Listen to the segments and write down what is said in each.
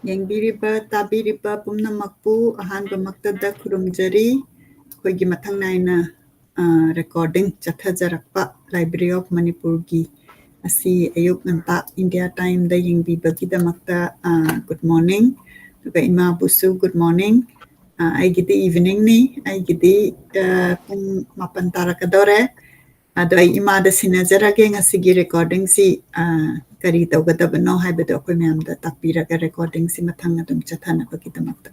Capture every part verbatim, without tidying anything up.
ꯌꯦꯡꯕꯤꯔꯤꯕ, ꯇꯥꯕꯤꯔꯤꯕ ꯄꯨꯝꯅꯃꯛꯄꯨ ꯑꯍꯥꯟꯕꯃꯛꯇꯗ ꯈꯨꯔꯨꯝꯖꯔꯤ꯫ ꯑꯩꯈꯣꯏꯒꯤ ꯃꯊꯪ ꯅꯥꯏꯅ, ꯑ, recording ꯆꯠꯊꯖꯔꯛꯄ Library of ꯃꯅꯤꯄꯨꯔꯒꯤ ꯑꯁꯤ ꯑꯌꯨꯛ ꯉꯟꯇꯥ India timeꯗ ꯌꯦꯡꯕꯤꯕꯒꯤꯗꯃꯛꯇ, ꯑ, good morning꯫ ꯑꯗꯨꯒ ꯏꯃꯥꯕꯨꯁꯨ good morning꯫ ꯑ, ꯑꯩꯒꯤꯗꯤ eveningꯅꯤ, ꯑꯩꯒꯤꯗꯤ, ꯑ, ꯄꯨꯡ ꯃꯥꯄꯟ ꯇꯥꯔꯛꯀꯗꯧꯔꯦ꯫ ꯑꯗꯣ ꯑꯩ ꯏꯃꯥꯗ ꯁꯤꯟꯅꯖꯔꯒꯦ ꯉꯁꯤꯒꯤ recordingꯁꯤ, ꯑ, ꯀꯔꯤ ꯇꯧꯒꯗꯕꯅꯣ ꯍꯥꯏꯕꯗꯣ ꯑꯩꯈꯣꯏ ꯃꯌꯥꯝꯗ ꯇꯥꯛꯄꯤꯔꯒ recordingꯁꯤ ꯃꯊꯪ ꯑꯗꯨꯝ ꯆꯠꯊꯅꯕꯒꯤꯗꯃꯛꯇ꯫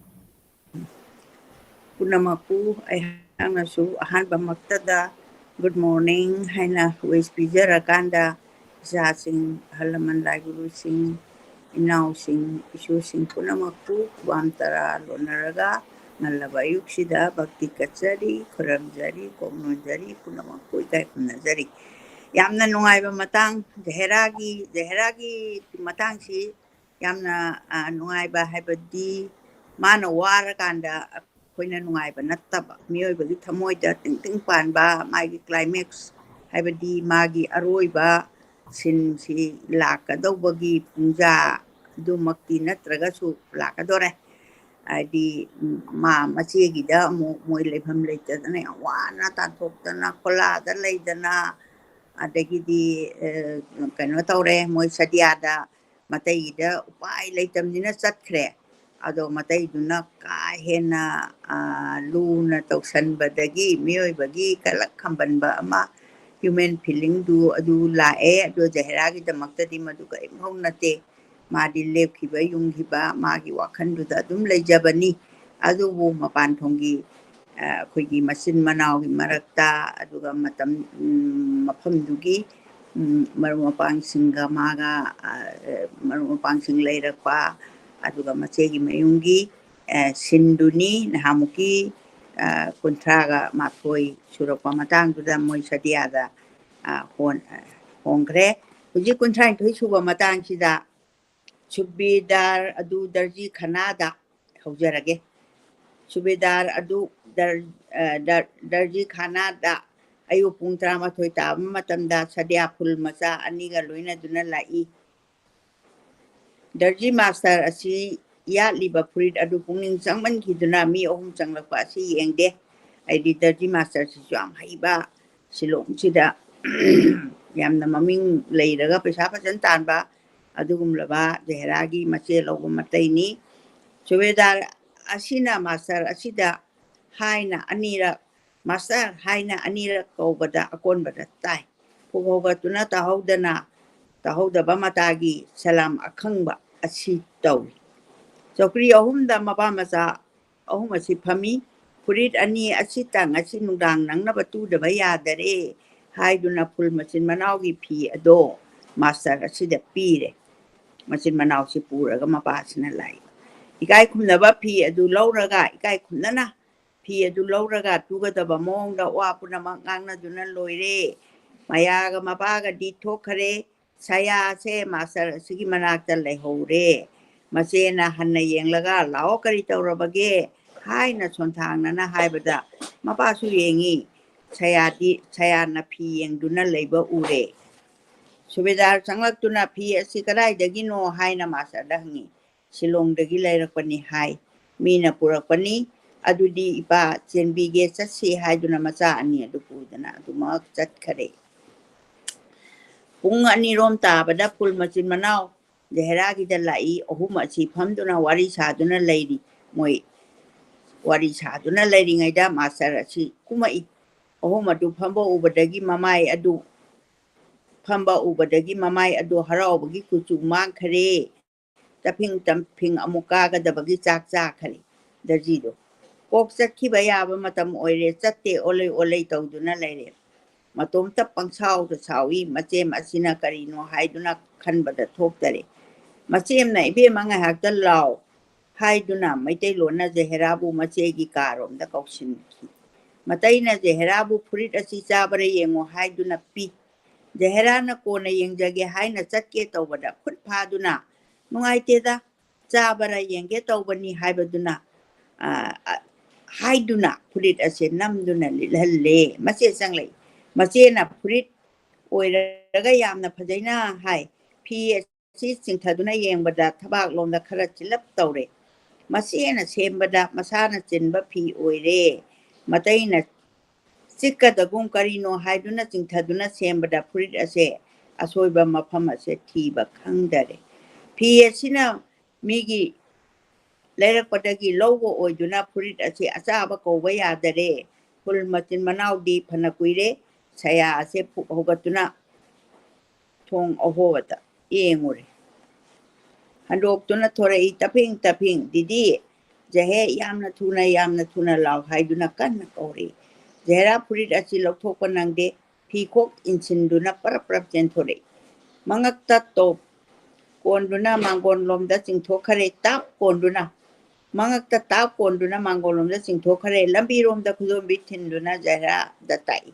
ꯄꯨꯝꯅꯃꯛꯄꯨ ꯑꯩꯍꯥꯛꯅꯁꯨ ꯑꯍꯥꯟꯕꯃꯛꯇꯗ good morning ꯍꯥꯏꯅ wish ꯄꯤꯖꯔꯀꯥꯟꯗ ꯏꯆꯥꯁꯤꯡ, ꯑꯍꯜ ꯂꯃꯟ, ꯂꯥꯏꯒꯨꯔꯨꯁꯤꯡ, ꯏꯅꯥꯎꯁꯤꯡ, ꯏꯁꯨꯁꯤꯡ ꯄꯨꯝꯅꯃꯛꯄꯨ ꯈꯨꯕꯥꯝ ꯇꯔꯥ ꯂꯣꯟꯅꯔꯒ ꯉꯜꯂꯕ ꯑꯌꯨꯛꯁꯤꯗ ꯚꯛꯇꯤ ꯀꯠꯆꯔꯤ, ꯈꯨꯔꯨꯝꯖꯔꯤ, ꯀꯣꯛꯅꯣꯟꯖꯔꯤ, ꯄꯨꯝꯅꯃꯛꯄꯨ ꯏꯀꯥꯏ ꯈꯨꯝꯅꯖꯔꯤ꯫ ꯌꯥꯝꯅ ꯅꯨꯡꯉꯥꯏꯕ ꯃꯇꯥꯡ, ꯖꯍꯦꯔꯥꯒꯤ, ꯖꯍꯦꯔꯥꯒꯤ ꯃꯇꯥꯡꯁꯤ ꯌꯥꯝꯅ, ꯑ, ꯅꯨꯡꯉꯥꯏꯕ ꯍꯥꯏꯕꯗꯤ ꯃꯥꯅ ꯋꯥꯔꯀꯥꯟꯗ ꯑꯩꯈꯣꯏꯅ ꯅꯨꯡꯉꯥꯏꯕ ꯅꯠꯇꯕ, ꯃꯤꯑꯣꯏꯕꯒꯤ ꯊꯃꯣꯏꯗ ꯇꯤꯡ ꯇꯤꯡ ꯄꯥꯟꯕ ꯃꯥꯒꯤ climax ꯍꯥꯏꯕꯗꯤ ꯃꯥꯒꯤ ꯑꯔꯣꯏꯕ sceneꯁꯤ ꯂꯥꯛꯀꯗꯧꯕꯒꯤ ꯄꯨꯡꯖꯥ ꯑꯗꯨꯃꯛꯇꯤ ꯅꯠꯇ꯭ꯔꯒꯁꯨ ꯂꯥꯛꯀꯗꯧꯔꯦ꯫ ꯍꯥꯏꯗꯤ, ꯎꯝ, ꯃꯥ ꯃꯆꯦꯒꯤꯗ ꯑꯃꯨꯛ ꯃꯣꯏ ꯂꯩꯐꯝ ꯂꯩꯇꯗꯅ ꯌꯥꯝ ꯋꯥꯅ ꯇꯥꯟꯊꯣꯛꯇꯅ ꯈꯣꯂꯥꯗ ꯂꯩꯗꯅ, ꯑꯗꯒꯤꯗꯤ, ꯑ, ꯀꯩꯅꯣ ꯇꯧꯔꯦ, ꯃꯣꯏ ꯁꯗꯤꯌꯥꯗ ꯃꯇꯩꯒꯤꯗ ꯎꯄꯥꯏ ꯂꯩꯇꯕꯅꯤꯅ ꯆꯠꯈ꯭ꯔꯦ꯫ ꯑꯗꯣ ꯃꯇꯩꯗꯨꯅ ꯀꯥ ꯍꯦꯟꯅ, ꯑ, ꯂꯨꯅ ꯇꯧꯁꯟꯕꯗꯒꯤ ꯃꯤꯑꯣꯏꯕꯒꯤ ꯀꯂꯛ ꯈꯝꯕꯟꯕ ꯑꯃ, human feelingꯗꯨ ꯑꯗꯨ ꯂꯥꯛꯑꯦ꯫ ꯑꯗꯣ ꯖꯍꯦꯔꯥꯒꯤꯗꯃꯛꯇꯗꯤ ꯃꯗꯨ ꯀꯔꯤꯝꯐꯥꯎ ꯅꯠꯇꯦ꯫ ꯃꯥꯗꯤ ꯂꯦꯞꯈꯤꯕ ꯌꯨꯝꯈꯤꯕ ꯃꯥꯒꯤ ꯋꯥꯈꯜꯗꯨꯗ ꯑꯗꯨꯝ ꯂꯩꯖꯕꯅꯤ꯫ ꯑꯗꯨꯕꯨ ꯃꯄꯥꯟ ꯊꯣꯡꯒꯤ, ꯑ, ꯑꯩꯈꯣꯏꯒꯤ ꯃꯆꯤꯟ ꯃꯅꯥꯎꯒꯤ ꯃꯔꯛꯇ, ꯑꯗꯨꯒ ꯃꯇꯝ, ꯎꯝ, ꯃꯐꯝꯗꯨꯒꯤ, ꯎꯝ, ꯃꯔꯨꯞ ꯃꯄꯥꯡꯁꯤꯡꯒ ꯃꯥꯒ, ꯑ, ꯃꯔꯨꯞ ꯃꯄꯥꯡꯁꯤꯡ ꯂꯩꯔꯛꯄ, ꯑꯗꯨꯒ ꯃꯆꯦꯒꯤ ꯃꯌꯨꯝꯒꯤ, ꯑ, sceneꯗꯨꯅꯤ꯫ ꯅꯍꯥꯟꯃꯨꯛꯀꯤ, ꯑ, ꯀꯨꯟꯊ꯭ꯔꯥꯒ ꯃꯥꯊꯣꯏ ꯁꯨꯔꯛꯄ ꯃꯇꯥꯡꯗꯨꯗ ꯃꯣꯏ ꯁꯗꯤꯌꯥꯗ, ꯑ, ꯍꯣꯟ-, ꯑ, ꯍꯣꯡꯈ꯭ꯔꯦ꯫ ꯍꯧꯖꯤꯛ ꯀꯨꯟꯊ꯭ꯔꯥꯅꯤꯊꯣꯏ ꯁꯨꯕ ꯃꯇꯥꯡꯁꯤꯗ ꯁꯨꯕꯦꯗꯥꯔ ꯑꯗꯨ ꯗꯔꯖꯤ ꯈꯅꯥꯗ ꯍꯧꯖꯔꯒꯦ꯫ ꯁꯨꯕꯦꯗꯥꯔ ꯑꯗꯨ ꯗꯔ-, ꯑ, ꯗꯔ-, ꯗꯔꯖꯤ ꯈꯥꯅꯥꯗ ꯑꯌꯨꯛ ꯄꯨꯡ ꯇꯔꯥꯃꯥꯊꯣꯏ ꯇꯥꯕ ꯃꯇꯝꯗ ꯁꯗꯤꯌꯥ ꯐꯨꯜ ꯃꯆꯥ ꯑꯅꯤꯒ ꯂꯣꯏꯅꯗꯨꯅ ꯂꯥꯛꯏ꯫ ꯗꯔꯖꯤ ꯃꯥꯁꯇꯔ ꯑꯁꯤ ꯌꯥꯠꯂꯤꯕ ꯐꯨꯔꯤꯠ ꯑꯗꯨ ꯄꯨꯛꯅꯤꯡ ꯆꯪꯃꯟꯈꯤꯗꯨꯅ ꯃꯤ ꯑꯍꯨꯝ ꯆꯪꯂꯛꯄ ꯑꯁꯤ ꯌꯦꯡꯗꯦ꯫ ꯑꯩꯗꯤ ꯗꯔꯖꯤ ꯃꯥꯁꯇꯔꯁꯤꯁꯨ ꯌꯥꯝ ꯍꯩꯕ, ꯁꯤꯂꯣꯡꯁꯤꯗ ꯌꯥꯝꯅ ꯃꯃꯤꯡ ꯂꯩꯔꯒ ꯄꯩꯁꯥ ꯐꯖꯅ ꯇꯥꯟꯕ ꯑꯗꯨꯒꯨꯝꯂꯕ ꯖꯍꯦꯔꯥꯒꯤ ꯃꯆꯦ ꯂꯧꯕ ꯃꯇꯩꯅꯤ꯫ ꯁꯨꯕꯦꯗꯥꯔ ꯑꯁꯤꯅ ꯃꯥꯁꯇꯔ ꯑꯁꯤꯗ ꯍꯥꯏꯅ ꯑꯅꯤꯔꯛ, ꯃꯥꯁꯇꯔ ꯍꯥꯏꯅ ꯑꯅꯤꯔꯛ ꯀꯧꯕꯗ ꯑꯀꯣꯟꯕꯗ ꯇꯥꯏ꯫ ꯄꯨꯛ ꯍꯧꯒꯠꯇꯨꯅ ꯇꯥꯍꯧꯗꯅ, ꯇꯥꯍꯧꯗꯕ ꯃꯇꯥꯒꯤ ꯁꯂꯥꯝ ꯑꯈꯪꯕ ꯑꯁꯤ ꯇꯧꯏ꯫ ꯆꯧꯀ꯭ꯔꯤ ꯑꯍꯨꯝꯗ ꯃꯄꯥ ꯃꯆꯥ ꯑꯍꯨꯝ ꯑꯁꯤ ꯐꯝꯃꯤ꯫ ꯐꯨꯔꯤꯠ ꯑꯅꯤ ꯑꯁꯤꯇ ꯉꯁꯤ ꯅꯨꯡꯗꯥꯡ ꯅꯪꯅꯕ ꯇꯨꯗꯕ ꯌꯥꯗꯔꯦ ꯍꯥꯏꯗꯨꯅ ꯐꯨꯜ ꯃꯆꯤꯟ ꯃꯅꯥꯎꯒꯤ ꯐꯤ ꯑꯗꯣ ꯃꯥꯁꯇꯔ ꯑꯁꯤꯗ ꯄꯤꯔꯦ꯫ ꯃꯆꯤꯟ ꯃꯅꯥꯎꯁꯤ ꯄꯨꯔꯒ ꯃꯄꯥꯁꯤꯅ ꯂꯥꯛꯏ꯫ ꯏꯀꯥꯏ ꯈꯨꯝꯅꯕ ꯐꯤ ꯑꯗꯨ ꯂꯧꯔꯒ ꯏꯀꯥꯏ ꯈꯨꯝꯅꯅ ꯐꯤ ꯑꯗꯨ ꯂꯧꯔꯒ ꯇꯨꯒꯗꯕ ꯃꯑꯣꯡꯗ ꯋꯥ ꯄꯨꯝꯅꯃꯛ ꯉꯥꯡꯅꯗꯨꯅ ꯂꯣꯏꯔꯦ꯫ ꯃꯌꯥꯒ ꯃꯄꯥꯒꯗꯤ ꯊꯣꯛꯈꯔꯦ꯫ ꯁꯌꯥꯁꯦ ꯃꯥꯁꯇꯔ ꯑꯁꯤꯒꯤ ꯃꯅꯥꯛꯇ ꯂꯩꯍꯧꯔꯦ꯫ ꯃꯆꯦꯅ ꯍꯟꯅ ꯌꯦꯡꯂꯒ, "ꯂꯥꯛꯑꯣ, ꯀꯔꯤ ꯇꯧꯔꯕꯒꯦ?" ꯍꯥꯏꯅ ꯁꯣꯟꯊꯥꯡꯅꯅ ꯍꯥꯏꯕꯗ ꯃꯄꯥꯁꯨ ꯌꯦꯡꯉꯤ꯫ ꯁꯌꯥꯗꯤ, ꯁꯌꯥꯅ ꯐꯤ ꯌꯦꯡꯗꯨꯅ ꯂꯩꯕ ꯎꯔꯦ꯫ ꯁꯨꯕꯦꯗꯥꯔ ꯆꯪꯂꯛꯇꯨꯅ, "ꯐꯤ ꯑꯁꯤ ꯀꯗꯥꯏꯗꯒꯤꯅꯣ?" ꯍꯥꯏꯅ ꯃꯥꯁꯇꯔꯗ ꯍꯪꯉꯤ꯫ "ꯁꯤꯂꯣꯡꯗꯒꯤ ꯂꯩꯔꯛꯄꯅꯤ" ꯍꯥꯏ꯫ "ꯃꯤꯅ ꯄꯨꯔꯛꯄꯅꯤ, ꯑꯗꯨꯗꯤ ꯏꯄꯥ ꯆꯦꯟꯕꯤꯒꯦ, ꯆꯠꯁꯤ" ꯍꯥꯏꯗꯨꯅ ꯃꯆꯥ ꯑꯅꯤ ꯑꯗꯨ ꯄꯨꯗꯨꯅ ꯑꯗꯨꯃꯛ ꯆꯠꯈꯔꯦ꯫ ꯄꯨꯡ ꯑꯅꯤꯔꯣꯝ ꯇꯥꯕꯗ ꯐꯨꯜ ꯃꯆꯤꯟ ꯃꯅꯥꯎ ꯖꯍꯦꯔꯥꯒꯤꯗ ꯂꯥꯛꯏ꯫ ꯑꯍꯨꯝ ꯑꯁꯤ ꯐꯝꯗꯨꯅ ꯋꯥꯔꯤ ꯁꯥꯗꯨꯅ ꯂꯩꯔꯤ꯫ ꯃꯣꯏ ꯋꯥꯔꯤ ꯁꯥꯗꯨꯅ ꯂꯩꯔꯤꯉꯩꯗ ꯃꯥꯁꯇꯔ ꯑꯁꯤ ꯀꯨꯝꯃꯛꯏ꯫ ꯑꯍꯨꯝ ꯑꯗꯨ ꯐꯝꯕ ꯎꯕꯗꯒꯤ ꯃꯃꯥꯏ ꯑꯗꯨ, ꯐꯝꯕ ꯎꯕꯗꯒꯤ ꯃꯃꯥꯏ ꯑꯗꯨ ꯍꯔꯥꯎꯕꯒꯤ ꯀꯨꯆꯨ ꯃꯥꯡꯈꯔꯦ꯫ ꯇꯞꯐꯤꯡ ꯇꯞꯐꯤꯡ ꯑꯃꯨꯛ ꯀꯥꯒꯗꯕꯒꯤ ꯆꯥꯛ ꯆꯥꯈꯔꯦ꯫ ꯗꯔꯖꯤꯗꯣ ꯀꯣꯛ ꯆꯠꯈꯤꯕ ꯌꯥꯕ ꯃꯇꯝ ꯑꯣꯏꯔꯦ, ꯆꯠꯇꯦ, ꯑꯣꯂꯩ ꯑꯣꯂꯩ ꯇꯧꯗꯨꯅ ꯂꯩꯔꯦ꯫ ꯃꯇꯣꯝꯇ ꯄꯪꯁꯥꯎꯗ ꯁꯥꯎꯏ꯫ ꯃꯆꯦꯝ ꯑꯁꯤꯅ ꯀꯔꯤꯅꯣ ꯍꯥꯏꯗꯨꯅ ꯈꯟꯕꯗ ꯊꯣꯛꯇꯔꯦ꯫ ꯃꯆꯦꯝꯅ, "ꯏꯕꯦꯝꯃ, ꯉꯥꯏꯍꯥꯛꯇ ꯂꯥꯎ" ꯍꯥꯏꯗꯨꯅ ꯃꯩꯇꯩꯂꯣꯟꯅ ꯖꯍꯦꯔꯥꯕꯨ ꯃꯆꯦꯒꯤ ꯀꯥꯔꯣꯝꯗ ꯀꯧꯁꯤꯟꯈꯤ꯫ ꯃꯇꯩꯅ ꯖꯍꯦꯔꯥꯕꯨ ꯐꯨꯔꯤꯠ ꯑꯁꯤ ꯆꯥꯕꯔ ꯌꯦꯡꯉꯨ ꯍꯥꯏꯗꯨꯅ ꯄꯤ꯫ ꯖꯍꯦꯔꯥꯅ ꯀꯣꯟꯅ ꯌꯦꯡꯖꯒꯦ ꯍꯥꯏꯅ ꯆꯠꯀꯦ ꯇꯧꯕꯗ ꯈꯨꯠ ꯐꯥꯗꯨꯅ, "ꯅꯨꯡꯉꯥꯏꯇꯦꯗ, ꯆꯥꯕꯔ ꯌꯦꯡꯒꯦ ꯇꯧꯕꯅꯤ" ꯍꯥꯏꯕꯗꯨꯅ, ꯑ, ꯑ, ꯍꯥꯏꯗꯨꯅ ꯐꯨꯔꯤꯠ ꯑꯁꯦ ꯅꯝꯗꯨꯅ ꯂꯤꯠꯍꯜꯂꯦ꯫ ꯃꯆꯦ ꯆꯪꯂꯛꯏ꯫ ꯃꯆꯦꯅ ꯐꯨꯔꯤꯠ ꯑꯣꯏꯔꯒ ꯌꯥꯝꯅ ꯐꯖꯩꯅ ꯍꯥꯏ꯫ ꯐꯤ ꯑꯁꯤ ꯆꯤꯡꯊꯗꯨꯅ ꯌꯦꯡꯕꯗ ꯊꯕꯥꯛꯂꯣꯝꯗ ꯈꯔ ꯆꯤꯜꯂꯞ ꯇꯧꯔꯦ꯫ ꯃꯆꯦꯅ ꯁꯦꯝꯕꯗ ꯃꯁꯥꯅ ꯆꯤꯟꯕ ꯐꯤ ꯑꯣꯏꯔꯦ꯫ ꯃꯇꯩꯅ ꯆꯤꯛꯀꯗꯒꯨꯝ ꯀꯔꯤꯅꯣ ꯍꯥꯏꯗꯨꯅ ꯆꯤꯡꯊꯗꯨꯅ ꯁꯦꯝꯕꯗ ꯐꯨꯔꯤꯠ ꯑꯁꯦ ꯑꯁꯣꯏꯕ ꯃꯐꯝ ꯑꯁꯦ ꯊꯤꯕ ꯈꯪꯗꯔꯦ꯫ ꯐꯤ ꯑꯁꯤꯅ ꯃꯤꯒꯤ ꯂꯩꯔꯛꯄꯗꯒꯤ ꯂꯧꯕ ꯑꯣꯏꯗꯨꯅ ꯐꯨꯔꯤꯠ ꯑꯁꯤ ꯑꯆꯥꯕ ꯀꯧꯕ ꯌꯥꯗꯔꯦ꯫ ꯐꯨꯜ ꯃꯆꯤꯟ ꯃꯅꯥꯎꯗꯤ ꯐꯅ ꯀꯨꯏꯔꯦ ꯁꯌꯥ ꯑꯁꯦ ꯐꯨꯛ ꯍꯧꯒꯠꯇꯨꯅ ꯊꯣꯡ ꯑꯍꯣꯕꯗ ꯌꯦꯡꯉꯨꯔꯦ꯫ ꯍꯟꯗꯣꯛꯇꯨꯅ ꯊꯣꯔꯛꯏ, "ꯇꯐꯤꯡ, ꯇꯐꯤꯡ, ꯗꯤꯗꯤ, ꯖꯍꯦ, ꯌꯥꯝꯅ ꯊꯨꯅ, ꯌꯥꯝꯅ ꯊꯨꯅ ꯂꯥꯎ" ꯍꯥꯏꯗꯨꯅ ꯀꯟꯅ ꯀꯧꯔꯛꯏ꯫ ꯖꯍꯦꯔꯥ ꯐꯨꯔꯤꯠ ꯑꯁꯤ ꯂꯧꯊꯣꯛꯄ ꯅꯪꯗꯦ꯫ ꯐꯤꯈꯣꯛ ꯏꯟꯁꯤꯟꯗꯨꯅ ꯄꯔꯞ ꯄꯔꯞ ꯆꯦꯟꯊꯣꯔꯛꯏ꯫ ꯃꯉꯛꯇ ꯇꯣꯞ ꯀꯣꯟꯗꯨꯅ ꯃꯥꯡꯒꯣꯟꯂꯣꯝꯗ ꯆꯤꯡꯊꯣꯛꯈ꯭ꯔꯦ꯫ ꯇꯥꯞ ꯀꯣꯟꯗꯨꯅ, ꯃꯉꯛꯇ ꯇꯥꯞ ꯀꯣꯟꯗꯨꯅ ꯃꯥꯡꯒꯣꯟꯂꯣꯝꯗ ꯆꯤꯡꯊꯣꯛꯈ꯭ꯔꯦ꯫ ꯂꯝꯕꯤꯔꯣꯝꯗ ꯈꯨꯗꯣꯝꯕꯤ ꯊꯤꯟꯗꯨꯅ ꯖꯍꯦꯔꯥꯗ ꯇꯥꯛꯏ꯫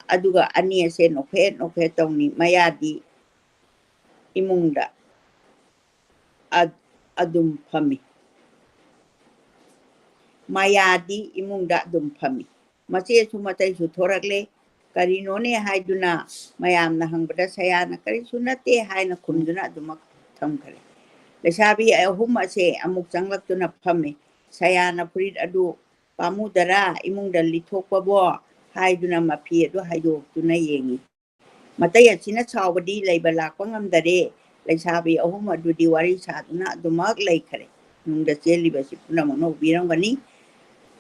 ꯑꯗꯨꯒ ꯑꯅꯤ ꯑꯁꯦ ꯅꯣꯛꯐꯦꯠ ꯅꯣꯛꯐꯦꯠ ꯇꯧꯅꯤ꯫ ꯃꯌꯥꯗꯤ ꯏꯃꯨꯡꯗ ꯑ-, ꯑꯗꯨꯝ ꯐꯝꯃꯤ꯫ ꯃꯌꯥꯗꯤ ꯏꯃꯨꯡꯗ ꯑꯗꯨꯝ ꯐꯝꯃꯤ꯫ ꯃꯆꯦꯁꯨ ꯃꯇꯩꯁꯨ ꯊꯣꯔꯛꯂꯦ꯫ ꯀꯔꯤꯅꯣꯅꯦ ꯍꯥꯏꯗꯨꯅ ꯃꯌꯥꯝꯅ ꯍꯪꯕꯗ ꯁꯌꯥꯅ "ꯀꯔꯤꯁꯨ ꯅꯠꯇꯦ" ꯍꯥꯏꯅ ꯈꯨꯝꯗꯨꯅ ꯑꯗꯨꯃꯛ ꯊꯝꯈꯔꯦ꯫ ꯂꯩꯁꯥꯕꯤ ꯑꯍꯨꯝ ꯑꯁꯦ ꯑꯃꯨꯛ ꯆꯪꯂꯛꯇꯨꯅ ꯐꯝꯃꯤ꯫ "ꯁꯌꯥꯅ ꯐꯨꯔꯤꯠ ꯑꯗꯨ ꯄꯥꯝꯃꯨꯗꯔꯥ ꯏꯃꯨꯡꯗ ꯂꯤꯠꯊꯣꯛꯄꯕꯣ?" ꯍꯥꯏꯗꯨꯅ ꯃꯐꯤ ꯑꯗꯨ ꯍꯥꯏꯗꯣꯛꯇꯨꯅ ꯌꯦꯡꯉꯤ꯫ ꯃꯇꯩ ꯑꯁꯤꯅ ꯁꯥꯎꯕꯗꯤ ꯂꯩꯕ ꯂꯥꯛꯄ ꯉꯝꯗꯔꯦ꯫ ꯂꯩꯁꯥꯕꯤ ꯑꯍꯨꯝ ꯑꯗꯨꯗꯤ ꯋꯥꯔꯤ ꯁꯥꯗꯨꯅ ꯑꯗꯨꯃꯛ ꯂꯩꯈꯔꯦ꯫ ꯅꯨꯡꯗ ꯆꯦꯜꯂꯤꯕꯁꯤ ꯄꯨꯝꯅꯃꯛꯅ ꯎꯕꯤꯔꯝꯒꯅꯤ꯫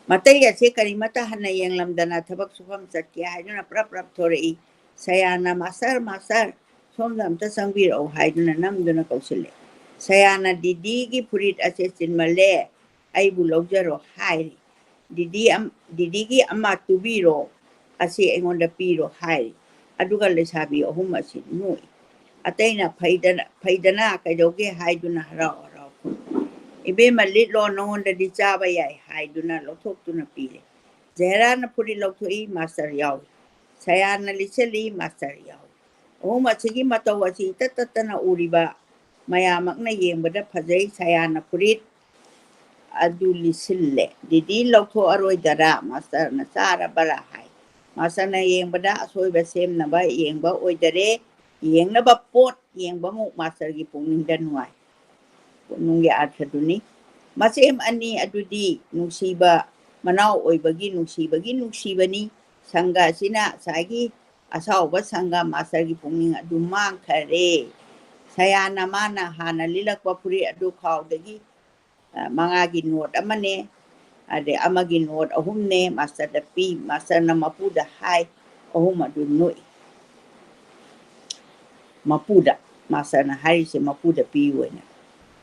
ꯃꯇꯩ ꯑꯁꯦ ꯀꯔꯤꯃꯠꯇ ꯍꯟꯅ ꯌꯦꯡꯂꯝꯗꯅ ꯊꯕꯛ ꯁꯨꯐꯝ ꯆꯠꯀꯦ ꯍꯥꯏꯗꯨꯅ ꯄ꯭ꯔꯞ ꯄ꯭ꯔꯞ ꯊꯣꯔꯛꯏ꯫ ꯁꯌꯥꯅ, "ꯃꯥꯁꯇꯔ, ꯃꯥꯁꯇꯔ, ꯁꯣꯝꯗ ꯑꯝꯇ ꯆꯪꯕꯤꯔꯛꯎ" ꯍꯥꯏꯗꯨꯅ ꯅꯝꯗꯨꯅ ꯀꯧꯁꯤꯜꯂꯦ꯫ ꯁꯌꯥꯅ, "ꯗꯤꯗꯤꯒꯤ ꯐꯨꯔꯤꯠ ꯑꯁꯦ ꯆꯤꯟꯃꯜꯂꯦ, ꯑꯩꯕꯨ ꯂꯧꯖꯔꯣ" ꯍꯥꯏꯔꯤ꯫ "ꯗꯤꯗꯤ ꯑꯝ-, ꯗꯤꯗꯤꯒꯤ ꯑꯃ ꯇꯨꯕꯤꯔꯣ, ꯑꯁꯤ ꯑꯩꯉꯣꯟꯗ ꯄꯤꯔꯣ" ꯍꯥꯏꯔꯤ꯫ ꯑꯗꯨꯒ ꯂꯩꯁꯥꯕꯤ ꯑꯍꯨꯝ ꯑꯁꯤ ꯅꯣꯛꯏ꯫ ꯑꯇꯩꯅ "ꯐꯩꯗꯅ, ꯐꯩꯗꯅ, ꯀꯩꯗꯧꯒꯦ?" ꯍꯥꯏꯗꯨꯅ ꯍꯔꯥꯎ ꯍꯔꯥꯎ ꯈꯨꯝꯃꯤ꯫ "ꯏꯕꯦꯝꯃ, ꯂꯤꯠꯂꯣ, ꯅꯉꯣꯟꯗꯗꯤ ꯆꯥꯕ ꯌꯥꯏ" ꯍꯥꯏꯗꯨꯅ ꯂꯧꯊꯣꯛꯇꯨꯅ ꯄꯤꯔꯦ꯫ ꯖꯍꯦꯔꯥꯅ ꯐꯨꯔꯤꯠ ꯂꯧꯊꯣꯛꯏ, ꯃꯥꯁꯇꯔ ꯌꯥꯎꯏ꯫ ꯁꯌꯥꯅ ꯂꯤꯠꯁꯤꯜꯂꯤ, ꯃꯥꯁꯇꯔ ꯌꯥꯎꯏ꯫ ꯑꯍꯨꯝ ꯑꯁꯤꯒꯤ ꯃꯇꯧ ꯑꯁꯤ ꯏꯇꯠ ꯇꯠꯇꯅ ꯎꯔꯤꯕ ꯃꯌꯥꯝꯃꯛꯅ ꯌꯦꯡꯕꯗ ꯐꯖꯩ꯫ ꯁꯌꯥꯅ ꯐꯨꯔꯤꯠ ꯑꯗꯨ ꯂꯤꯠꯁꯤꯜꯂꯦ꯫ "ꯗꯤꯗꯤ ꯂꯧꯊꯣꯛꯑꯔꯣꯏꯗꯔꯥ?" ꯃꯥꯁꯇꯔꯅ "ꯆꯥꯔꯕꯔꯥ?" ꯍꯥꯏ꯫ ꯃꯥꯁꯇꯔꯅ ꯌꯦꯡꯕꯗ ꯑꯁꯣꯏꯕ ꯁꯦꯝꯅꯕ ꯌꯦꯡꯕ ꯑꯣꯏꯗꯔꯦ꯫ ꯌꯦꯡꯅꯕ ꯄꯣꯠ ꯌꯦꯡꯕꯃꯨꯛ ꯃꯥꯁꯇꯔꯒꯤ ꯄꯨꯛꯅꯤꯡꯗ ꯅꯨꯡꯉꯥꯏ꯫ ꯄꯨꯛꯅꯤꯡꯒꯤ ꯑꯥꯔꯊꯗꯨꯅꯤ꯫ ꯃꯆꯦꯝ ꯑꯅꯤ ꯑꯗꯨꯗꯤ ꯅꯨꯡꯁꯤꯕ ꯃꯅꯥꯎ ꯑꯣꯏꯕꯒꯤ ꯅꯨꯡꯁꯤꯕꯒꯤ ꯅꯨꯡꯁꯤꯕꯅꯤ꯫ ꯁꯪꯒ ꯑꯁꯤꯅ ꯉꯁꯥꯏꯒꯤ ꯑꯁꯥꯎꯕ ꯁꯪꯒ ꯃꯥꯁꯇꯔꯒꯤ ꯄꯨꯛꯅꯤꯡ ꯑꯗꯨ ꯃꯥꯡꯈꯔꯦ꯫ ꯁꯌꯥꯅ ꯃꯥꯅ ꯍꯥꯟꯅ ꯂꯤꯠꯂꯛꯄ ꯐꯨꯔꯤꯠ ꯑꯗꯨ ꯈꯥꯎꯗꯒꯤ, ꯑ, ꯃꯉꯥꯒꯤ ꯅꯣꯠ ꯑꯃꯅꯦ, ꯑꯗꯩ ꯑꯃꯒꯤ ꯅꯣꯠ ꯑꯍꯨꯝꯅꯦ, ꯃꯥꯁꯇꯔꯗ ꯄꯤ꯫ ꯃꯥꯁꯇꯔꯅ ꯃꯄꯨꯗ ꯍꯥꯏ, ꯑꯍꯨꯝ ꯑꯗꯨ ꯅꯣꯛꯏ꯫ ꯃꯄꯨꯗ, ꯃꯥꯁꯇꯔꯅ ꯍꯥꯏꯔꯤꯁꯦ ꯃꯄꯨꯗ ꯄꯤꯌꯨ ꯍꯥꯏꯅ꯫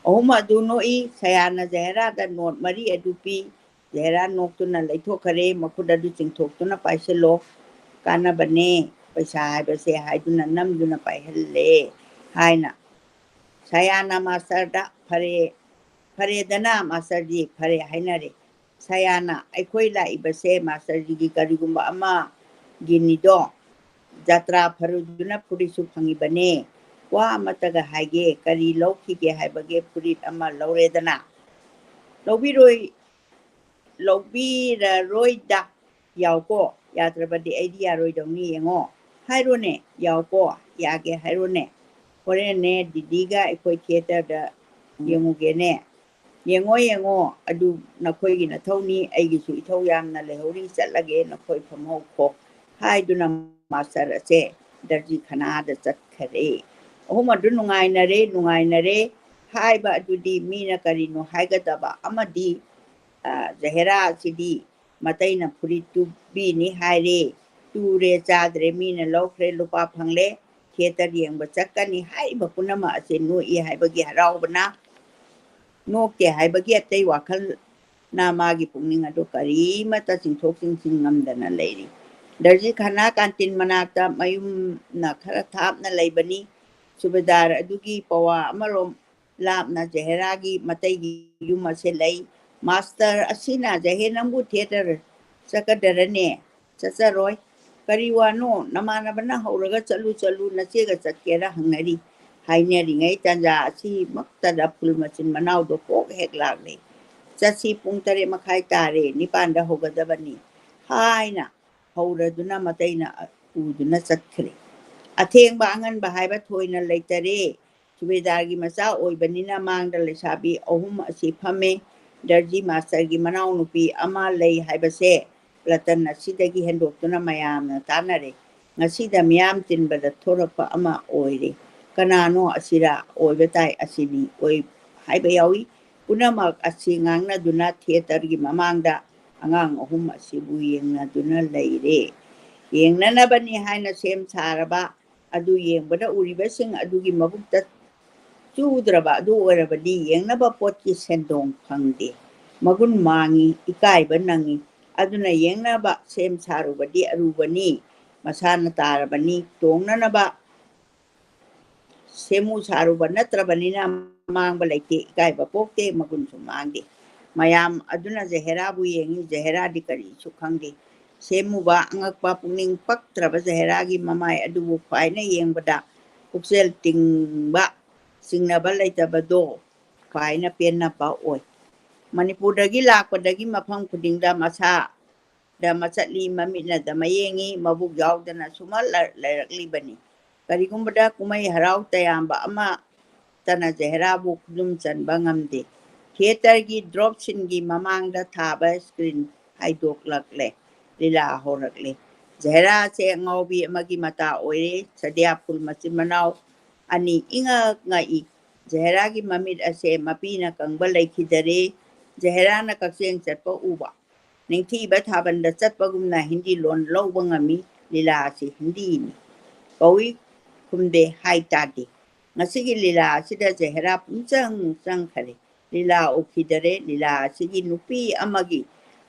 ꯑꯍꯨꯝ ꯑꯗꯨ ꯅꯣꯛꯏ꯫ ꯁꯌꯥꯅ ꯖꯍꯦꯔꯥꯗ ꯅꯣꯠ ꯃꯔꯤ ꯑꯗꯨ ꯄꯤ꯫ ꯖꯍꯦꯔꯥ ꯅꯣꯛꯇꯨꯅ ꯂꯩꯊꯣꯛꯈꯔꯦ꯫ ꯃꯈꯨꯠ ꯑꯗꯨ ꯆꯤꯡꯊꯣꯛꯇꯨꯅ ꯄꯥꯏꯁꯤꯜꯂꯣ, ꯀꯥꯟꯅꯕꯅꯦ ꯄꯩꯁꯥ ꯍꯥꯏꯕꯁꯦ ꯍꯥꯏꯗꯨꯅ ꯅꯝꯗꯨꯅ ꯄꯥꯏꯍꯜꯂꯦ ꯍꯥꯏꯅ꯫ ꯁꯌꯥꯅ ꯃꯥꯁꯇꯔꯗ ꯐꯔꯦ, ꯐꯔꯦꯗꯅ ꯃꯥꯁꯇꯔꯖꯤ, ꯐꯔꯦ ꯍꯥꯏꯅꯔꯦ꯫ ꯁꯌꯥꯅ, ꯑꯩꯈꯣꯏ ꯂꯥꯛꯏꯕꯁꯦ ꯃꯥꯁꯇꯔꯖꯤꯒꯤ ꯀꯔꯤꯒꯨꯝꯕ ꯑꯃꯒꯤꯅꯤꯗꯣ, ꯖꯇ꯭ꯔꯥ ꯐꯔꯨꯗꯨꯅ ꯐꯨꯔꯤꯠꯁꯨ ꯐꯪꯉꯤꯕꯅꯦ꯫ ꯋꯥ ꯑꯃꯇꯒ ꯍꯥꯏꯒꯦ, ꯀꯔꯤ ꯂꯧꯈꯤꯒꯦ ꯍꯥꯏꯕꯒꯦ? ꯐꯨꯔꯤꯠ ꯑꯃ ꯂꯧꯔꯦꯗꯅ꯫ ꯂꯧꯕꯤꯔꯣꯏ, ꯂꯧꯕꯤꯔꯔꯣꯏꯗ꯫ ꯌꯥꯎꯀꯣ, ꯌꯥꯗ꯭ꯔꯕꯗꯤ ꯑꯩꯗꯤ ꯌꯥꯔꯣꯏꯗꯧꯅꯤ꯫ ꯌꯦꯡꯉꯣ, ꯍꯥꯏꯔꯣꯅꯦ, ꯌꯥꯎꯀꯣ, ꯌꯥꯒꯦ ꯍꯥꯏꯔꯣꯅꯦ꯫ ꯍꯣꯔꯦꯟꯅꯦ ꯗꯤꯗꯤꯒ ꯑꯩꯈꯣꯏ ꯊꯤꯌꯦꯇꯔꯗ ꯌꯦꯡꯉꯨꯒꯦꯅꯦ꯫ ꯌꯦꯡꯉꯣ, ꯌꯦꯡꯉꯣ, ꯑꯗꯨ ꯅꯈꯣꯏꯒꯤ ꯅꯊꯧꯅꯤ, ꯑꯩꯒꯤꯁꯨ ꯏꯊꯧ ꯌꯥꯝꯅ ꯂꯩꯍꯧꯔꯤ, ꯆꯠꯂꯒꯦ, ꯅꯈꯣꯏ ꯐꯝꯍꯧꯈꯣ ꯍꯥꯏꯗꯨꯅ ꯃꯥꯁꯇꯔ ꯑꯁꯦ ꯗꯔꯖꯤ ꯈꯅꯥꯗ ꯆꯠꯈꯔꯦ꯫ ꯑꯍꯨꯝ ꯑꯗꯨ ꯅꯨꯡꯉꯥꯏꯅꯔꯦ, ꯅꯨꯡꯉꯥꯏꯅꯔꯦ ꯍꯥꯏꯕ ꯑꯗꯨꯗꯤ ꯃꯤꯅ ꯀꯔꯤꯅꯣ ꯍꯥꯏꯒꯗꯕ ꯑꯃꯗꯤ, ꯑ, ꯖꯍꯦꯔꯥ ꯑꯁꯤꯗꯤ ꯃꯇꯩꯅ ꯐꯨꯔꯤꯠ ꯇꯨꯕꯤꯅꯤ ꯍꯥꯏꯔꯦ, ꯇꯨꯔꯦ, ꯆꯥꯗ꯭ꯔꯦ, ꯃꯤꯅ ꯂꯧꯈ꯭ꯔꯦ, ꯂꯨꯄꯥ ꯐꯪꯂꯦ, ꯊꯤꯌꯦꯇꯔ ꯌꯦꯡꯕ ꯆꯠꯀꯅꯤ ꯍꯥꯏꯔꯤꯕ ꯄꯨꯝꯅꯃꯛ ꯑꯁꯦ ꯅꯣꯛꯏ ꯍꯥꯏꯕꯒꯤ ꯍꯔꯥꯎꯕꯅ, ꯅꯣꯛꯇꯦ ꯍꯥꯏꯕꯒꯤ ꯑꯇꯩ ꯋꯥꯈꯜꯅ ꯃꯥꯒꯤ ꯄꯨꯛꯅꯤꯡ ꯑꯗꯨ ꯀꯔꯤꯃꯠꯇ ꯆꯤꯡꯊꯣꯛ ꯆꯤꯡꯁꯤꯟ ꯉꯝꯗꯅ ꯂꯩꯔꯤ꯫ ꯗꯔꯖꯤ ꯈꯅꯥ ꯀꯥꯟꯇꯤꯟ ꯃꯅꯥꯛꯇ ꯃꯌꯨꯝꯅ ꯈꯔ ꯊꯥꯞꯅ ꯂꯩꯕꯅꯤ꯫ ꯁꯨꯕꯦꯗꯥꯔ ꯑꯗꯨꯒꯤ ꯄꯋꯥ ꯑꯃꯔꯣꯝ ꯂꯥꯞꯅ ꯖꯍꯦꯔꯥꯒꯤ ꯃꯇꯩꯒꯤ ꯌꯨꯝ ꯑꯁꯦ ꯂꯩ꯫ ꯃꯥꯁꯇꯔ ꯑꯁꯤꯅ, "ꯖꯍꯦ, ꯅꯪꯕꯨ ꯊꯤꯌꯦꯇꯔ ꯆꯠꯀꯗꯔꯅꯦ?" "ꯆꯠꯆꯔꯣꯏ꯫" "ꯀꯔꯤ ꯋꯥꯅꯣ? ꯅꯃꯥꯟꯅꯕꯅ ꯍꯧꯔꯒ ꯆꯠꯂꯨ ꯆꯠꯂꯨ, ꯅꯆꯦꯒ ꯆꯠꯀꯦꯔ ꯍꯪꯅꯔꯤ꯫" ꯍꯥꯏꯅꯔꯤꯉꯩ ꯇꯥꯟꯖꯥ ꯑꯁꯤꯃꯛꯇꯗ ꯐꯨꯜ ꯃꯆꯤꯟ ꯃꯅꯥꯎꯗꯣ ꯀꯣꯛ ꯍꯦꯛ ꯂꯥꯛꯂꯦ꯫ "ꯆꯠꯁꯤ, ꯄꯨꯡ ꯇꯔꯦꯠ ꯃꯈꯥꯏ ꯇꯥꯔꯦ, ꯅꯤꯄꯥꯟꯗ ꯍꯧꯒꯗꯕꯅꯤ" ꯍꯥꯏꯅ ꯍꯧꯔꯗꯨꯅ ꯃꯇꯩꯅ ꯄꯨꯗꯨꯅ ꯆꯠꯈ꯭ꯔꯦ꯫ ꯑꯊꯦꯡꯕ ꯑꯉꯟꯕ ꯍꯥꯏꯕ ꯊꯣꯏꯅ ꯂꯩꯇꯔꯦ꯫ ꯁꯨꯕꯦꯗꯥꯔꯒꯤ ꯃꯆꯥ ꯑꯣꯏꯕꯅꯤꯅ ꯃꯥꯡꯗ ꯂꯩꯁꯥꯕꯤ ꯑꯍꯨꯝ ꯑꯁꯤ ꯐꯝꯃꯦ꯫ ꯗꯔꯖꯤ ꯃꯥꯁꯇꯔꯒꯤ ꯃꯅꯥꯎꯅꯨꯄꯤ ꯑꯃ ꯂꯩ ꯍꯥꯏꯕꯁꯦ ꯔꯇꯟ ꯑꯁꯤꯗꯒꯤ ꯍꯦꯟꯗꯣꯛꯇꯨꯅ ꯃꯌꯥꯝꯅ ꯇꯥꯟꯅꯔꯦ꯫ ꯉꯁꯤꯗ ꯃꯤꯌꯥꯝ ꯇꯤꯟꯕꯗ ꯊꯣꯔꯛꯄ ꯑꯃ ꯑꯣꯏꯔꯦ꯫ ꯀꯅꯥꯅꯣ ꯑꯁꯤꯔꯥ? ꯑꯣꯏꯕ ꯇꯥꯏ, ꯑꯁꯤꯅꯤ꯫ ꯑꯣꯏ ꯍꯥꯏꯕ ꯌꯥꯎꯏ꯫ ꯄꯨꯝꯅꯃꯛ ꯑꯁꯤ ꯉꯥꯡꯅꯗꯨꯅ ꯊꯤꯌꯦꯇꯔꯒꯤ ꯃꯃꯥꯡꯗ ꯑꯉꯥꯡ ꯑꯍꯨꯝ ꯑꯁꯤꯕꯨ ꯌꯦꯡꯅꯗꯨꯅ ꯂꯩꯔꯦ꯫ ꯌꯦꯡꯅꯅꯕꯅꯤ ꯍꯥꯏꯅ ꯁꯦꯝ ꯁꯥꯔꯕ ꯑꯗꯨ ꯌꯦꯡꯕꯗ ꯎꯔꯤꯕꯁꯤꯡ ꯑꯗꯨꯒꯤ ꯃꯕꯨꯛꯇ ꯆꯨꯗ꯭ꯔꯕ ꯑꯗꯨ ꯑꯣꯏꯔꯕꯗꯤ ꯌꯦꯡꯅꯕ ꯄꯣꯠꯀꯤ ꯁꯦꯟꯗꯣꯡ ꯐꯪꯗꯦ꯫ ꯃꯒꯨꯟ ꯃꯥꯡꯏ, ꯏꯀꯥꯏꯕ ꯅꯪꯏ꯫ ꯑꯗꯨꯅ ꯌꯦꯡꯅꯕ ꯁꯦꯝ ꯁꯥꯔꯨꯕꯗꯤ ꯑꯔꯨꯕꯅꯤ꯫ ꯃꯁꯥꯅ ꯇꯥꯔꯕꯅꯤ꯫ ꯇꯣꯡꯅꯅꯕ ꯁꯦꯝꯃꯨ ꯁꯥꯔꯨꯕ ꯅꯠꯇ꯭ꯔꯕꯅꯤꯅ ꯃꯥꯡꯕ ꯂꯩꯇꯦ, ꯏꯀꯥꯏꯕ ꯄꯣꯛꯇꯦ, ꯃꯒꯨꯟꯁꯨ ꯃꯥꯡꯗꯦ꯫ ꯃꯌꯥꯝ ꯑꯗꯨꯅ ꯖꯍꯦꯔꯥꯕꯨ ꯌꯦꯡꯏ, ꯖꯍꯦꯔꯥꯗꯤ ꯀꯔꯤꯁꯨ ꯈꯪꯗꯦ꯫ ꯁꯦꯝꯃꯨꯕ ꯑꯉꯛꯄ ꯄꯨꯛꯅꯤꯡ ꯄꯛꯇ꯭ꯔꯕ ꯖꯍꯦꯔꯥꯒꯤ ꯃꯃꯥꯏ ꯑꯗꯨꯕꯨ ꯈ꯭ꯋꯥꯏꯅ ꯌꯦꯡꯕꯗ ꯄꯨꯛꯆꯦꯜ ꯇꯤꯡꯕ, ꯆꯤꯡꯅꯕ ꯂꯩꯇꯕꯗꯣ ꯈ꯭ꯋꯥꯏꯅ ꯄꯦꯟꯅꯕ ꯑꯣꯏ꯫ ꯃꯅꯤꯄꯨꯔꯗꯒꯤ ꯂꯥꯛꯄꯗꯒꯤ ꯃꯐꯝ ꯈꯨꯗꯤꯡꯗ ꯃꯁꯥ ꯗ ꯃꯆꯠꯂꯤ, ꯃꯃꯤꯠꯅꯗ ꯃꯌꯦꯡꯉꯤ, ꯃꯕꯨꯛ ꯌꯥꯎꯗꯅ ꯁꯨꯃꯜ ꯂ-, ꯂꯩꯔꯛꯂꯤꯕꯅꯤ꯫ ꯀꯔꯤꯒꯨꯝꯕꯗ ꯀꯨꯝꯍꯩ ꯍꯔꯥꯎ ꯇꯌꯥꯝꯕ ꯑꯃꯠꯇꯅ ꯖꯍꯦꯔꯥꯕꯨ ꯈꯨꯗꯨꯝ ꯆꯟꯕ ꯉꯝꯗꯦ꯫ ꯊꯤꯌꯦꯇꯔꯒꯤ ꯗ꯭ꯔꯣꯞꯁꯤꯡꯒꯤ ꯃꯃꯥꯡꯗ ꯊꯥꯕ ꯁ꯭ꯀ꯭ꯔꯤꯟ ꯍꯥꯏꯗꯣꯛꯂꯛꯂꯦ꯫ ꯂꯤꯂꯥ ꯍꯧꯔꯛꯂꯦ꯫ ꯖꯍꯦꯔꯥꯁꯦ ꯑꯉꯥꯎꯕꯤ ꯑꯃꯒꯤ ꯃꯇꯥ ꯑꯣꯏꯔꯦ꯫ ꯁꯗꯤꯌꯥ ꯐꯨꯜ ꯃꯆꯤꯟ ꯃꯅꯥꯎ ꯑꯅꯤ ꯏꯉꯛ ꯉꯛꯏ꯫ ꯖꯍꯦꯔꯥꯒꯤ ꯃꯃꯤꯠ ꯑꯁꯦ ꯃꯄꯤꯅ ꯀꯪꯕ ꯂꯩꯈꯤꯗꯔꯦ꯫ ꯖꯍꯦꯔꯥꯅ ꯀꯛꯆꯦꯡ ꯆꯠꯄ ꯎꯕ꯫ ꯅꯤꯡꯊꯤꯕ ꯊꯥꯕꯜꯗ ꯆꯠꯄꯒꯨꯝꯅ ꯍꯤꯟꯗꯤ ꯂꯣꯟ ꯂꯧꯕ ꯉꯝꯃꯤ꯫ ꯂꯤꯂꯥ ꯑꯁꯤ ꯍꯤꯟꯗꯤꯅꯤ꯫ ꯀꯧꯏ ꯈꯨꯝꯗꯦ ꯍꯥꯏ ꯇꯥꯗꯦ꯫ ꯉꯁꯤꯒꯤ ꯂꯤꯂꯥ ꯑꯁꯤꯗ ꯖꯍꯦꯔꯥ ꯄꯨꯡꯆꯪ ꯆꯪꯈꯔꯦ꯫ ꯂꯤꯂꯥ ꯎꯈꯤꯗꯔꯦ꯫ ꯂꯤꯂꯥ ꯑꯁꯤꯒꯤ ꯅꯨꯄꯤ ꯑꯃꯒꯤ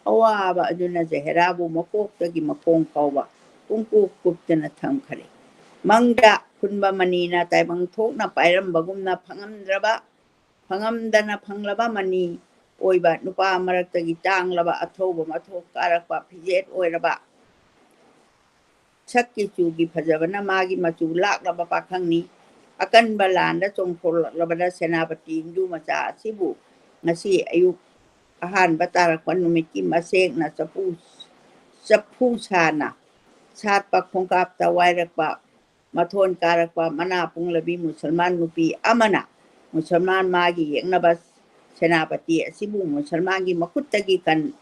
ꯑꯋꯥꯕ ꯑꯗꯨꯅ ꯖꯍꯦꯔꯥꯕꯨ ꯃꯀꯣꯛꯇꯒꯤ ꯃꯈꯣꯡ ꯐꯥꯎꯕ ꯄꯨꯡꯀꯨꯞ ꯀꯨꯞꯇꯅ ꯊꯝꯈꯔꯦ꯫ ꯃꯪꯗ ꯈꯨꯟꯕ ꯃꯅꯤꯅ ꯇꯥꯏꯕꯪ ꯊꯣꯛꯅ ꯄꯥꯏꯔꯝꯕꯒꯨꯝꯅ ꯐꯪꯉꯝꯗ꯭ꯔꯕ, ꯐꯪꯉꯝꯗꯅ ꯐꯪꯂꯕ ꯃꯅꯤ ꯑꯣꯏꯕ ꯅꯨꯄꯥ ꯃꯔꯛꯇꯒꯤ ꯇꯥꯡꯂꯕ ꯑꯊꯧꯕ ꯃꯊꯣꯛ ꯀꯥꯔꯛꯄ ꯐꯤꯖꯦꯠ ꯑꯣꯏꯔꯕ ꯁꯛꯀꯤ ꯆꯨꯒꯤ ꯐꯖꯕꯅ ꯃꯥꯒꯤ ꯃꯆꯨ ꯂꯥꯛꯂꯕ ꯄꯥꯈꯪꯅꯤ꯫ ꯑꯀꯟꯕ ꯂꯥꯟꯗ ꯆꯣꯡꯊꯣꯛꯂꯛꯂꯕꯗ ꯁꯦꯅꯥꯄꯇꯤ ꯍꯤꯟꯗꯨ ꯃꯆꯥ ꯑꯁꯤꯕꯨ ꯉꯁꯤ ꯑꯌꯨꯛ ꯑꯍꯥꯟꯕ ꯇꯥꯔꯛꯄ ꯅꯨꯃꯤꯠꯀꯤ ꯃꯁꯦꯛꯅ ꯆꯐꯨ, ꯆꯐꯨ ꯁꯥꯅ ꯁꯥꯠꯄ ꯈꯣꯡꯀꯥꯞꯇ ꯋꯥꯏꯔꯛꯄ ꯃꯊꯣꯟ ꯀꯥꯔꯛꯄ ꯃꯅꯥ ꯄꯨꯡꯂꯕꯤ ꯃꯨꯁꯜꯃꯥꯟ ꯅꯨꯄꯤ ꯑꯃꯅ ꯃꯨꯁꯜꯃꯥꯟ ꯃꯥꯒꯤ ꯌꯦꯛꯅꯕ ꯁꯦꯅꯥꯄꯇꯤ ꯑꯁꯤꯕꯨ ꯃꯨꯁꯜꯃꯥꯟꯒꯤ ꯃꯈꯨꯠꯇꯒꯤ ꯀꯟ-,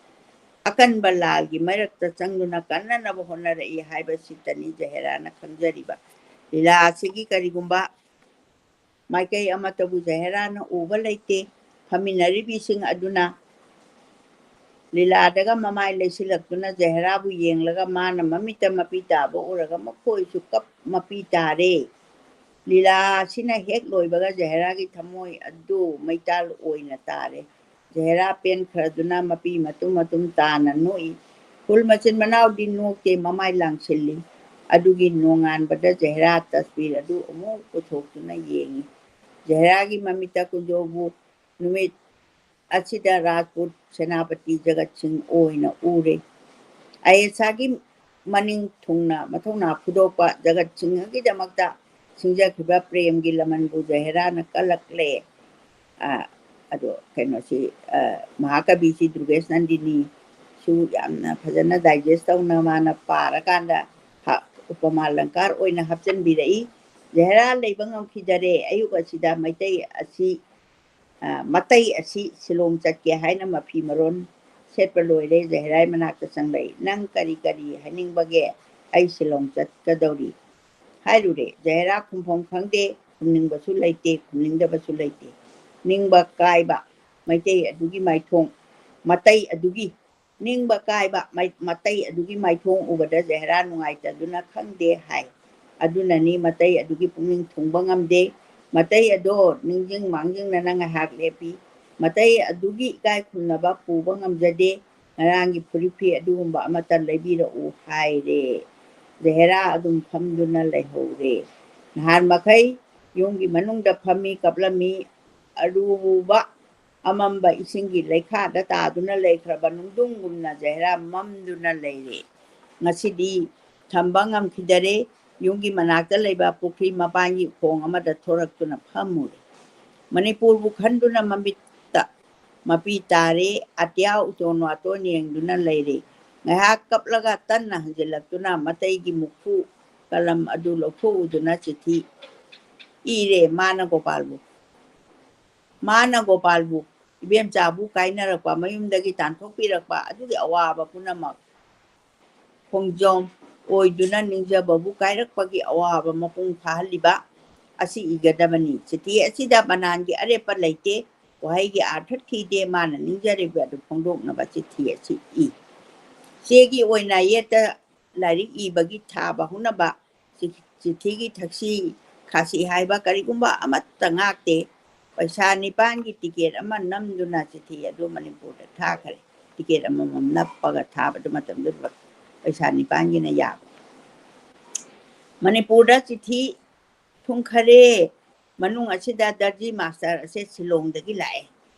ꯑꯀꯟꯕ ꯂꯥꯜꯒꯤ ꯃꯥꯏꯔꯛꯇ ꯆꯪꯗꯨꯅ ꯀꯟꯅꯅꯕ ꯍꯣꯠꯅꯔꯛꯏ ꯍꯥꯏꯕꯁꯤꯇꯅꯤ ꯖꯍꯦꯔꯥꯅ ꯈꯪꯖꯔꯤꯕ꯫ ꯂꯤꯂꯥ ꯑꯁꯤꯒꯤ ꯀꯔꯤꯒꯨꯝꯕ ꯃꯥꯏꯀꯩ ꯑꯃꯠꯇꯕꯨ ꯖꯍꯦꯔꯥꯅ ꯎꯕ ꯂꯩꯇꯦ꯫ ꯐꯝꯃꯤꯟꯅꯔꯤꯕꯤꯁꯤꯡ ꯑꯗꯨꯅ ꯂꯤꯂꯥꯗꯒ ꯃꯃꯥꯏ ꯂꯩꯁꯤꯜꯂꯛꯇꯨꯅ ꯖꯍꯦꯔꯥꯕꯨ ꯌꯦꯡꯂꯒ ꯃꯥꯅ ꯃꯃꯤꯠꯇ ꯃꯄꯤ ꯇꯥꯕ ꯎꯔꯒ ꯃꯈꯣꯏꯁꯨ ꯀꯞ ꯃꯄꯤ ꯇꯥꯔꯦ꯫ ꯂꯤꯂꯥ ꯑꯁꯤꯅ ꯍꯦꯛ ꯂꯣꯏꯕꯒ ꯖꯍꯦꯔꯥꯒꯤ ꯊꯃꯣꯏ ꯑꯗꯨ ꯃꯩꯇꯥꯜ ꯑꯣꯏꯅ ꯇꯥꯔꯦ꯫ ꯖꯍꯦꯔꯥ ꯄꯦꯟꯈ꯭ꯔꯗꯨꯅ ꯃꯄꯤ ꯃꯇꯨꯝ ꯃꯇꯨꯝ ꯇꯥꯅ ꯅꯣꯛꯏ꯫ ꯐꯨꯜ ꯃꯆꯤꯟ ꯃꯅꯥꯎꯗꯤ ꯅꯣꯛꯇꯦ, ꯃꯃꯥꯏ ꯂꯥꯡꯁꯤꯜꯂꯤ꯫ ꯑꯗꯨꯒꯤ ꯅꯣꯡꯉꯥꯟꯕꯗ ꯖꯍꯦꯔꯥ ꯇꯁꯕꯤꯔ ꯑꯗꯨ ꯑꯃꯨꯛ ꯄꯨꯊꯣꯛꯇꯨꯅ ꯌꯦꯡꯏ꯫ ꯖꯍꯦꯔꯥꯒꯤ ꯃꯃꯤꯠꯇ ꯀꯨꯟꯖꯣꯕꯨ ꯅꯨꯃꯤꯠ ꯑꯁꯤꯗ ꯔꯥꯖꯄꯨꯠ ꯁꯦꯅꯥꯄꯇꯤ ꯖꯒꯠ ꯁꯤꯡ ꯑꯣꯏꯅ ꯎꯔꯦ꯫ ꯑꯌꯦꯁꯥꯒꯤ ꯃꯅꯤꯡ ꯊꯨꯡꯅ ꯃꯊꯧꯅꯥ ꯐꯨꯗꯣꯛꯄ ꯖꯒꯠ ꯁꯤꯡꯍꯒꯤꯗꯃꯛꯇ ꯁꯤꯡꯖꯈꯤꯕ ꯄ꯭ꯔꯦꯝꯒꯤ ꯂꯃꯟꯕꯨ ꯖꯍꯦꯔꯥꯅ ꯀꯜꯂꯛꯂꯦ꯫ ꯑ, ꯑꯗꯣ ꯀꯩꯅꯣꯁꯤ, ꯑ, ꯃꯍꯥꯀꯕꯤꯁꯤ ꯗꯨꯔꯒꯦꯁ ꯅꯟꯗꯤꯅꯤꯁꯨ ꯌꯥꯝꯅ ꯐꯖꯅ ꯗꯥꯏꯖꯦꯁ ꯇꯧꯅ ꯃꯥꯅ ꯄꯥꯔꯀꯥꯟꯗ ꯍꯥ-, ꯎꯄꯃꯥ ꯑꯂꯪꯀꯥꯔ ꯑꯣꯏꯅ ꯍꯥꯞꯆꯤꯟꯕꯤꯔꯛꯏ꯫ ꯖꯍꯦꯔꯥ ꯂꯩꯕ ꯉꯝꯈꯤꯗꯔꯦ꯫ ꯑꯌꯨꯛ ꯑꯁꯤꯗ ꯃꯩꯇꯩ ꯑꯁꯤ, ꯑ, ꯃꯇꯩ ꯑꯁꯤ ꯁꯤꯂꯣꯡ ꯆꯠꯀꯦ ꯍꯥꯏꯅ ꯃꯐꯤ ꯃꯔꯣꯟ ꯁꯦꯠꯄ ꯂꯣꯏꯔꯦ꯫ ꯖꯍꯦꯔꯥꯏ ꯃꯅꯥꯛꯇ ꯆꯪꯂꯛꯏ꯫ "ꯅꯪ ꯀꯔꯤ ꯀꯔꯤ ꯍꯥꯏꯅꯤꯡꯕꯒꯦ? ꯑꯩ ꯁꯤꯂꯣꯡ ꯆꯠꯀꯗꯧꯔꯤ" ꯍꯥꯏꯔꯨꯔꯦ꯫ ꯖꯍꯦꯔꯥ ꯈꯨꯝꯐꯝ ꯈꯪꯗꯦ, ꯈꯨꯝꯅꯤꯡꯕꯁꯨ ꯂꯩꯇꯦ, ꯈꯨꯝꯅꯤꯡꯗꯕꯁꯨ ꯂꯩꯇꯦ꯫ ꯅꯤꯡꯕ ꯀꯥꯏꯕ ꯃꯩꯇꯩ ꯑꯗꯨꯒꯤ ꯃꯥꯏꯊꯣꯡ, ꯃꯇꯩ ꯑꯗꯨꯒꯤ ꯅꯤꯡꯕ ꯀꯥꯏꯕ ꯃꯩ-, ꯃꯇꯩ ꯑꯗꯨꯒꯤ ꯃꯥꯏꯊꯣꯡ ꯎꯕꯗ ꯖꯍꯦꯔꯥ ꯅꯨꯡꯉꯥꯏꯇꯗꯨꯅ ꯈꯪꯗꯦ ꯍꯥꯏ꯫ ꯑꯗꯨꯅꯅꯤ ꯃꯇꯩ ꯑꯗꯨꯒꯤ ꯄꯨꯛꯅꯤꯡ ꯊꯨꯡꯕ ꯉꯝꯗꯦ꯫ ꯃꯇꯩ ꯑꯗꯣ ꯅꯤꯡꯁꯤꯡ ꯃꯥꯡꯖꯤꯡꯅꯅ ꯉꯥꯏꯍꯥꯛ ꯂꯦꯞꯄꯤ꯫ ꯃꯇꯩ ꯑꯗꯨꯒꯤ ꯏꯀꯥꯏ ꯈꯨꯝꯅꯕ ꯄꯨꯕ ꯉꯝꯖꯗꯦ꯫ "ꯉꯔꯥꯡꯒꯤ ꯐꯨꯔꯤꯠ ꯐꯤ ꯑꯗꯨꯒꯨꯝꯕ ꯑꯃꯠꯇ ꯂꯩꯕꯤꯔꯛꯎ" ꯍꯥꯏꯔꯦ꯫ ꯖꯍꯦꯔꯥ ꯑꯗꯨꯝ ꯐꯝꯗꯨꯅ ꯂꯩꯍꯧꯔꯦ꯫ ꯅꯍꯥꯟ ꯃꯈꯩ ꯌꯨꯝꯒꯤ ꯃꯅꯨꯡꯗ ꯐꯝꯃꯤ, ꯀꯞꯂꯝꯃꯤ꯫ ꯑꯔꯨꯕ ꯑꯃꯝꯕ ꯏꯁꯤꯡꯒꯤ ꯂꯩꯈꯥꯗ ꯇꯥꯗꯨꯅ ꯂꯩꯈ꯭ꯔꯕ ꯅꯨꯡꯗꯨꯡꯒꯨꯝꯅ ꯖꯍꯦꯔꯥ ꯃꯝꯗꯨꯅ ꯂꯩꯔꯦ꯫ ꯉꯁꯤꯗꯤ ꯊꯝꯕ ꯉꯝꯈꯤꯗꯔꯦ꯫ ꯌꯨꯝꯒꯤ ꯃꯅꯥꯛꯇ ꯂꯩꯕ ꯄꯨꯈ꯭ꯔꯤ ꯃꯄꯥꯟꯒꯤ ꯎꯈꯣꯡ ꯑꯃꯗ ꯊꯣꯔꯛꯇꯨꯅ ꯐꯝꯃꯨꯔꯦ꯫ ꯃꯅꯤꯄꯨꯔꯕꯨ ꯈꯟꯗꯨꯅ ꯃꯃꯤꯠꯇ ꯃꯄꯤ ꯇꯥꯔꯦ꯫ ꯑꯇꯤꯌꯥ ꯎꯇꯣꯟ ꯋꯥꯇꯣꯟ ꯌꯦꯡꯗꯨꯅ ꯂꯩꯔꯦ꯫ ꯉꯥꯏꯍꯥꯛ ꯀꯞꯂꯒ ꯇꯟꯅ ꯍꯟꯖꯤꯜꯂꯛꯇꯨꯅ ꯃꯇꯩꯒꯤ ꯃꯨꯛꯈꯨ ꯀꯂꯝ ꯑꯗꯨ ꯂꯧꯊꯣꯛꯎꯗꯨꯅ ꯆꯤꯊꯤ ꯏꯔꯦ꯫ ꯃꯥꯅ ꯒꯣꯄꯥꯜꯕꯨ, ꯃꯥꯅ ꯒꯣꯄꯥꯜꯕꯨ ꯏꯕꯦꯝꯆꯥꯕꯨ ꯀꯥꯏꯅꯔꯛꯄ, ꯃꯌꯨꯝꯗꯒꯤ ꯇꯥꯟꯊꯣꯛꯄꯤꯔꯛꯄ ꯑꯗꯨꯒꯤ ꯑꯋꯥꯕ ꯄꯨꯝꯅꯃꯛ ꯈꯣꯡꯖꯣꯝ ꯑꯣꯏꯗꯨꯅ ꯅꯤꯡꯖꯕꯕꯨ ꯀꯥꯏꯔꯛꯄꯒꯤ ꯑꯋꯥꯕ ꯃꯄꯨꯡ ꯐꯥꯍꯜꯂꯤꯕ ꯑꯁꯤ ꯏꯒꯗꯕꯅꯤ꯫ ꯆꯤꯊꯤ ꯑꯁꯤꯗ ꯃꯅꯥꯟꯒꯤ ꯑꯔꯦꯞꯄ ꯂꯩꯇꯦ, ꯋꯥꯍꯩꯒꯤ ꯑꯥꯔꯊ ꯊꯤꯗꯦ, ꯃꯥꯅ ꯅꯤꯡꯖꯔꯤꯕ ꯑꯗꯨ ꯐꯣꯡꯗꯣꯛꯅꯕ ꯆꯤꯊꯤ ꯑꯁꯤ ꯏ꯫ ꯆꯦꯒꯤ ꯑꯣꯏꯅ ꯌꯦꯠꯇ ꯂꯥꯏꯔꯤꯛ ꯏꯕꯒꯤ ꯊꯥꯕ ꯍꯧꯅꯕ ꯆꯤ-, ꯆꯤꯊꯤꯒꯤ ꯊꯛꯁꯤ ꯈꯥꯁꯤ ꯍꯥꯏꯕ ꯀꯔꯤꯒꯨꯝꯕ ꯑꯃꯠꯇ ꯉꯥꯛꯇꯦ꯫ ꯄꯩꯁꯥ ꯅꯤꯄꯥꯟꯒꯤ ꯇꯤꯀꯦꯠ ꯑꯃ ꯅꯝꯗꯨꯅ ꯆꯤꯊꯤ ꯑꯗꯨ ꯃꯅꯤꯄꯨꯔꯗ ꯊꯥꯈꯔꯦ꯫ ꯇꯤꯀꯦꯠ ꯑꯃꯃꯝ ꯅꯞꯄꯒ ꯊꯥꯕꯗꯨ ꯃꯇꯝꯗꯨꯗ ꯄꯩꯁꯥ ꯅꯤꯄꯥꯟꯒꯤꯅ ꯌꯥꯕ꯫ ꯃꯅꯤꯄꯨꯔꯗ ꯆꯤꯊꯤ ꯊꯨꯡꯈꯔꯦ꯫ ꯃꯅꯨꯡ ꯑꯁꯤꯗ ꯗꯔꯖꯤ ꯃꯥꯁꯇꯔ ꯑꯁꯦ ꯁꯤꯂꯣꯡꯗꯒꯤ ꯂꯥꯛꯑꯦ꯫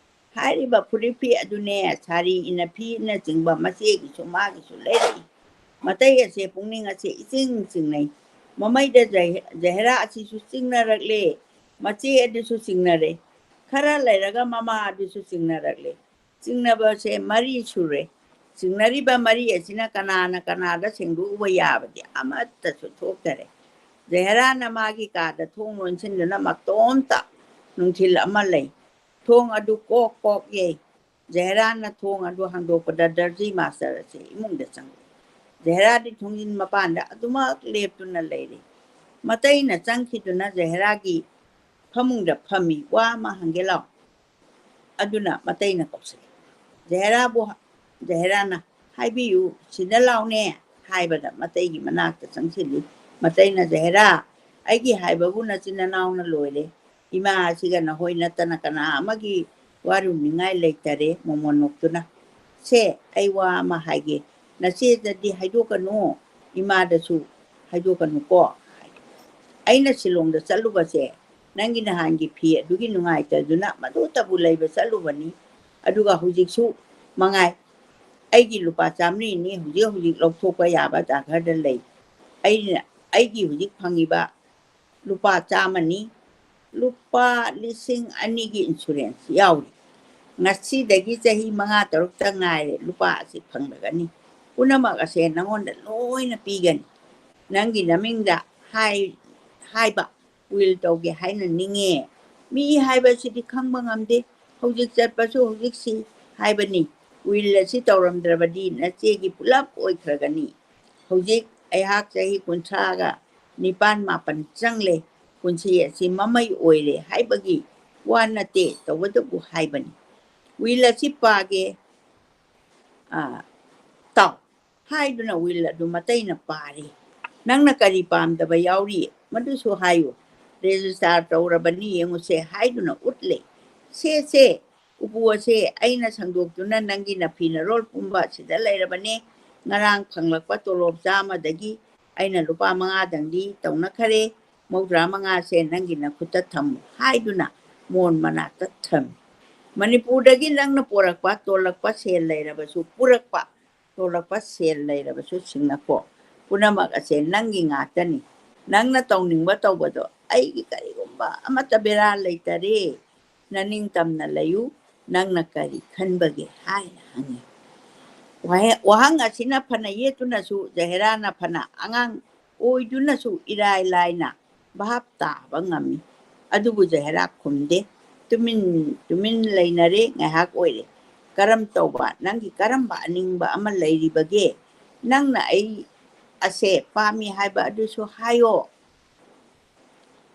ꯍꯥꯏꯔꯤꯕ ꯐꯨꯔꯤꯠ ꯐꯤ ꯑꯗꯨꯅꯦ, ꯁꯥꯔꯤ ꯏꯟꯅꯐꯤꯅꯆꯤꯡꯕ ꯃꯆꯦꯒꯤꯁꯨ ꯃꯥꯒꯤꯁꯨ ꯂꯩꯔꯛꯏ꯫ ꯃꯇꯩ ꯑꯁꯦ ꯄꯨꯛꯅꯤꯡ ꯑꯁꯦ ꯏꯆꯤꯡ ꯆꯤꯡꯅꯩ꯫ ꯃꯃꯩꯗ ꯖꯍꯦ-, ꯖꯍꯦꯔꯥ ꯑꯁꯤꯁꯨ ꯆꯤꯡꯅꯔꯛꯂꯦ꯫ ꯃꯆꯦ ꯑꯗꯨꯁꯨ ꯆꯤꯡꯅꯔꯦ꯫ ꯈꯔ ꯂꯩꯔꯒ ꯃꯃꯥ ꯑꯗꯨꯁꯨ ꯆꯤꯡꯅꯔꯛꯂꯦ꯫ ꯆꯤꯡꯅꯕꯁꯦ ꯃꯔꯤ ꯁꯨꯔꯦ꯫ ꯆꯤꯡꯅꯔꯤꯕ ꯃꯔꯤ ꯑꯁꯤꯅ ꯀꯅꯥꯅ ꯀꯅꯥꯗ ꯁꯦꯡꯗꯣꯛꯎꯕ ꯌꯥꯕꯗꯤ ꯑꯃꯠꯇꯁꯨ ꯊꯣꯛꯇꯔꯦ꯫ ꯖꯍꯦꯔꯥꯅ ꯃꯥꯒꯤ ꯀꯥꯗ ꯊꯣꯡ ꯂꯣꯟꯁꯤꯟꯗꯨꯅ ꯃꯇꯣꯝꯇ ꯅꯨꯡꯊꯤꯜ ꯑꯃ ꯂꯩ꯫ ꯊꯣꯡ ꯑꯗꯨ ꯀꯣꯛ ꯀꯣꯛ ꯌꯩ꯫ ꯖꯍꯦꯔꯥꯅ ꯊꯣꯡ ꯑꯗꯨ ꯍꯥꯡꯗꯣꯛꯄꯗ ꯗꯔꯖꯤ ꯃꯥꯁꯇꯔ ꯑꯁꯤ ꯏꯃꯨꯡꯗ ꯆꯪꯂꯛꯏ꯫ ꯖꯍꯦꯔꯥꯗꯤ ꯊꯣꯡꯖꯤꯟ ꯃꯄꯥꯟꯗ ꯑꯗꯨꯃꯛ ꯂꯦꯞꯇꯨꯅ ꯂꯩꯔꯤ꯫ ꯃꯇꯩꯅ ꯆꯪꯈꯤꯗꯨꯅ ꯖꯍꯦꯔꯥꯒꯤ ꯐꯃꯨꯡꯗ ꯐꯝꯃꯤ꯫ "ꯋꯥ ꯑꯃ ꯍꯪꯒꯦ ꯂꯥꯎ?" ꯑꯗꯨꯅ ꯃꯇꯩꯅ ꯀꯧꯁꯤꯜꯂꯤ꯫ ꯖꯍꯦꯔꯥꯕꯨ, ꯖꯍꯦꯔꯥꯅ, "ꯍꯥꯏꯕꯤꯌꯨ, ꯁꯤꯗ ꯂꯥꯎꯅꯦ" ꯍꯥꯏꯕꯗ ꯃꯇꯩꯒꯤ ꯃꯅꯥꯛꯇ ꯆꯪꯁꯤꯜꯂꯤ꯫ ꯃꯇꯩꯅ, "ꯖꯍꯦꯔꯥ, ꯑꯩꯒꯤ ꯍꯥꯏꯕꯕꯨ ꯅꯆꯤꯟ ꯅꯅꯥꯎꯅ ꯂꯣꯏꯔꯦ꯫ ꯏꯃꯥ ꯑꯁꯤꯒ ꯅꯈꯣꯏ ꯅꯠꯇꯅ ꯀꯅꯥ ꯑꯃꯒꯤ ꯋꯥꯔꯨꯅꯤꯡꯉꯥꯏ ꯂꯩꯇꯔꯦ", ꯃꯣꯃꯣꯟ ꯅꯣꯛꯇꯨꯅ꯫ "ꯁꯦ, ꯑꯩ ꯋꯥ ꯑꯃ ꯍꯥꯏꯒꯦ, ꯅꯆꯦꯗꯗꯤ ꯍꯥꯏꯗꯣꯛꯀꯅꯨ, ꯏꯃꯥꯗꯁꯨ ꯍꯥꯏꯗꯣꯛꯀꯅꯨꯀꯣ꯫ ꯑꯩꯅ ꯁꯤꯂꯣꯡꯗ ꯆꯠꯂꯨꯕꯁꯦ ꯅꯪꯒꯤ ꯅꯍꯥꯟꯒꯤ ꯐꯤ ꯑꯗꯨꯒꯤ ꯅꯨꯡꯉꯥꯏꯇꯗꯨꯅ ꯃꯗꯨꯇꯕꯨ ꯂꯩꯕ ꯆꯠꯂꯨꯕꯅꯤ꯫ ꯑꯗꯨꯒ ꯍꯧꯖꯤꯛꯁꯨ ꯃꯉꯥꯏ, ꯑꯩꯒꯤ ꯂꯨꯄꯥ ꯆꯥꯃꯔꯤꯅꯤ ꯍꯧꯖꯤꯛ ꯍꯧꯖꯤꯛ ꯂꯧꯊꯣꯛꯄ ꯌꯥꯕ ꯖꯥꯒꯔꯗ ꯂꯩ꯫ ꯑꯩꯅ, ꯑꯩꯒꯤ ꯍꯧꯖꯤꯛ ꯐꯪꯉꯤꯕ ꯂꯨꯄꯥ ꯆꯥꯝꯃꯅꯤ꯫ ꯂꯨꯄꯥ ꯂꯤꯁꯤꯡ ꯑꯅꯤꯒꯤ ꯏꯟꯁꯨꯔꯦꯟꯁ ꯌꯥꯎꯔꯤ꯫ ꯉꯁꯤꯗꯒꯤ ꯆꯍꯤ ꯃꯉꯥ ꯇꯔꯨꯛꯇ ꯉꯥꯏꯔꯦ ꯂꯨꯄꯥ ꯑꯁꯤ ꯐꯪꯂꯒꯅꯤ꯫ ꯄꯨꯝꯅꯃꯛ ꯑꯁꯦ ꯅꯉꯣꯟꯗ ꯂꯣꯏꯅ ꯄꯤꯒꯅꯤ꯫ ꯅꯪꯒꯤ ꯅꯃꯤꯡꯗ ꯍꯥꯏ-, ꯍꯥꯏꯕ will ꯇꯧꯒꯦ ꯍꯥꯏꯅ ꯅꯤꯡꯉꯦ꯫ ꯃꯤ ꯍꯥꯏꯕꯁꯤꯗꯤ ꯈꯪꯕ ꯉꯝꯗꯦ꯫ ꯍꯧꯖꯤꯛ ꯆꯠꯄꯁꯨ ꯍꯧꯖꯤꯛꯁꯤ ꯍꯥꯏꯕꯅꯤ꯫ Will ꯑꯁꯤ ꯇꯧꯔꯝꯗ꯭ꯔꯕꯗꯤ ꯅꯆꯦꯒꯤ ꯄꯨꯂꯞ ꯑꯣꯏꯈ꯭ꯔꯒꯅꯤ꯫ ꯍꯧꯖꯤꯛ ꯑꯩꯍꯥꯛ ꯆꯍꯤ ꯀꯨꯟꯊ꯭ꯔꯥꯒ ꯅꯤꯄꯥꯟ ꯃꯥꯄꯟ ꯆꯪꯂꯦ꯫ ꯄꯨꯟꯁꯤ ꯑꯁꯤ ꯃꯃꯩ ꯑꯣꯏꯔꯦ ꯍꯥꯏꯕꯒꯤ ꯋꯥ ꯅꯠꯇꯦ, ꯇꯧꯕꯇꯕꯨ ꯍꯥꯏꯕꯅꯤ꯫ Will ꯑꯁꯤ ꯄꯥꯒꯦ, ꯑꯥ, ꯇꯥꯎ ꯍꯥꯏꯗꯨꯅ will ꯑꯗꯨ ꯃꯇꯩꯅ ꯄꯥꯔꯤ꯫ ꯅꯪꯅ ꯀꯔꯤ ꯄꯥꯝꯗꯕ ꯌꯥꯎꯔꯤ? ꯃꯗꯨꯁꯨ ꯍꯥꯏꯌꯨ꯫ Register ꯇꯧꯔꯕꯅꯤ ꯌꯦꯡꯉꯨꯁꯦ ꯍꯥꯏꯗꯨꯅ ꯎꯠꯂꯦ꯫ ꯁꯦ, ꯁꯦ, ꯎꯄꯨ ꯑꯁꯦ ꯑꯩꯅ ꯁꯪꯗꯣꯛꯇꯨꯅ ꯅꯪꯒꯤ ꯅꯐꯤ ꯅꯔꯣꯜ ꯄꯨꯝꯕ ꯑꯁꯤꯗ ꯂꯩꯔꯕꯅꯦ꯫ ꯉꯔꯥꯡ ꯐꯪꯂꯛꯄ ꯇꯣꯂꯣꯞ ꯆꯥꯝꯃꯗꯒꯤ ꯑꯩꯅ ꯂꯨꯄꯥ ꯃꯉꯥꯗꯪꯗꯤ ꯇꯧꯅꯈꯔꯦ꯫ ꯃꯧꯗ꯭ꯔꯥ ꯃꯉꯥꯁꯦ ꯅꯪꯒꯤ ꯅꯈꯨꯠꯇ ꯊꯝꯃꯨ ꯍꯥꯏꯗꯨꯅ ꯃꯣꯟ ꯃꯅꯥꯛꯇ ꯊꯝꯃꯤ꯫ ꯃꯅꯤꯄꯨꯔꯗꯒꯤ ꯅꯪꯅ ꯄꯣꯔꯛꯄ, ꯇꯣꯜꯂꯛꯄ ꯁꯦꯜ ꯂꯩꯔꯕꯁꯨ ꯄꯨꯔꯛꯄ, ꯇꯣꯜꯂꯛꯄ ꯁꯦꯜ ꯂꯩꯔꯕꯁꯨ ꯁꯤꯡꯅꯀꯣ꯫ ꯄꯨꯝꯅꯃꯛ ꯑꯁꯦ ꯅꯪꯒꯤ ꯉꯥꯛꯇꯅꯤ꯫ ꯅꯪꯅ ꯇꯧꯅꯤꯡꯕ ꯇꯧꯕꯗꯣ ꯑꯩꯒꯤ ꯀꯔꯤꯒꯨꯝꯕ ꯑꯃꯠꯇ ꯕꯦꯔꯥ ꯂꯩꯇꯔꯦ꯫ ꯅꯅꯤꯡꯇꯝꯅ ꯂꯩꯌꯨ꯫ ꯅꯪꯅ ꯀꯔꯤ ꯈꯟꯕꯒꯦ ꯍꯥꯏꯅ ꯍꯪꯉꯤ꯫ ꯋꯥꯍꯦ-, ꯋꯥꯍꯪ ꯑꯁꯤꯅ ꯐꯅ ꯌꯦꯠꯇꯨꯅꯁꯨ, ꯖꯍꯦꯔꯥꯅ ꯐꯅ ꯑꯉꯥꯡ ꯑꯣꯏꯗꯨꯅꯁꯨ ꯏꯔꯥꯏ ꯂꯥꯏꯅ ꯚꯥꯞ ꯇꯥꯕ ꯉꯝꯃꯤ꯫ ꯑꯗꯨꯕꯨ ꯖꯍꯦꯔꯥ ꯈꯨꯝꯗꯦ꯫ ꯇꯨꯃꯤꯟ, ꯇꯨꯃꯤꯟ ꯂꯩꯅꯔꯦ꯫ ꯉꯥꯏꯍꯥꯛ ꯑꯣꯏꯔꯦ꯫ "ꯀꯔꯝ ꯇꯧꯕ? ꯅꯪꯒꯤ ꯀꯔꯝꯕ ꯑꯅꯤꯡꯕ ꯑꯃ ꯂꯩꯔꯤꯕꯒꯦ? ꯅꯪꯅ ꯑꯩ ꯑꯁꯦ ꯄꯥꯝꯃꯤ ꯍꯥꯏꯕ ꯑꯗꯨꯁꯨ ꯍꯥꯏꯌꯣ꯫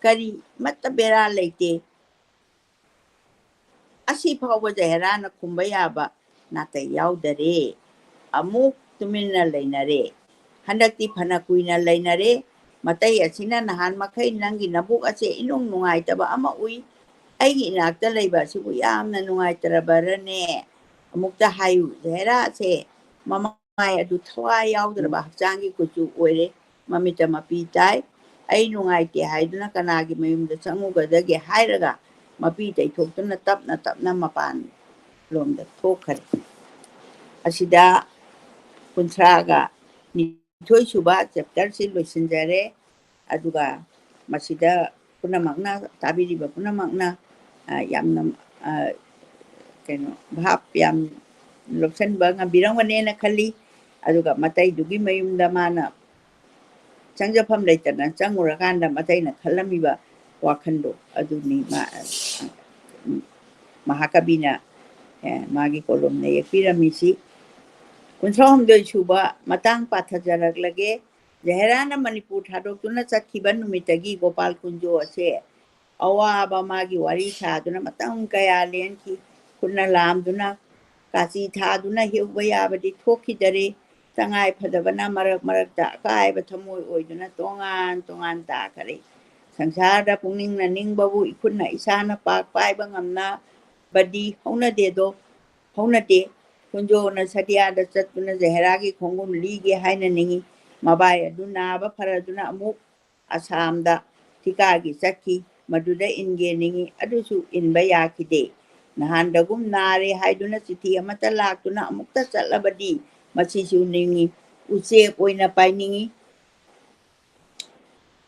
ꯀꯔꯤꯃꯠꯇ ꯕꯦꯔꯥ ꯂꯩꯇꯦ"꯫ ꯑꯁꯤ ꯐꯥꯎꯕ ꯖꯍꯦꯔꯥꯅ ꯈꯨꯝꯕ ꯌꯥꯕ ꯅꯥꯇꯩ ꯌꯥꯎꯗꯔꯦ꯫ ꯑꯃꯨꯛ ꯇꯨꯃꯤꯟꯅ ꯂꯩꯅꯔꯦ꯫ ꯍꯟꯗꯛꯇꯤ ꯐꯅ ꯀꯨꯏꯅ ꯂꯩꯅꯔꯦ꯫ ꯃꯇꯩ ꯑꯁꯤꯅ ꯅꯍꯥꯟ ꯃꯈꯩ ꯅꯪꯒꯤ ꯅꯕꯨꯛ ꯑꯁꯦ ꯏꯅꯨꯡ ꯅꯨꯡꯉꯥꯏꯇꯕ ꯑꯃ ꯎꯏ꯫ ꯑꯩꯒꯤ ꯏꯅꯥꯛꯇ ꯂꯩꯕ ꯑꯁꯤꯕꯨ ꯌꯥꯝꯅ ꯅꯨꯡꯉꯥꯏꯇ꯭ꯔꯕꯔꯅꯦ? ꯑꯃꯨꯛꯇ ꯍꯥꯏꯌꯨ, ꯖꯍꯦꯔꯥꯁꯦ ꯃꯃꯥꯏ ꯑꯗꯨ ꯊꯋꯥꯏ ꯌꯥꯎꯗ꯭ꯔꯕ ꯍꯛꯆꯥꯡꯒꯤ ꯀꯨꯆꯨ ꯑꯣꯏꯔꯦ꯫ ꯃꯃꯤꯠꯇ ꯃꯄꯤ ꯇꯥꯏ꯫ ꯑꯩ ꯅꯨꯡꯉꯥꯏꯇꯦ ꯍꯥꯏꯗꯨꯅ ꯀꯅꯥꯒꯤ ꯃꯌꯨꯝꯗ ꯆꯪꯉꯨꯒꯗꯒꯦ ꯍꯥꯏꯔꯒ ꯃꯄꯤ ꯇꯩꯊꯣꯛꯇꯨꯅ ꯇꯞꯅ ꯇꯞꯅ ꯃꯄꯥꯟ ꯂꯣꯝꯗ ꯊꯣꯛꯈꯔꯦ꯫ ꯑꯁꯤꯗ ꯀꯨꯟꯊ꯭ꯔꯥꯒ ꯅꯤꯊꯣꯏ ꯁꯨꯕ chapter ꯁꯤ ꯂꯣꯏꯁꯤꯟꯖꯔꯦ꯫ ꯑꯗꯨꯒ ꯃꯁꯤꯗ ꯄꯨꯝꯅꯃꯛꯅ, ꯇꯥꯕꯤꯔꯤꯕ ꯄꯨꯝꯅꯃꯛꯅ, ꯑ, ꯌꯥꯝꯅ, ꯑ, ꯀꯩꯅꯣ, ꯚꯥꯞ ꯌꯥꯝ ꯂꯧꯁꯤꯟꯕ ꯉꯝꯕꯤꯔꯝꯒꯅꯦꯅ ꯈꯜꯂꯤ꯫ ꯑꯗꯨꯒ ꯃꯇꯩꯗꯨꯒꯤ ꯃꯌꯨꯝꯗ ꯃꯥꯅ ꯆꯪꯖꯐꯝ ꯂꯩꯇꯅ ꯆꯪꯉꯨꯔꯀꯥꯟꯗ ꯃꯇꯩꯅ ꯈꯜꯂꯝꯃꯤꯕ ꯋꯥꯈꯜꯗꯣ ꯑꯗꯨꯅꯤ ꯃꯥ-, ꯃꯍꯥꯀꯕꯤꯅ, ꯑꯦ, ꯃꯥꯒꯤ ꯀꯣꯂꯣꯝꯅ ꯌꯦꯛꯄꯤꯔꯝꯃꯤꯁꯤ꯫ ꯀꯨꯟꯊ꯭ꯔꯥ ꯍꯨꯝꯗꯣꯏ ꯁꯨꯕ ꯃꯇꯥꯡ ꯄꯥꯊꯖꯔꯛꯂꯒꯦ꯫ ꯖꯍꯦꯔꯥꯅ ꯃꯅꯤꯄꯨꯔ ꯊꯥꯗꯣꯛꯇꯨꯅ ꯆꯠꯈꯤꯕ ꯅꯨꯃꯤꯠꯇꯒꯤ ꯒꯣꯄꯥꯜ ꯀꯨꯟꯖꯣ ꯑꯁꯦ ꯑꯋꯥꯕ ꯃꯥꯒꯤ ꯋꯥꯔꯤ ꯁꯥꯗꯨꯅ ꯃꯇꯝ ꯀꯌꯥ ꯂꯦꯟꯈꯤ꯫ ꯈꯨꯠꯅ ꯂꯥꯝꯗꯨꯅ ꯀꯥꯆꯤ ꯊꯥꯗꯨꯅ ꯍꯦꯛꯎꯕ ꯌꯥꯕꯗꯤ ꯊꯣꯛꯈꯤꯗꯔꯦ꯫ ꯇꯉꯥꯏ ꯐꯗꯕꯅ ꯃꯔꯛ ꯃꯔꯛꯇ ꯑꯀꯥꯏꯕ ꯊꯃꯣꯏ ꯑꯣꯏꯗꯨꯅ ꯇꯣꯉꯥꯟ ꯇꯣꯉꯥꯟ ꯇꯥꯈꯔꯦ꯫ ꯁꯪꯁꯥꯔꯗ ꯄꯨꯛꯅꯤꯡꯅ ꯅꯤꯡꯕꯕꯨ ꯏꯈꯨꯠꯅ ꯏꯁꯥꯅ ꯄꯥꯛ ꯄꯥꯏꯕ ꯉꯝꯅꯕꯗꯤ ꯍꯧꯅꯗꯦꯗꯣ, ꯍꯧꯅꯗꯦ꯫ ꯀꯨꯟꯖꯣꯅ ꯁꯗꯤꯌꯥꯗ ꯆꯠꯇꯨꯅ ꯖꯍꯦꯔꯥꯒꯤ ꯈꯣꯡꯒꯨꯝ ꯂꯤꯒꯦ ꯍꯥꯏꯅ ꯅꯤꯡꯏ꯫ ꯃꯕꯥꯏ ꯑꯗꯨ ꯅꯥꯕ ꯐꯔꯗꯨꯅ ꯑꯃꯨꯛ ꯑꯁꯥꯝꯗ ꯊꯤꯀꯥꯒꯤ ꯆꯠꯈꯤ꯫ ꯃꯗꯨꯗ ꯏꯟꯒꯦ ꯅꯤꯡꯏ, ꯑꯗꯨꯁꯨ ꯏꯟꯕ ꯌꯥꯈꯤꯗꯦ꯫ ꯅꯍꯥꯟꯗꯒꯨꯝ ꯅꯥꯔꯦ ꯍꯥꯏꯗꯨꯅ ꯆꯤꯊꯤ ꯑꯃꯠꯇ ꯂꯥꯛꯇꯨꯅ ꯑꯃꯨꯛꯇ ꯆꯠꯂꯕꯗꯤ ꯃꯁꯤꯁꯨ ꯅꯤꯡꯏ꯫ ꯎꯆꯦꯛ ꯑꯣꯏꯅ ꯄꯥꯏꯅꯤꯡꯏ꯫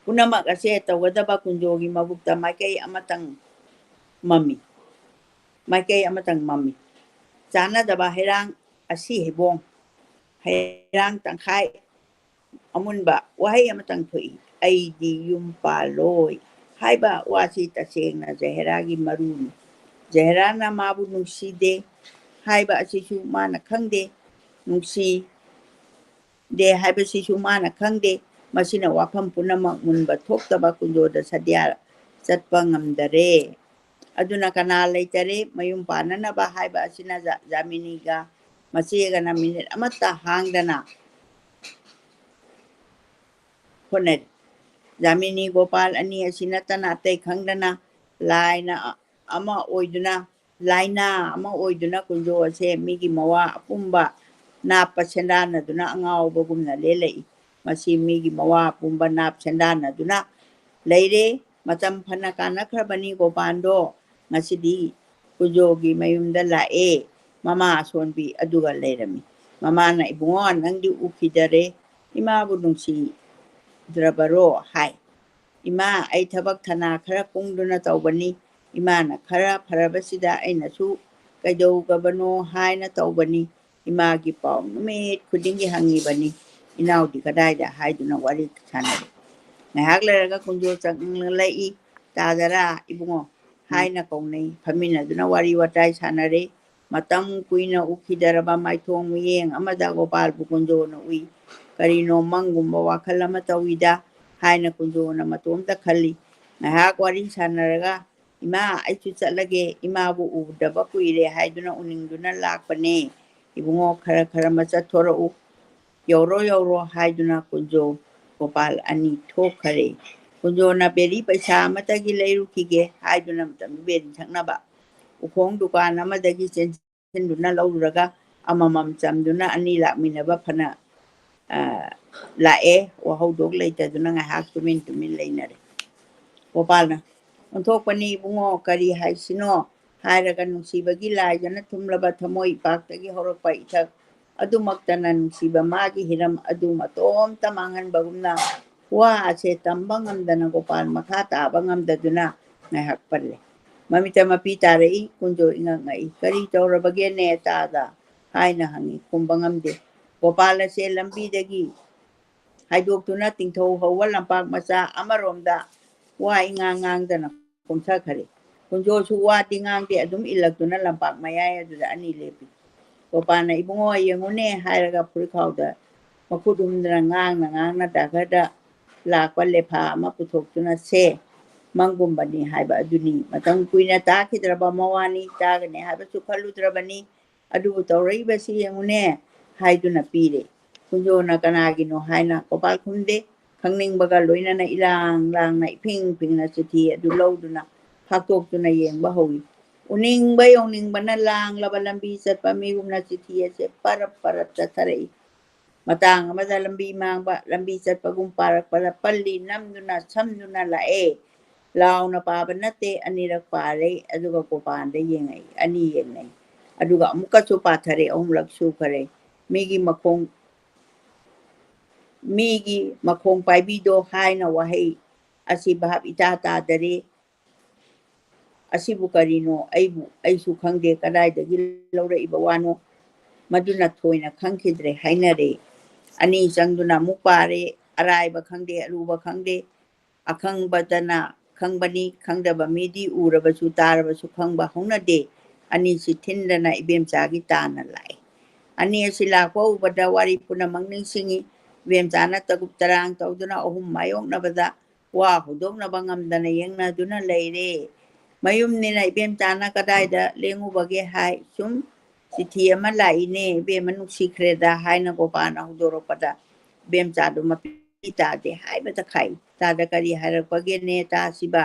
ꯄꯨꯝꯅꯃꯛ ꯑꯁꯦ ꯇꯧꯒꯗꯕ ꯀꯨꯟꯖꯣꯒꯤ ꯃꯕꯨꯛꯇ ꯃꯥꯏꯀꯩ ꯑꯃꯇꯪ ꯃꯝꯃꯤ꯫ ꯃꯥꯏꯀꯩ ꯑꯃꯇꯪ ꯃꯝꯃꯤ꯫ ꯆꯥꯟꯅꯗꯕ ꯍꯩꯔꯥꯡ ꯑꯁꯤ ꯍꯩꯕꯣꯡ, ꯍꯩꯔꯥꯡ ꯇꯪꯈꯥꯏ ꯑꯃꯨꯟꯕ ꯋꯥꯍꯩ ꯑꯃꯇꯪ ꯊꯣꯛꯏ, "ꯑꯩꯗꯤ ꯌꯨꯝ ꯄꯥꯜꯂꯣꯏ" ꯍꯥꯏꯕ ꯋꯥꯁꯤ ꯇꯁꯦꯡꯅ ꯖꯍꯦꯔꯥꯒꯤ ꯃꯔꯨꯅꯤ꯫ ꯖꯍꯦꯔꯥꯅ ꯃꯥꯕꯨ ꯅꯨꯡꯁꯤꯗꯦ ꯍꯥꯏꯕ ꯑꯁꯤꯁꯨ ꯃꯥꯅ ꯈꯪꯗꯦ, ꯅꯨꯡꯁꯤꯗꯦ ꯍꯥꯏꯕꯁꯤꯁꯨ ꯃꯥꯅ ꯈꯪꯗꯦ꯫ ꯃꯁꯤꯅ ꯋꯥꯐꯝ ꯄꯨꯝꯅꯃꯛ ꯃꯨꯟꯕ ꯊꯣꯛꯇꯕ ꯀꯨꯟꯖꯣꯗ ꯁꯗꯤꯌꯥ ꯆꯠꯄ ꯉꯝꯗꯔꯦ꯫ ꯑꯗꯨꯅ ꯀꯅꯥ ꯂꯩꯇꯔꯦ? ꯃꯌꯨꯝ ꯄꯥꯟꯅꯅꯕ ꯍꯥꯏꯕ ꯑꯁꯤꯅ ꯖ-, ꯖꯥꯃꯤꯅꯤꯒ ꯃꯆꯦꯒꯅ ꯃꯤꯅꯤꯠ ꯑꯃꯠꯇ ꯍꯥꯡꯗꯅ ꯍꯣꯠꯅꯔꯤ꯫ ꯖꯥꯃꯤꯅꯤ ꯒꯣꯄꯥꯜ ꯑꯅꯤ ꯑꯁꯤ ꯅꯠꯇꯅ ꯑꯇꯩ ꯈꯪꯗꯅ ꯂꯥꯏꯅ ꯑꯃ ꯑꯣꯏꯗꯨꯅ, ꯂꯥꯏꯅꯥ ꯑꯃ ꯑꯣꯏꯗꯨꯅ ꯀꯨꯟꯖꯣ ꯑꯁꯦ ꯃꯤꯒꯤ ꯃꯋꯥ ꯑꯄꯨꯝꯕ ꯅꯥꯞꯄ ꯁꯦꯟꯗꯥꯟꯅꯗꯨꯅ ꯑꯉꯥꯎꯕꯒꯨꯝꯅ ꯂꯦꯜꯂꯛꯏ꯫ ꯃꯁꯤ ꯃꯤꯒꯤ ꯃꯋꯥ ꯑꯄꯨꯝꯕ ꯅꯥꯞ ꯁꯦꯟꯗꯥꯟꯅꯗꯨꯅ ꯂꯩꯔꯦ꯫ ꯃꯇꯝ ꯐꯅ ꯀꯥꯟꯅꯈ꯭ꯔꯕꯅꯤ ꯒꯣꯄꯥꯟꯗꯣ꯫ ꯉꯁꯤꯗꯤ ꯀꯨꯖꯣꯒꯤ ꯃꯌꯨꯝꯗ ꯂꯥꯛꯑꯦ꯫ ꯃꯃꯥ ꯑꯁꯣꯟꯕꯤ ꯑꯗꯨꯒ ꯂꯩꯔꯝꯃꯤ꯫ ꯃꯃꯥꯅ, "ꯏꯕꯨꯡꯉꯣ, ꯅꯪꯗꯤ ꯎꯈꯤꯗꯔꯦ꯫ ꯏꯃꯥꯕꯨ ꯅꯨꯡꯁꯤꯗ꯭ꯔꯕꯔꯣ?" ꯍꯥꯏ꯫ "ꯏꯃꯥ, ꯑꯩ ꯊꯕꯛ ꯊꯅꯥ ꯈꯔ ꯀꯨꯡꯗꯨꯅ ꯇꯧꯕꯅꯤ꯫ ꯏꯃꯥꯅ ꯈꯔ ꯐꯔꯕꯁꯤꯗ ꯑꯩꯅꯁꯨ ꯀꯩꯗꯧꯒꯕꯅꯣ ꯍꯥꯏꯅ ꯇꯧꯕꯅꯤ꯫ ꯏꯃꯥꯒꯤ ꯄꯥꯎ ꯅꯨꯃꯤꯠ ꯈꯨꯗꯤꯡꯒꯤ ꯍꯪꯉꯤꯕꯅꯤ꯫ ꯏꯅꯥꯎꯗꯤ ꯀꯗꯥꯏꯗ?" ꯍꯥꯏꯗꯨꯅ ꯋꯥꯔꯤ ꯁꯥꯟꯅꯔꯦ꯫ ꯉꯥꯏꯍꯥꯛ ꯂꯩꯔꯒ ꯀꯨꯟꯖꯣ ꯆꯪꯂꯛꯏ꯫ "ꯇꯥꯗꯔꯥ ꯏꯕꯨꯡꯉꯣ?" ꯎꯝ꯫ ꯍꯥꯏꯅ ꯀꯧꯅꯩ꯫ ꯐꯝꯃꯤꯟꯅꯗꯨꯅ ꯋꯥꯔꯤ ꯋꯥꯇꯥꯏ ꯁꯥꯟꯅꯔꯦ꯫ ꯃꯇꯝ ꯀꯨꯏꯅ ꯎꯈꯤꯗꯔꯕ ꯃꯥꯏꯊꯣꯡ ꯃꯤꯠꯌꯦꯡ ꯑꯃꯗ ꯒꯣꯄꯥꯜꯕꯨ ꯀꯨꯟꯖꯣꯅ ꯎꯏ꯫ "ꯀꯔꯤꯅꯣ ꯃꯪꯒꯨꯝꯕ ꯋꯥꯈꯜ ꯑꯃ ꯇꯧꯏꯗ?" ꯍꯥꯏꯅ ꯀꯨꯟꯖꯣꯅ ꯃꯇꯣꯝꯇ ꯈꯜꯂꯤ꯫ ꯉꯥꯏꯍꯥꯛ ꯋꯥꯔꯤ ꯁꯥꯟꯅꯔꯒ, "ꯏꯃꯥ, ꯑꯩꯁꯨ ꯆꯠꯂꯒꯦ, ꯏꯃꯥꯕꯨ ꯎꯗꯕ ꯀꯨꯏꯔꯦ ꯍꯥꯏꯗꯨꯅ ꯎꯅꯤꯡꯗꯨꯅ ꯂꯥꯛꯄꯅꯦ꯫ ꯏꯕꯨꯡꯉꯣ, ꯈꯔ ꯈꯔ ꯃꯆꯠ ꯊꯣꯔꯛꯎ꯫ ꯌꯧꯔꯣ, ꯌꯧꯔꯣ" ꯍꯥꯏꯗꯨꯅ ꯀꯨꯟꯖꯣ ꯒꯣꯄꯥꯜ ꯑꯅꯤ ꯊꯣꯛꯈꯔꯦ꯫ ꯀꯨꯟꯖꯣꯅ ꯕꯦꯔꯤ ꯄꯩꯁꯥ ꯑꯃꯇꯒꯤ ꯂꯩꯔꯨꯈꯤꯒꯦ ꯍꯥꯏꯗꯨꯅ ꯃꯇꯝꯗꯨ ꯕꯦꯔꯤ ꯊꯛꯅꯕ ꯎꯈꯣꯡ ꯗꯨꯀꯥꯟ ꯑꯃꯗꯒꯤ ꯆꯦꯟꯁꯤꯟꯗꯨꯅ ꯂꯧꯔꯨꯔꯒ ꯑꯃꯃꯝ ꯆꯝꯗꯨꯅ ꯑꯅꯤ ꯂꯥꯛꯃꯤꯟꯅꯕ ꯐꯅ, ꯑ, ꯂꯥꯛꯑꯦ꯫ ꯋꯥꯍꯧꯗꯣꯛ ꯂꯩꯇꯗꯨꯅ ꯉꯥꯏꯍꯥꯛ ꯇꯨꯃꯤꯟ ꯇꯨꯃꯤꯟ ꯂꯩꯅꯔꯦ꯫ ꯒꯣꯄꯥꯜꯅ, "ꯑꯣꯟꯊꯣꯛꯄꯅꯤ ꯏꯕꯨꯡꯉꯣ, ꯀꯔꯤ ꯍꯥꯏꯁꯤꯅꯣ?" ꯍꯥꯏꯔꯒ ꯅꯨꯡꯁꯤꯕꯒꯤ ꯂꯥꯏꯗꯨꯅ ꯊꯨꯝꯂꯕ ꯊꯃꯣꯏ ꯏꯄꯥꯛꯇꯒꯤ ꯍꯧꯔꯛꯄ ꯏꯊꯛ ꯑꯗꯨꯃꯛꯇꯅ ꯅꯨꯡꯁꯤꯕ ꯃꯥꯒꯤ ꯍꯤꯔꯝ ꯑꯗꯨ ꯃꯇꯣꯝꯇ ꯃꯥꯡꯍꯟꯕꯒꯨꯝꯅ ꯋꯥ ꯑꯁꯦ ꯇꯝꯕ ꯉꯝꯗꯅ ꯒꯣꯄꯥꯜ ꯃꯈꯥ ꯇꯥꯕ ꯉꯝꯗꯗꯨꯅ ꯉꯥꯏꯍꯥꯛ ꯄꯜꯂꯦ꯫ ꯃꯃꯤꯠꯇ ꯃꯄꯤ ꯇꯥꯔꯛꯏ꯫ ꯀꯨꯟꯖꯣ ꯏꯉꯛ ꯉꯛꯏ꯫ "ꯀꯔꯤ ꯇꯧꯔꯕꯒꯦꯅꯦ ꯇꯥꯗ?" ꯍꯥꯏꯅ ꯍꯪꯉꯤ꯫ ꯈꯨꯝꯕ ꯉꯝꯗꯦ꯫ ꯒꯣꯄꯥꯜ ꯑꯁꯦ ꯂꯝꯕꯤꯗꯒꯤ ꯍꯥꯏꯗꯣꯛꯇꯨꯅ ꯇꯤꯡꯊꯧ ꯍꯧꯕ ꯂꯝꯄꯥꯛ ꯃꯆꯥ ꯑꯃꯔꯣꯝꯗ ꯋꯥ ꯏꯉꯥꯡ ꯉꯥꯡꯗꯅ ꯀꯨꯝꯊꯈꯔꯦ꯫ ꯀꯨꯟꯖꯣꯁꯨ ꯋꯥꯗꯤ ꯉꯥꯡꯗꯦ, ꯑꯗꯨꯝ ꯏꯜꯂꯛꯇꯨꯅ ꯂꯝꯄꯥꯛ ꯃꯌꯥꯏ ꯑꯗꯨꯗ ꯑꯅꯤ ꯂꯦꯞꯄꯤ꯫ ꯒꯣꯄꯥꯜꯅ, "ꯏꯕꯨꯡꯉꯣ, ꯌꯦꯡꯉꯨꯅꯦ" ꯍꯥꯏꯔꯒ ꯐꯨꯔꯤꯠꯈꯥꯎꯗ ꯃꯈꯨꯠ ꯍꯨꯝꯗꯨꯅ ꯉꯥꯡꯅ ꯉꯥꯡꯅ ꯗꯥꯒꯔꯗ ꯂꯥꯛꯄ ꯂꯦꯐꯥ ꯑꯃ ꯄꯨꯊꯣꯛꯇꯨꯅ, "ꯁꯦ, ꯃꯪꯒꯨꯝꯕꯅꯤ ꯍꯥꯏꯕ ꯑꯗꯨꯅꯤ꯫ ꯃꯇꯝ ꯀꯨꯏꯅ ꯇꯥꯈꯤꯗ꯭ꯔꯕ ꯃꯋꯥꯅꯤ, ꯇꯥꯒꯅꯤ ꯍꯥꯏꯕꯁꯨ ꯈꯜꯂꯨꯗ꯭ꯔꯕꯅꯤ꯫ ꯑꯗꯨꯕꯨ ꯇꯧꯔꯛꯏꯕꯁꯤ ꯌꯦꯡꯉꯨꯅꯦ" ꯍꯥꯏꯗꯨꯅ ꯄꯤꯔꯦ꯫ ꯀꯨꯟꯖꯣꯅ ꯀꯅꯥꯒꯤꯅꯣ ꯍꯥꯏꯅ ꯒꯣꯄꯥꯜ ꯈꯨꯝꯗꯦ꯫ ꯈꯪꯅꯤꯡꯕꯒ ꯂꯣꯏꯅꯅ ꯏꯂꯥꯡ ꯂꯥꯡꯅ ꯏꯐꯤꯡ ꯐꯤꯡꯅ ꯆꯤꯊꯤ ꯑꯗꯨ ꯂꯧꯗꯨꯅ ꯐꯥꯛꯇꯣꯛꯇꯨꯅ ꯌꯦꯡꯕ ꯍꯧꯏ꯫ ꯎꯅꯤꯡꯕ ꯌꯧꯅꯤꯡꯕꯅ ꯂꯥꯡꯂꯕ ꯂꯝꯕꯤ ꯆꯠꯄ ꯃꯤꯒꯨꯝꯅ ꯆꯤꯊꯤ ꯑꯁꯦ ꯄꯔꯞ ꯄꯔꯞ ꯆꯠꯊꯔꯛꯏ꯫ ꯃꯇꯥꯡ ꯑꯃꯗ ꯂꯝꯕꯤ ꯃꯥꯡꯕ, ꯂꯝꯕꯤ ꯆꯠꯄꯒꯨꯝ ꯄꯥꯔꯛꯄꯗ ꯄꯜꯂꯤ ꯅꯝꯗꯨꯅ ꯁꯝꯗꯨꯅ ꯂꯥꯛꯑꯦ꯫ ꯂꯥꯎꯅ ꯄꯥꯕ ꯅꯠꯇꯦ, ꯑꯅꯤꯔꯛ ꯄꯥꯔꯦ, ꯑꯗꯨꯒ ꯒꯣꯄꯥꯟꯗ ꯌꯦꯡꯉꯛꯏ, ꯑꯅꯤ ꯌꯦꯡꯅꯩ꯫ ꯑꯗꯨꯒ ꯑꯃꯨꯛꯀꯁꯨ ꯄꯥꯊꯔꯦ, ꯑꯍꯨꯝꯂꯛ ꯁꯨꯈꯔꯦ꯫ ꯃꯤꯒꯤ ꯃꯈꯣꯡ, ꯃꯤꯒꯤ ꯃꯈꯣꯡ ꯄꯥꯏꯕꯤꯗꯣ ꯍꯥꯏꯅ ꯋꯥꯍꯩ ꯑꯁꯤ ꯚꯥꯞ ꯏꯇꯥ ꯇꯥꯗꯔꯦ꯫ ꯑꯁꯤꯕꯨ ꯀꯔꯤꯅꯣ? ꯑꯩꯕꯨ, ꯑꯩꯁꯨ ꯈꯪꯗꯦ, ꯀꯗꯥꯏꯗꯒꯤ ꯂꯧꯔꯛꯏꯕ ꯋꯥꯅꯣ? ꯃꯗꯨꯅ ꯊꯣꯏꯅ ꯈꯪꯈꯤꯗ꯭ꯔꯦ ꯍꯥꯏꯅꯔꯦ꯫ ꯑꯅꯤ ꯆꯪꯗꯨꯅ ꯑꯃꯨꯛ ꯄꯥꯔꯦ꯫ ꯑꯔꯥꯏꯕ ꯈꯪꯗꯦ, ꯑꯔꯨꯕ ꯈꯪꯗꯦ, ꯑꯈꯪꯕꯗꯅ ꯈꯪꯕꯅꯤ, ꯈꯪꯗꯕ ꯃꯤꯗꯤ ꯎꯔꯕꯁꯨ ꯇꯥꯔꯕꯁꯨ ꯈꯪꯕ ꯍꯧꯅꯗꯦ꯫ ꯑꯅꯤꯁꯤ ꯊꯤꯟꯗꯅ ꯏꯕꯦꯝꯆꯥꯒꯤ ꯇꯥꯅ ꯂꯥꯛꯏ꯫ ꯑꯅꯤ ꯑꯁꯤ ꯂꯥꯛꯄ ꯎꯕꯗ ꯋꯥꯔꯤ ꯄꯨꯝꯅꯃꯛ ꯅꯤꯡꯁꯤꯡꯏ꯫ ꯏꯕꯦꯝꯆꯥꯅ ꯇꯒꯨꯞ ꯇꯔꯥꯡ ꯇꯧꯗꯨꯅ ꯑꯍꯨꯝ ꯃꯥꯌꯣꯛꯅꯕꯗ ꯋꯥ ꯍꯧꯗꯣꯛꯅꯕ ꯉꯝꯗꯅ ꯌꯦꯡꯅꯗꯨꯅ ꯂꯩꯔꯦ꯫ ꯃꯌꯨꯝꯅꯤꯅ ꯏꯕꯦꯝꯆꯥꯅ ꯀꯗꯥꯏꯗ ꯂꯦꯡꯉꯨꯕꯒꯦ ꯍꯥꯏ꯫ ꯁꯨꯝ ꯆꯤꯊꯤ ꯑꯃ ꯂꯥꯛꯏꯅꯦ ꯏꯕꯦꯝꯃ, ꯅꯨꯡꯁꯤꯈ꯭ꯔꯦꯗ ꯍꯥꯏꯅ ꯒꯣꯄꯥꯅ ꯍꯧꯗꯣꯔꯛꯄꯗ ꯏꯕꯦꯝꯆꯥꯗꯨ ꯃꯄꯤ ꯇꯥꯗꯦ ꯍꯥꯏꯕꯇ ꯈꯥꯏ꯫ ꯇꯥꯗ ꯀꯔꯤ ꯍꯥꯏꯔꯛꯄꯒꯦꯅꯦ ꯇꯥꯁꯤꯕ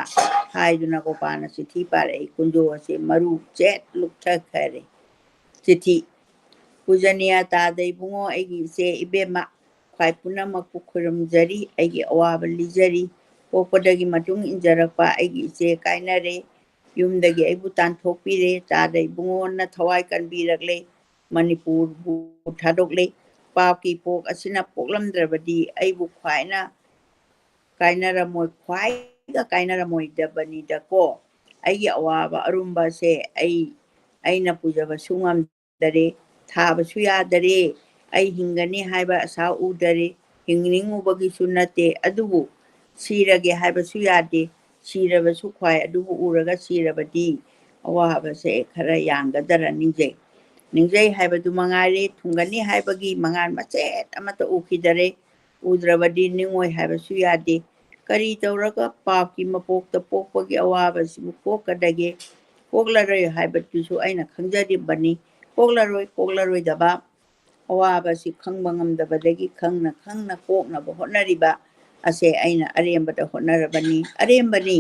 ꯍꯥꯏꯗꯨꯅ ꯒꯣꯄꯥꯅ ꯆꯤꯊꯤ ꯄꯥꯔꯛꯏ꯫ ꯀꯨꯟꯖꯣ ꯑꯁꯦ ꯃꯔꯨ ꯆꯦꯠ ꯂꯨꯞꯊꯈꯔꯦ꯫ ꯆꯤꯊꯤ: ꯄꯨꯖꯅꯤꯌꯥ ꯇꯥꯗ ꯏꯕꯨꯡꯉꯣ, ꯑꯩꯒꯤ ꯏꯆꯦ ꯏꯕꯦꯝꯃ, ꯈ꯭ꯋꯥꯏ ꯄꯨꯝꯅꯃꯛꯄꯨ ꯈꯨꯔꯨꯝꯖꯔꯤ꯫ ꯑꯩꯒꯤ ꯑꯋꯥꯕ ꯂꯤꯖꯔꯤ꯫ ꯄꯣꯛꯄꯗꯒꯤ ꯃꯇꯨꯡ ꯏꯟꯖꯔꯛꯄ ꯑꯩꯒꯤ ꯏꯆꯦ ꯀꯥꯏꯅꯔꯦ꯫ ꯌꯨꯝꯗꯒꯤ ꯑꯩꯕꯨ ꯇꯥꯟꯊꯣꯛꯄꯤꯔꯦ꯫ ꯇꯥꯗ ꯏꯕꯨꯡꯉꯣꯅ ꯊꯋꯥꯏ ꯀꯟꯕꯤꯔꯛꯂꯦ꯫ ꯃꯅꯤꯄꯨꯔꯕꯨ ꯊꯥꯗꯣꯛꯂꯦ꯫ ꯄꯥꯞꯀꯤ ꯄꯣꯛ ꯑꯁꯤꯅ ꯄꯣꯛꯂꯝꯗ꯭ꯔꯕꯗꯤ ꯑꯩꯕꯨ ꯈ꯭ꯋꯥꯏꯅ ꯀꯥꯏꯅꯔꯝꯃꯣꯏ, ꯈ꯭ꯋꯥꯏꯒ ꯀꯥꯏꯅꯔꯝꯃꯣꯏꯗꯕꯅꯤꯗꯀꯣ꯫ ꯑꯩꯒꯤ ꯑꯋꯥꯕ ꯑꯔꯨꯝꯕꯁꯦ ꯑꯩ, ꯑꯩꯅ ꯄꯨꯖꯕꯁꯨ ꯉꯝꯗꯔꯦ, ꯊꯥꯕꯁꯨ ꯌꯥꯗꯔꯦ꯫ ꯑꯩ ꯍꯤꯡꯒꯅꯤ ꯍꯥꯏꯕ ꯑꯁꯥ ꯎꯗꯔꯦ, ꯍꯤꯡꯅꯤꯡꯉꯨꯕꯒꯤꯁꯨ ꯅꯠꯇꯦ, ꯑꯗꯨꯕꯨ ꯁꯤꯔꯒꯦ ꯍꯥꯏꯕꯁꯨ ꯌꯥꯗꯦ꯫ ꯁꯤꯔꯕꯁꯨ ꯈ꯭ꯋꯥꯏ ꯑꯗꯨꯕꯨ ꯎꯔꯒ ꯁꯤꯔꯕꯗꯤ ꯑꯋꯥꯕꯁꯦ ꯈꯔ ꯌꯥꯡꯒꯗ꯭ꯔ ꯅꯤꯡꯖꯩ꯫ ꯅꯤꯡꯖꯩ ꯍꯥꯏꯕꯗꯨ ꯃꯉꯥꯏꯔꯦ, ꯊꯨꯡꯒꯅꯤ ꯍꯥꯏꯕꯒꯤ ꯃꯉꯥꯜ ꯃꯆꯦꯠ ꯑꯃꯠꯇ ꯎꯈꯤꯗꯔꯦ꯫ ꯎꯗ꯭ꯔꯕꯗꯤ ꯅꯤꯡꯉꯣꯏ ꯍꯥꯏꯕꯁꯨ ꯌꯥꯗꯦ꯫ ꯀꯔꯤ ꯇꯧꯔꯒ ꯄꯥꯞꯀꯤ ꯃꯄꯣꯛꯇ ꯄꯣꯛꯄꯒꯤ ꯑꯋꯥꯕꯁꯤꯕꯨ ꯀꯣꯛꯀꯗꯒꯦ? ꯀꯣꯛꯂꯔꯣꯏ ꯍꯥꯏꯕꯗꯨꯁꯨ ꯑꯩꯅ ꯈꯪꯖꯔꯤꯕꯅꯤ꯫ ꯀꯣꯛꯂꯔꯣꯏ, ꯀꯣꯛꯂꯔꯣꯏꯗꯕ ꯑꯋꯥꯕꯁꯤ ꯈꯪꯕ ꯉꯝꯗꯕꯗꯒꯤ ꯈꯪꯅ ꯈꯪꯅ ꯀꯣꯛꯅꯕ ꯍꯣꯠꯅꯔꯤꯕ ꯑꯁꯦ ꯑꯩꯅ ꯑꯔꯦꯝꯕꯗ ꯍꯣꯠꯅꯔꯕꯅꯤ꯫ ꯑꯔꯦꯝꯕꯅꯤ,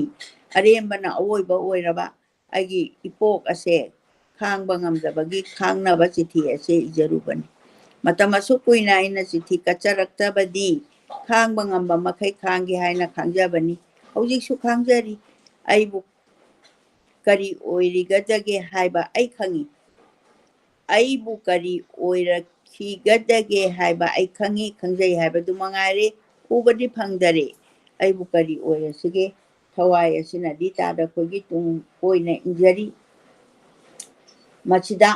ꯑꯔꯦꯝꯕꯅ ꯑꯋꯣꯏꯕ ꯑꯣꯏꯔꯕ ꯑꯩꯒꯤ ꯏꯄꯣꯛ ꯑꯁꯦ ꯈꯥꯡꯕ ꯉꯝꯗꯕꯒꯤ ꯈꯥꯡꯅꯕ ꯆꯤꯊꯤ ꯑꯁꯦ ꯏꯖꯔꯨꯕꯅꯤ꯫ ꯃꯇꯝ ꯑꯁꯨꯛ ꯀꯨꯏꯅ ꯑꯩꯅ ꯆꯤꯊꯤ ꯀꯠꯆꯔꯛꯇꯕꯗꯤ ꯈꯥꯡꯕ ꯉꯝꯕ ꯃꯈꯩ ꯈꯥꯡꯒꯦ ꯍꯥꯏꯅ ꯈꯥꯡꯖꯕꯅꯤ꯫ ꯍꯧꯖꯤꯛꯁꯨ ꯈꯥꯡꯖꯔꯤ꯫ ꯑꯩꯕꯨ ꯀꯔꯤ ꯑꯣꯏꯔꯤꯒꯗꯒꯦ ꯍꯥꯏꯕ ꯑꯩ ꯈꯪꯏ꯫ ꯑꯩꯕꯨ ꯀꯔꯤ ꯑꯣꯏꯔꯛꯈꯤꯒꯗꯒꯦ ꯍꯥꯏꯕ ꯑꯩ ꯈꯪꯏ, ꯈꯪꯖꯩ ꯍꯥꯏꯕꯗꯨ ꯃꯉꯥꯏꯔꯦ꯫ ꯎꯕꯗꯤ ꯐꯪꯗꯔꯦ꯫ ꯑꯩꯕꯨ ꯀꯔꯤ ꯑꯣꯏꯔꯁꯤꯒꯦ? ꯊꯋꯥꯏ ꯑꯁꯤꯅꯗꯤ ꯇꯥꯗ ꯑꯩꯈꯣꯏꯒꯤ ꯇꯨꯡ ꯀꯣꯏꯅ ꯏꯟꯖꯔꯤ꯫ ꯃꯁꯤꯗ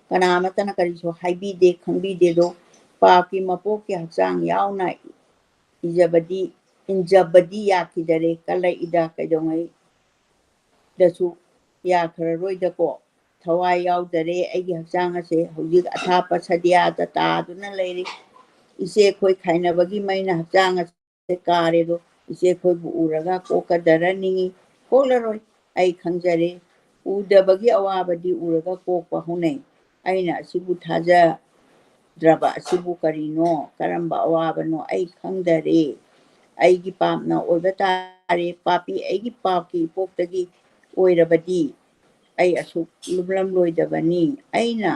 ꯀꯅꯥ ꯑꯃꯠꯇꯅ ꯀꯔꯤꯁꯨ ꯍꯥꯏꯕꯤꯗꯦ, ꯈꯪꯕꯤꯗꯦꯗꯣ꯫ ꯄꯥꯞꯀꯤ ꯃꯄꯣꯛꯀꯤ ꯍꯛꯆꯥꯡ ꯌꯥꯎꯅ ꯏꯖꯕꯗꯤ, ꯏꯟꯖꯕꯗꯤ ꯌꯥꯈꯤꯗꯔꯦ꯫ ꯀꯜꯂꯛꯏꯗ ꯀꯩꯗꯧꯉꯩꯗꯁꯨ ꯌꯥꯈ꯭ꯔꯔꯣꯏꯗꯀꯣ꯫ ꯊꯋꯥꯏ ꯌꯥꯎꯗꯔꯦ ꯑꯩꯒꯤ ꯍꯛꯆꯥꯡ ꯑꯁꯦ꯫ ꯍꯧꯖꯤꯛ ꯑꯊꯥꯞꯄ ꯁꯗꯤꯌꯥꯗ ꯇꯥꯗꯨꯅ ꯂꯩꯔꯤ꯫ ꯏꯆꯦ ꯑꯩꯈꯣꯏ ꯈꯥꯏꯅꯕꯒꯤ ꯃꯩꯅ ꯍꯛꯆꯥꯡ ꯑꯁꯦ ꯀꯥꯔꯦ꯫ ꯑꯗꯣ ꯏꯆꯦ ꯑꯩꯈꯣꯏꯕꯨ ꯎꯔꯒ ꯀꯣꯛꯀꯗꯔ ꯅꯤꯡꯉꯤ꯫ ꯀꯣꯛꯂꯔꯣꯏ, ꯑꯩ ꯈꯪꯖꯔꯦ꯫ ꯎꯗꯕꯒꯤ ꯑꯋꯥꯕꯗꯤ ꯎꯔꯒ ꯀꯣꯛꯄ ꯍꯧꯅꯩ꯫ ꯑꯩꯅ ꯑꯁꯤꯕꯨ ꯊꯥꯖꯗ꯭ꯔꯕ ꯑꯁꯤꯕꯨ ꯀꯔꯤꯅꯣ? ꯀꯔꯝꯕ ꯑꯋꯥꯕꯅꯣ? ꯑꯩ ꯈꯪꯗꯔꯦ꯫ ꯑꯩꯒꯤ ꯄꯥꯞꯅ ꯑꯣꯏꯕ ꯇꯥꯔꯦ꯫ ꯄꯥꯄꯤ ꯑꯩꯒꯤ ꯄꯥꯞꯀꯤ ꯏꯄꯣꯛꯇꯒꯤ ꯑꯣꯏꯔꯕꯗꯤ ꯑꯩ ꯑꯁꯨꯛ ꯂꯨꯝꯂꯝꯂꯣꯏꯗꯕꯅꯤ꯫ ꯑꯩꯅ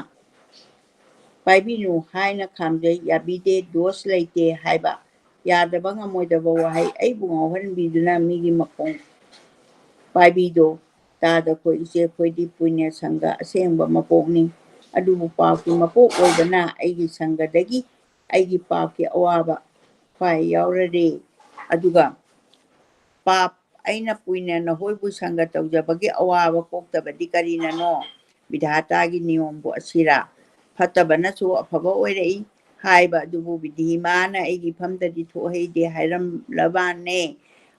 ꯄꯥꯏꯕꯤꯅꯨ ꯍꯥꯏꯅ ꯈꯥꯝꯖꯩ, ꯌꯥꯕꯤꯗꯦ, ꯗꯣꯁ ꯂꯩꯇꯦ ꯍꯥꯏꯕ ꯌꯥꯗꯕ ꯉꯝꯃꯣꯏꯗꯕ ꯋꯥꯍꯩ ꯑꯩꯕꯨ ꯉꯥꯎꯍꯟꯕꯤꯗꯨꯅ ꯃꯤꯒꯤ ꯃꯈꯣꯡ ꯄꯥꯏꯕꯤꯗꯣ ꯇꯥꯗ꯫ ꯑꯩꯈꯣꯏ ꯏꯆꯦ ꯑꯩꯈꯣꯏꯗꯤ ꯄꯨꯏꯅ ꯁꯪꯒ ꯑꯁꯦꯡꯕ ꯃꯄꯣꯛꯅꯤ꯫ ꯑꯗꯨꯕꯨ ꯄꯥꯞꯀꯤ ꯃꯄꯣꯛ ꯑꯣꯏꯕꯅ ꯑꯩꯒꯤ ꯁꯪꯒꯗꯒꯤ ꯑꯩꯒꯤ ꯄꯥꯞꯀꯤ ꯑꯋꯥꯕ ꯈ꯭ꯋꯥꯏ ꯌꯥꯎꯔꯔꯦ꯫ ꯑꯗꯨꯒ ꯄꯥꯞ ꯑꯩꯅ ꯄꯨꯏꯅ ꯅꯈꯣꯏꯕꯨ ꯁꯪꯒ ꯇꯧꯖꯕꯒꯤ ꯑꯋꯥꯕ ꯀꯣꯛꯇꯕꯗꯤ ꯀꯔꯤꯅꯅꯣ? ꯕꯤꯙꯥꯇꯥꯒꯤ ꯅꯤꯌꯣꯝꯕꯨ ꯑꯁꯤꯔꯥ? ꯐꯠꯇꯕꯅꯁꯨ ꯑꯐꯕ ꯑꯣꯏꯔꯛꯏ ꯍꯥꯏꯕ ꯑꯗꯨꯕꯨ ꯕꯤꯙꯤꯃꯥꯅ ꯑꯩꯒꯤ ꯐꯝꯗꯗꯤ ꯊꯣꯛꯍꯩꯗꯦ ꯍꯥꯏꯔꯝꯂꯕꯅꯦ,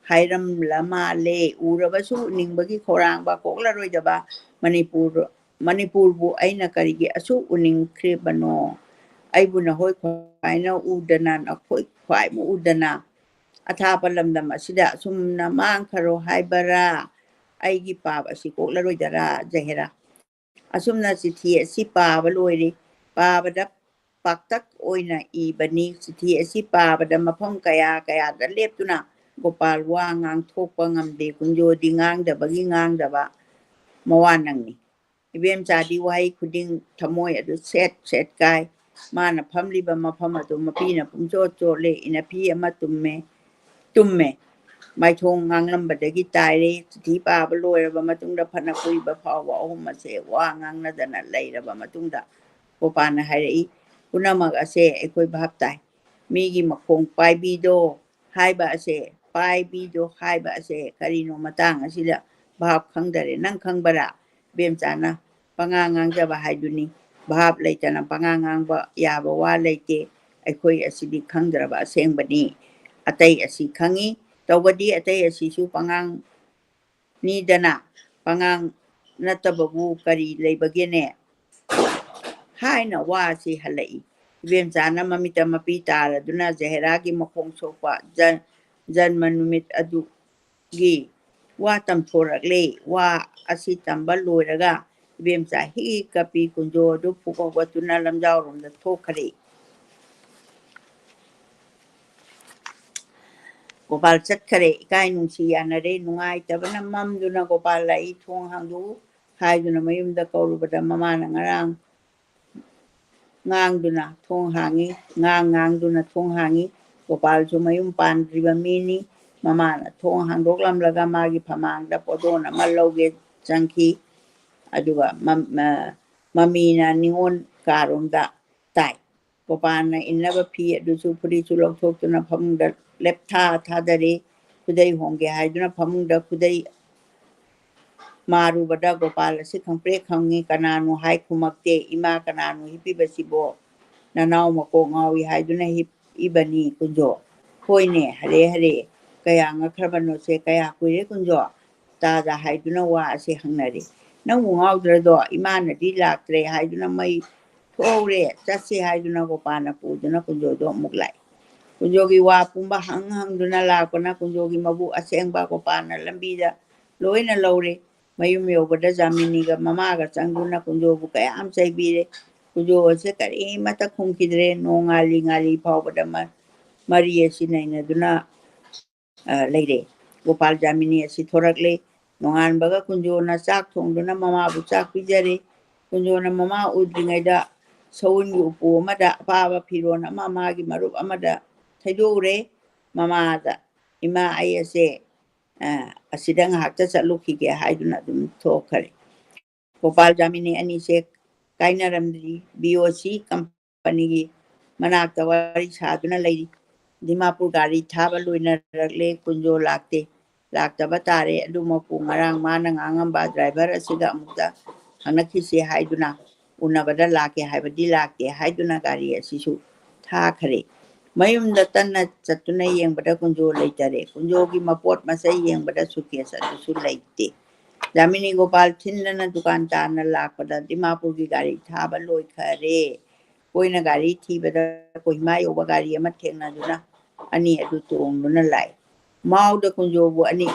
ꯍꯥꯏꯔꯝꯂ ꯃꯥꯜꯂꯦ꯫ ꯎꯔꯕꯁꯨ ꯎꯅꯤꯡꯕꯒꯤ ꯈꯧꯔꯥꯡꯕ ꯀꯣꯛꯂꯔꯣꯏꯗꯕ ꯃꯅꯤꯄꯨꯔ, ꯃꯅꯤꯄꯨꯔꯕꯨ ꯑꯩꯅ ꯀꯔꯤꯒꯤ ꯑꯁꯨꯛ ꯎꯅꯤꯡꯈ꯭ꯔꯤꯕꯅꯣ? ꯑꯩꯕꯨ ꯅꯈꯣꯏ ꯈ꯭ꯋꯥꯏꯅ ꯎꯗꯅ, ꯅꯈꯣꯏ ꯈ꯭ꯋꯥꯏꯃꯨꯛ ꯎꯗꯅ ꯑꯊꯥꯞꯄ ꯂꯝꯗꯝ ꯑꯁꯤꯗ ꯑꯁꯨꯝꯅ ꯃꯥꯡꯈꯔꯣ ꯍꯥꯏꯕꯔꯥ? ꯑꯩꯒꯤ ꯄꯥꯞ ꯑꯁꯤ ꯀꯣꯛꯂꯔꯣꯏꯗꯔꯥ, ꯖꯍꯦꯔꯥ? ꯑꯁꯨꯝꯅ ꯆꯤꯊꯤ ꯑꯁꯤ ꯄꯥꯕ ꯂꯣꯏꯔꯦ꯫ ꯄꯥꯕꯗ ꯄꯥꯛꯇꯛ ꯑꯣꯏꯅ ꯏꯕꯅꯤ꯫ ꯆꯤꯊꯤ ꯑꯁꯤ ꯄꯥꯕꯗ ꯃꯐꯝ ꯀꯌꯥ ꯀꯌꯥꯗ ꯂꯦꯞꯇꯨꯅ ꯒꯣꯄꯥꯜ ꯋꯥ ꯉꯥꯡꯊꯣꯛꯄ ꯉꯝꯗꯦ꯫ ꯀꯨꯟꯖꯣꯗꯤ ꯉꯥꯡꯗꯕꯒꯤ ꯉꯥꯡꯗꯕ ꯃꯋꯥ ꯅꯪꯉꯤ꯫ ꯏꯕꯦꯝꯆꯥꯗꯤ ꯋꯥꯍꯩ ꯈꯨꯗꯤꯡ ꯊꯃꯣꯏ ꯑꯗꯨ ꯁꯦꯠ ꯁꯦꯠ ꯀꯥꯏ꯫ ꯃꯥꯅ ꯐꯝꯂꯤꯕ ꯃꯐꯝ ꯑꯗꯨ ꯃꯄꯤꯅ ꯄꯨꯝꯆꯣꯠ ꯆꯣꯠꯂꯦ꯫ ꯏꯅꯐꯤ ꯑꯃ ꯇꯨꯝꯃꯦ, ꯇꯨꯝꯃꯦ꯫ ꯃꯥꯏꯊꯣꯡ ꯉꯥꯡꯂꯝꯕꯗꯒꯤ ꯇꯥꯏꯔꯦ꯫ ꯆꯤꯊꯤ ꯄꯥꯕ ꯂꯣꯏꯔꯕ ꯃꯇꯨꯡꯗ ꯐꯅ ꯀꯨꯏꯕ ꯐꯥꯎꯕ ꯑꯍꯨꯝ ꯑꯁꯦ ꯋꯥ ꯉꯥꯡꯅꯗꯅ ꯂꯩꯔꯕ ꯃꯇꯨꯡꯗ ꯒꯣꯄꯥꯜꯅ ꯍꯥꯏꯔꯛꯏ, "ꯄꯨꯝꯅꯃꯛ ꯑꯁꯦ ꯑꯩꯈꯣꯏ ꯚꯥꯞ ꯇꯥꯏ꯫ ꯃꯤꯒꯤ ꯃꯈꯣꯡ ꯄꯥꯏꯕꯤꯗꯣ ꯍꯥꯏꯕ ꯑꯁꯦ, ꯄꯥꯏꯕꯤꯗꯣ ꯍꯥꯏꯕ ꯑꯁꯦ ꯀꯔꯤꯅꯣ ꯃꯇꯥꯡ ꯑꯁꯤꯗ ꯚꯥꯞ ꯈꯪꯗꯔꯦ꯫ ꯅꯪ ꯈꯪꯕꯔꯥ?" ꯏꯕꯦꯝꯆꯥꯅ ꯄꯉꯥꯡ ꯉꯥꯡꯖꯕ ꯍꯥꯏꯗꯨꯅꯤ꯫ ꯚꯥꯞ ꯂꯩꯇꯅ ꯄꯉꯥꯡ ꯉꯥꯡꯕ ꯌꯥꯕ ꯋꯥ ꯂꯩꯇꯦ꯫ ꯑꯩꯈꯣꯏ ꯑꯁꯤꯗꯤ ꯈꯪꯗ꯭ꯔꯕ ꯑꯁꯦꯡꯕꯅꯤ꯫ ꯑꯇꯩ ꯑꯁꯤ ꯈꯪꯏ, ꯇꯧꯕꯗꯤ ꯑꯇꯩ ꯑꯁꯤꯁꯨ ꯄꯉꯥꯡ ꯅꯤꯗꯅ, ꯄꯉꯥꯡ ꯅꯠꯇꯕꯕꯨ ꯀꯔꯤ ꯂꯩꯕꯒꯦꯅꯦ? ꯍꯥꯏꯅ ꯋꯥꯁꯤ ꯍꯜꯂꯛꯏ꯫ ꯏꯕꯦꯝꯆꯥꯅ ꯃꯃꯤꯠꯇ ꯃꯄꯤ ꯇꯥꯔꯗꯨꯅ ꯖꯍꯦꯔꯥꯒꯤ ꯃꯈꯣꯡ ꯁꯣꯛꯄ ꯖꯟ-, ꯖꯟꯃ ꯅꯨꯃꯤꯠ ꯑꯗꯨꯒꯤ ꯋꯥ ꯇꯝꯊꯣꯔꯛꯂꯦ꯫ ꯋꯥ ꯑꯁꯤ ꯇꯝꯕ ꯂꯣꯏꯔꯒ ꯏꯕꯦꯝꯆꯥ ꯍꯤ ꯀꯞꯄꯤ ꯀꯨꯟꯖꯣ ꯑꯗꯨ ꯐꯨꯒꯠꯇꯨꯅ ꯂꯝꯖꯥꯎꯔꯣꯝꯗ ꯊꯣꯛꯈ꯭ꯔꯦ꯫ ꯒꯣꯄꯥꯜ ꯆꯠꯈꯔꯦ꯫ ꯏꯀꯥꯏ ꯅꯨꯡꯁꯤ ꯌꯥꯅꯔꯦ꯫ ꯅꯨꯡꯉꯥꯏꯇꯕꯅ ꯃꯝꯗꯨꯅ ꯒꯣꯄꯥꯜ ꯂꯥꯛꯏ꯫ "ꯊꯣꯡ ꯍꯥꯡꯗꯣꯛꯎ" ꯍꯥꯏꯗꯨꯅ ꯃꯌꯨꯝꯗ ꯀꯧꯔꯨꯕꯗ ꯃꯃꯥꯅ ꯉꯔꯥꯡ ꯉꯥꯡꯗꯨꯅ ꯊꯣꯡ ꯍꯥꯡꯉꯤ, ꯉꯥꯡ ꯉꯥꯡꯗꯨꯅ ꯊꯣꯡ ꯍꯥꯡꯉꯤ꯫ ꯒꯣꯄꯥꯜꯁꯨ ꯃꯌꯨꯝ ꯄꯥꯟꯗ꯭ꯔꯤꯕ ꯃꯤꯅꯤ꯫ ꯃꯃꯥꯅ ꯊꯣꯡ ꯍꯥꯡꯗꯣꯛꯂꯝꯂꯒ ꯃꯥꯒꯤ ꯐꯃꯥꯡꯗ ꯄꯣꯠꯗꯣꯟ ꯑꯃ ꯂꯧꯒꯦ ꯆꯪꯈꯤ꯫ ꯑꯗꯨꯒ ꯃꯝ-, ꯃ-, ꯃꯃꯤꯅ ꯅꯤꯉꯣꯜ ꯀꯥꯔꯣꯝꯗ ꯇꯥꯏ꯫ ꯒꯣꯄꯥꯜꯅ ꯏꯟꯅꯕ ꯐꯤ ꯑꯗꯨꯁꯨ ꯐꯨꯔꯤꯠꯁꯨ ꯂꯧꯊꯣꯛꯇꯨꯅ ꯐꯃꯨꯡꯗ ꯂꯦꯞꯊꯥ ꯊꯥꯗꯔꯤ꯫ ꯈꯨꯗꯩ ꯍꯣꯡꯒꯦ ꯍꯥꯏꯗꯨꯅ ꯐꯃꯨꯡꯗ ꯈꯨꯗꯩ ꯃꯥꯔꯨꯕꯗ ꯒꯣꯄꯥꯜ ꯑꯁꯤ ꯈꯪꯄ꯭ꯔꯦꯛ ꯈꯪꯉꯤ꯫ "ꯀꯅꯥꯅꯣ?" ꯍꯥꯏ ꯈꯨꯝꯃꯛꯇꯦ꯫ "ꯏꯃꯥ, ꯀꯅꯥꯅꯣ ꯍꯤꯞꯄꯤꯕꯁꯤꯕꯣ? ꯅꯅꯥꯎ ꯃꯀꯣꯛ ꯉꯥꯎꯏ ꯍꯥꯏꯗꯨꯅ ꯍꯤꯞ-, ꯏꯕꯅꯤ ꯀꯨꯟꯖꯣ꯫ ꯍꯣꯏꯅꯦ, ꯍꯔꯦ ꯍꯔꯦ, ꯀꯌꯥ ꯉꯛꯈ꯭ꯔꯕꯅꯣꯁꯦ, ꯀꯌꯥ ꯀꯨꯏꯔꯦ ꯀꯨꯟꯖꯣ?" ꯇꯥꯗ ꯍꯥꯏꯗꯨꯅ ꯋꯥ ꯑꯁꯤ ꯍꯪꯅꯔꯦ꯫ "ꯅꯪꯕꯨ ꯉꯥꯎꯗ꯭ꯔꯗꯣ? ꯏꯃꯥꯅꯗꯤ ꯂꯥꯛꯇ꯭ꯔꯦ ꯍꯥꯏꯗꯨꯅ ꯃꯩ ꯊꯣꯛꯍꯧꯔꯦ, ꯆꯠꯁꯦ ꯍꯥꯏꯗꯨꯅ ꯒꯣꯄꯥꯜꯅ ꯄꯨꯗꯨꯅ ꯀꯨꯟꯖꯣꯗꯣ ꯑꯃꯨꯛ ꯂꯥꯛꯏ꯫ ꯀꯨꯟꯖꯣꯒꯤ ꯋꯥ ꯄꯨꯝꯕ ꯍꯪ ꯍꯪꯗꯨꯅ ꯂꯥꯛꯄꯅ ꯀꯨꯟꯖꯣꯒꯤ ꯃꯕꯨꯛ ꯑꯁꯦꯡꯕ ꯒꯣꯄꯥꯜꯅ ꯂꯝꯕꯤꯗ ꯂꯣꯏꯅ ꯂꯧꯔꯦ꯫ ꯃꯌꯨꯝ ꯌꯧꯕꯗ ꯖꯥꯃꯤꯅꯤꯒ ꯃꯃꯥꯒ ꯆꯪꯗꯨꯅ ꯀꯨꯟꯖꯣꯕꯨ ꯀꯌꯥꯝ ꯆꯩꯕꯤꯔꯦ꯫ ꯀꯨꯟꯖꯣ ꯑꯁꯦ ꯀꯔꯤꯃꯠꯇ ꯈꯨꯝꯈꯤꯗ꯭ꯔꯦ꯫ ꯅꯣꯡꯉꯥꯜꯂꯤ ꯉꯥꯜꯂꯤ ꯐꯥꯎꯕꯗ ꯃ-, ꯃꯔꯤ ꯑꯁꯤ ꯅꯩꯅꯗꯨꯅ, ꯑ, ꯂꯩꯔꯦ꯫ ꯒꯣꯄꯥꯜ ꯖꯥꯃꯤꯅꯤ ꯑꯁꯤ ꯊꯣꯔꯛꯂꯦ꯫ ꯅꯣꯡꯉꯥꯟꯕꯒ ꯀꯨꯟꯖꯣꯅ ꯆꯥꯛ ꯊꯣꯡꯗꯨꯅ ꯃꯃꯥꯕꯨ ꯆꯥꯛ ꯄꯤꯖꯔꯦ꯫ ꯀꯨꯟꯖꯣꯅ ꯃꯃꯥ ꯎꯗ꯭ꯔꯤꯉꯩꯗ ꯁꯎꯟꯒꯤ ꯎꯄꯨ ꯑꯃꯗ ꯑꯄꯥꯕ ꯐꯤꯔꯣꯜ ꯑꯃ ꯃꯥꯒꯤ ꯃꯔꯨꯞ ꯑꯃꯗ ꯊꯩꯗꯣꯛꯎꯔꯦ꯫ ꯃꯃꯥꯗ, "ꯏꯃꯥ, ꯑꯩ ꯑꯁꯦ, ꯑ, ꯑꯁꯤꯗ ꯉꯥꯏꯍꯥꯛꯇ ꯆꯠꯂꯨꯈꯤꯒꯦ" ꯍꯥꯏꯗꯨꯅ ꯑꯗꯨꯝ ꯊꯣꯛꯈꯔꯦ꯫ ꯒꯣꯄꯥꯜ ꯖꯥꯃꯤꯅꯤ ꯑꯅꯤꯁꯦ ꯀꯥꯏꯅꯔꯝꯗ꯭ꯔꯤ꯫ ꯕꯤ ꯑꯣ ꯁꯤ ꯀꯝꯄꯅꯤꯒꯤ ꯃꯅꯥꯛꯇ ꯋꯥꯔꯤ ꯁꯥꯗꯨꯅ ꯂꯩꯔꯤ꯫ ꯗꯤꯃꯥꯄꯨꯔ ꯒꯥꯔꯤ ꯊꯥꯕ ꯂꯣꯏꯅꯔꯛꯂꯦ, ꯀꯨꯟꯖꯣ ꯂꯥꯛꯇꯦ꯫ ꯂꯥꯛꯇꯕ ꯇꯥꯔꯦ꯫ ꯑꯗꯨꯃꯛꯄꯨ ꯉꯔꯥꯡ ꯃꯥꯅ ꯉꯥꯡꯉꯝꯕ ꯗ꯭ꯔꯥꯏꯚꯔ ꯑꯁꯤꯒ ꯑꯃꯨꯛꯇ ꯍꯪꯅꯈꯤꯁꯤ ꯍꯥꯏꯗꯨꯅ, ꯎꯅꯕꯗ ꯂꯥꯛꯀꯦ ꯍꯥꯏꯕꯗꯤ ꯂꯥꯛꯇꯦ ꯍꯥꯏꯗꯨꯅ ꯒꯥꯔꯤ ꯑꯁꯤꯁꯨ ꯊꯥꯈꯔꯦ꯫ ꯃꯌꯨꯝꯗ ꯇꯟꯅ ꯆꯠꯇꯨꯅ ꯌꯦꯡꯕꯗ ꯀꯨꯟꯖꯣ ꯂꯩꯇꯔꯦ꯫ ꯀꯨꯟꯖꯣꯒꯤ ꯃꯄꯣꯠ ꯃꯆꯩ ꯌꯦꯡꯕꯗ ꯁꯨꯀꯦꯁ ꯑꯗꯨꯁꯨ ꯂꯩꯇꯦ꯫ ꯖꯥꯃꯤꯅꯤ ꯒꯣꯄꯥꯜ ꯊꯤꯟꯗꯅ ꯗꯨꯀꯥꯟ ꯇꯥꯟꯅ ꯂꯥꯛꯄꯗ ꯗꯤꯃꯥꯄꯨꯔꯒꯤ ꯒꯥꯔꯤ ꯊꯥꯕ ꯂꯣꯏꯈꯔꯦ꯫ ꯀꯣꯏꯅ ꯒꯥꯔꯤ ꯊꯤꯕꯗ ꯀꯣꯍꯤꯃꯥ ꯌꯧꯕ ꯒꯥꯔꯤ ꯑꯃ ꯊꯦꯡꯅꯗꯨꯅ ꯑꯅꯤ ꯑꯗꯨ ꯇꯣꯡꯗꯨꯅ ꯂꯥꯛꯏ꯫ ꯃꯥꯎꯗ ꯀꯨꯟꯖꯣꯕꯨ ꯑꯅꯤ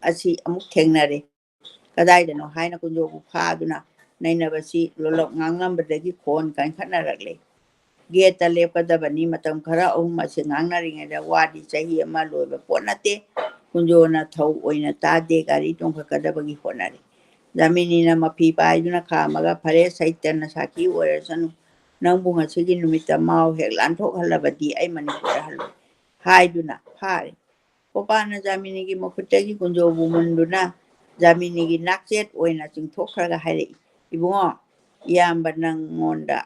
ꯑꯁꯤ ꯑꯃꯨꯛ ꯊꯦꯡꯅꯔꯦ꯫ ꯀꯗꯥꯏꯗꯅꯣ ꯍꯥꯏꯅ ꯀꯨꯟꯖꯣꯕꯨ ꯐꯥꯗꯨꯅ ꯅꯩꯅꯕꯁꯤ ꯂꯣꯂꯞ ꯉꯥꯡꯂꯝꯕꯗꯒꯤ ꯈꯣꯟ ꯀꯟꯈꯠꯅꯔꯛꯂꯦ꯫ ꯒꯦꯠꯇ ꯂꯦꯞꯀꯗꯕꯅꯤ꯫ ꯃꯇꯝ ꯈꯔ ꯑꯍꯨꯝ ꯑꯁꯤ ꯉꯥꯡꯅꯔꯤꯉꯩꯗ ꯋꯥꯗꯤ ꯆꯍꯤ ꯑꯃ ꯂꯣꯏꯕ ꯄꯣꯠ ꯅꯠꯇꯦ꯫ ꯀꯨꯟꯖꯣꯅ ꯊꯧ ꯑꯣꯏꯅ ꯇꯥꯗꯦ꯫ ꯒꯥꯔꯤ ꯇꯣꯡꯈꯠꯀꯗꯕꯒꯤ ꯍꯣꯠꯅꯔꯤ꯫ ꯖꯥꯃꯤꯅꯤꯅ ꯃꯐꯤ ꯄꯥꯏꯗꯨꯅ ꯈꯥꯝꯃꯒ, "ꯐꯔꯦ, ꯁꯩꯇꯅ ꯁꯥꯈꯤ ꯑꯣꯏꯔꯁꯅꯨ꯫ ꯅꯪꯕꯨ ꯉꯁꯤꯒꯤ ꯅꯨꯃꯤꯠꯇ ꯃꯥꯎ ꯍꯦꯛ ꯂꯥꯟꯊꯣꯛꯍꯜꯂꯕꯗꯤ ꯑꯩ ꯃꯅꯤꯄꯨꯔꯗ ꯍꯜꯂꯣꯏ" ꯍꯥꯏꯗꯨꯅ ꯐꯥꯔꯦ꯫ ꯀꯣꯄꯥꯅ ꯖꯥꯃꯤꯅꯤꯒꯤ ꯃꯈꯨꯠꯇꯒꯤ ꯀꯨꯟꯖꯣꯕꯨ ꯃꯨꯟꯗꯨꯅ ꯖꯥꯃꯤꯅꯤꯒꯤ ꯅꯥꯛꯆꯦꯠ ꯑꯣꯏꯅ ꯆꯤꯡꯊꯣꯛꯈ꯭ꯔꯒ ꯍꯥꯏꯔꯛꯏ, "ꯏꯕꯨꯡꯉꯣ, ꯏꯌꯥꯝꯕ ꯅꯪꯉꯣꯟꯗ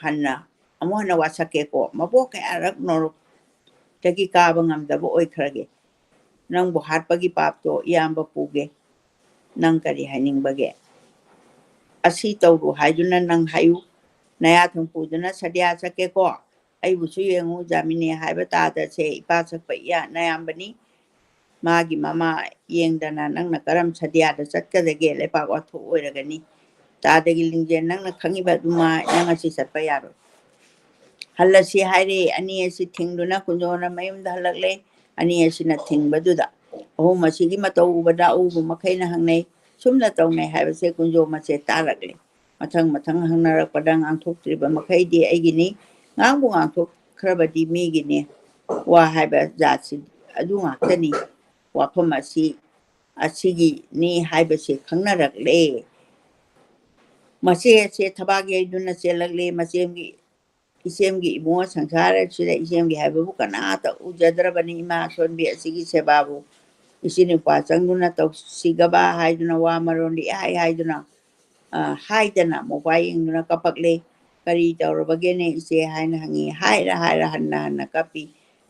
ꯍꯟꯅ ꯑꯃꯨꯛ ꯍꯟꯅ ꯋꯥꯁꯛꯀꯦꯀꯣ꯫ ꯃꯕꯣꯛ ꯀꯌꯥꯔꯛ ꯅꯣꯔꯣꯛꯇꯒꯤ ꯀꯥꯕ ꯉꯝꯗꯕ ꯑꯣꯏꯈ꯭ꯔꯒꯦ꯫ ꯅꯪꯕꯨ ꯍꯥꯠꯄꯒꯤ ꯄꯥꯞꯇꯣ ꯏꯌꯥꯝꯕ ꯄꯨꯒꯦ꯫ ꯅꯪ ꯀꯔꯤ ꯍꯥꯏꯅꯤꯡꯕꯒꯦ? ꯑꯁꯤ ꯇꯧꯔꯨ ꯍꯥꯏꯗꯨꯅ ꯅꯪ ꯍꯥꯏꯌꯨ꯫ ꯅꯌꯥ ꯊꯨꯝ ꯄꯨꯗꯨꯅ ꯁꯗꯤꯌꯥ ꯆꯠꯀꯦꯀꯣ꯫ ꯑꯩꯕꯨꯁꯨ ꯌꯦꯡꯉꯨ, ꯖꯥꯃꯤꯅꯤ ꯍꯥꯏꯕ ꯇꯥꯗꯁꯦ ꯏꯄꯥ ꯁꯛꯄ ꯏꯌꯥ ꯅꯌꯥꯝꯕꯅꯤ꯫ ꯃꯥꯒꯤ ꯃꯃꯥ ꯌꯦꯡꯗꯅ ꯅꯪꯅ ꯀꯔꯝ ꯁꯗꯤꯌꯥꯗ ꯆꯠꯀꯗꯒꯦ? ꯂꯩꯄꯥꯛ ꯋꯥꯊꯣꯛ ꯑꯣꯏꯔꯒꯅꯤ꯫ ꯇꯥꯗꯒꯤ ꯂꯤꯡꯖꯦꯜ, ꯅꯪꯅ ꯈꯪꯉꯤꯕ ꯑꯗꯨꯃ ꯅꯪ ꯑꯁꯤ ꯆꯠꯄ ꯌꯥꯔꯣꯏ꯫ ꯍꯜꯂꯁꯤ ꯍꯥꯏꯔꯦ꯫ ꯑꯅꯤ ꯑꯁꯤ ꯊꯤꯡꯗꯨꯅ ꯀꯨꯟꯖꯣꯅ ꯃꯌꯨꯝꯗ ꯍꯜꯂꯛꯂꯦ꯫ ꯑꯅꯤ ꯑꯁꯤꯅ ꯊꯤꯡꯕꯗꯨꯗ ꯑꯍꯨꯝ ꯑꯁꯤꯒꯤ ꯃꯇꯧ ꯎꯕꯗ ꯑꯎꯕ ꯃꯈꯩꯅ ꯍꯪꯅꯩ, "ꯁꯨꯝꯅ ꯇꯧꯅꯩ ꯍꯥꯏꯕꯁꯦ ꯀꯨꯟꯖꯣ ꯃꯆꯦ ꯇꯥꯔꯛꯂꯦ"꯫ ꯃꯊꯪ ꯃꯊꯪ ꯍꯪꯅꯔꯛꯄꯗ ꯉꯥꯡꯊꯣꯛꯇ꯭ꯔꯤꯕ ꯃꯈꯩꯗꯤ ꯑꯩꯒꯤꯅꯤ, ꯉꯥꯡꯕꯨ ꯉꯥꯡꯊꯣꯛꯈ꯭ꯔꯕꯗꯤ ꯃꯤꯒꯤꯅꯤ꯫ ꯋꯥ ꯍꯥꯏꯕ ꯖꯥꯠꯁꯤ ꯑꯗꯨ ꯉꯥꯛꯇꯅꯤ꯫ ꯋꯥꯐꯝ ꯑꯁꯤ, ꯑꯁꯤꯒꯤꯅꯤ ꯍꯥꯏꯕꯁꯤ ꯈꯪꯅꯔꯛꯂꯦ꯫ ꯃꯆꯦ ꯑꯁꯦ ꯊꯕꯥꯛ ꯌꯩꯗꯨꯅ ꯆꯦꯜꯂꯛꯂꯦ꯫ ꯃꯆꯦꯝꯒꯤ, ꯏꯆꯦꯝꯒꯤ ꯏꯕꯨꯡꯉꯣ ꯁꯪꯁꯥꯔ ꯑꯁꯤꯗ ꯏꯆꯦꯝꯒꯤ ꯍꯥꯏꯕꯕꯨ ꯀꯅꯥꯇ ꯎꯖꯗ꯭ꯔꯕꯅꯤ꯫ ꯏꯃꯥ ꯑꯁꯣꯟꯕꯤ ꯑꯁꯤꯒꯤ ꯁꯦꯕꯥꯕꯨ ꯏꯆꯤꯟ ꯏꯄ꯭ꯋꯥ ꯆꯪꯗꯨꯅ ꯇꯧꯁꯤꯒꯕ ꯍꯥꯏꯗꯨꯅ ꯋꯥ ꯃꯔꯣꯟꯗꯤ ꯏꯍꯥꯏ ꯍꯥꯏꯗꯨꯅ, ꯑ, ꯍꯥꯏꯗꯅ ꯃꯣꯕꯥꯏ ꯌꯦꯡꯗꯨꯅ ꯀꯞꯄꯛꯂꯦ꯫ "ꯀꯔꯤ ꯇꯧꯔꯕꯒꯦꯅꯦ ꯏꯆꯦ?" ꯍꯥꯏꯅ ꯍꯪꯉꯤ꯫ ꯍꯥꯏꯔ ꯍꯥꯏꯔ ꯍꯟꯅ ꯍꯟꯅ ꯀꯞꯄꯤ꯫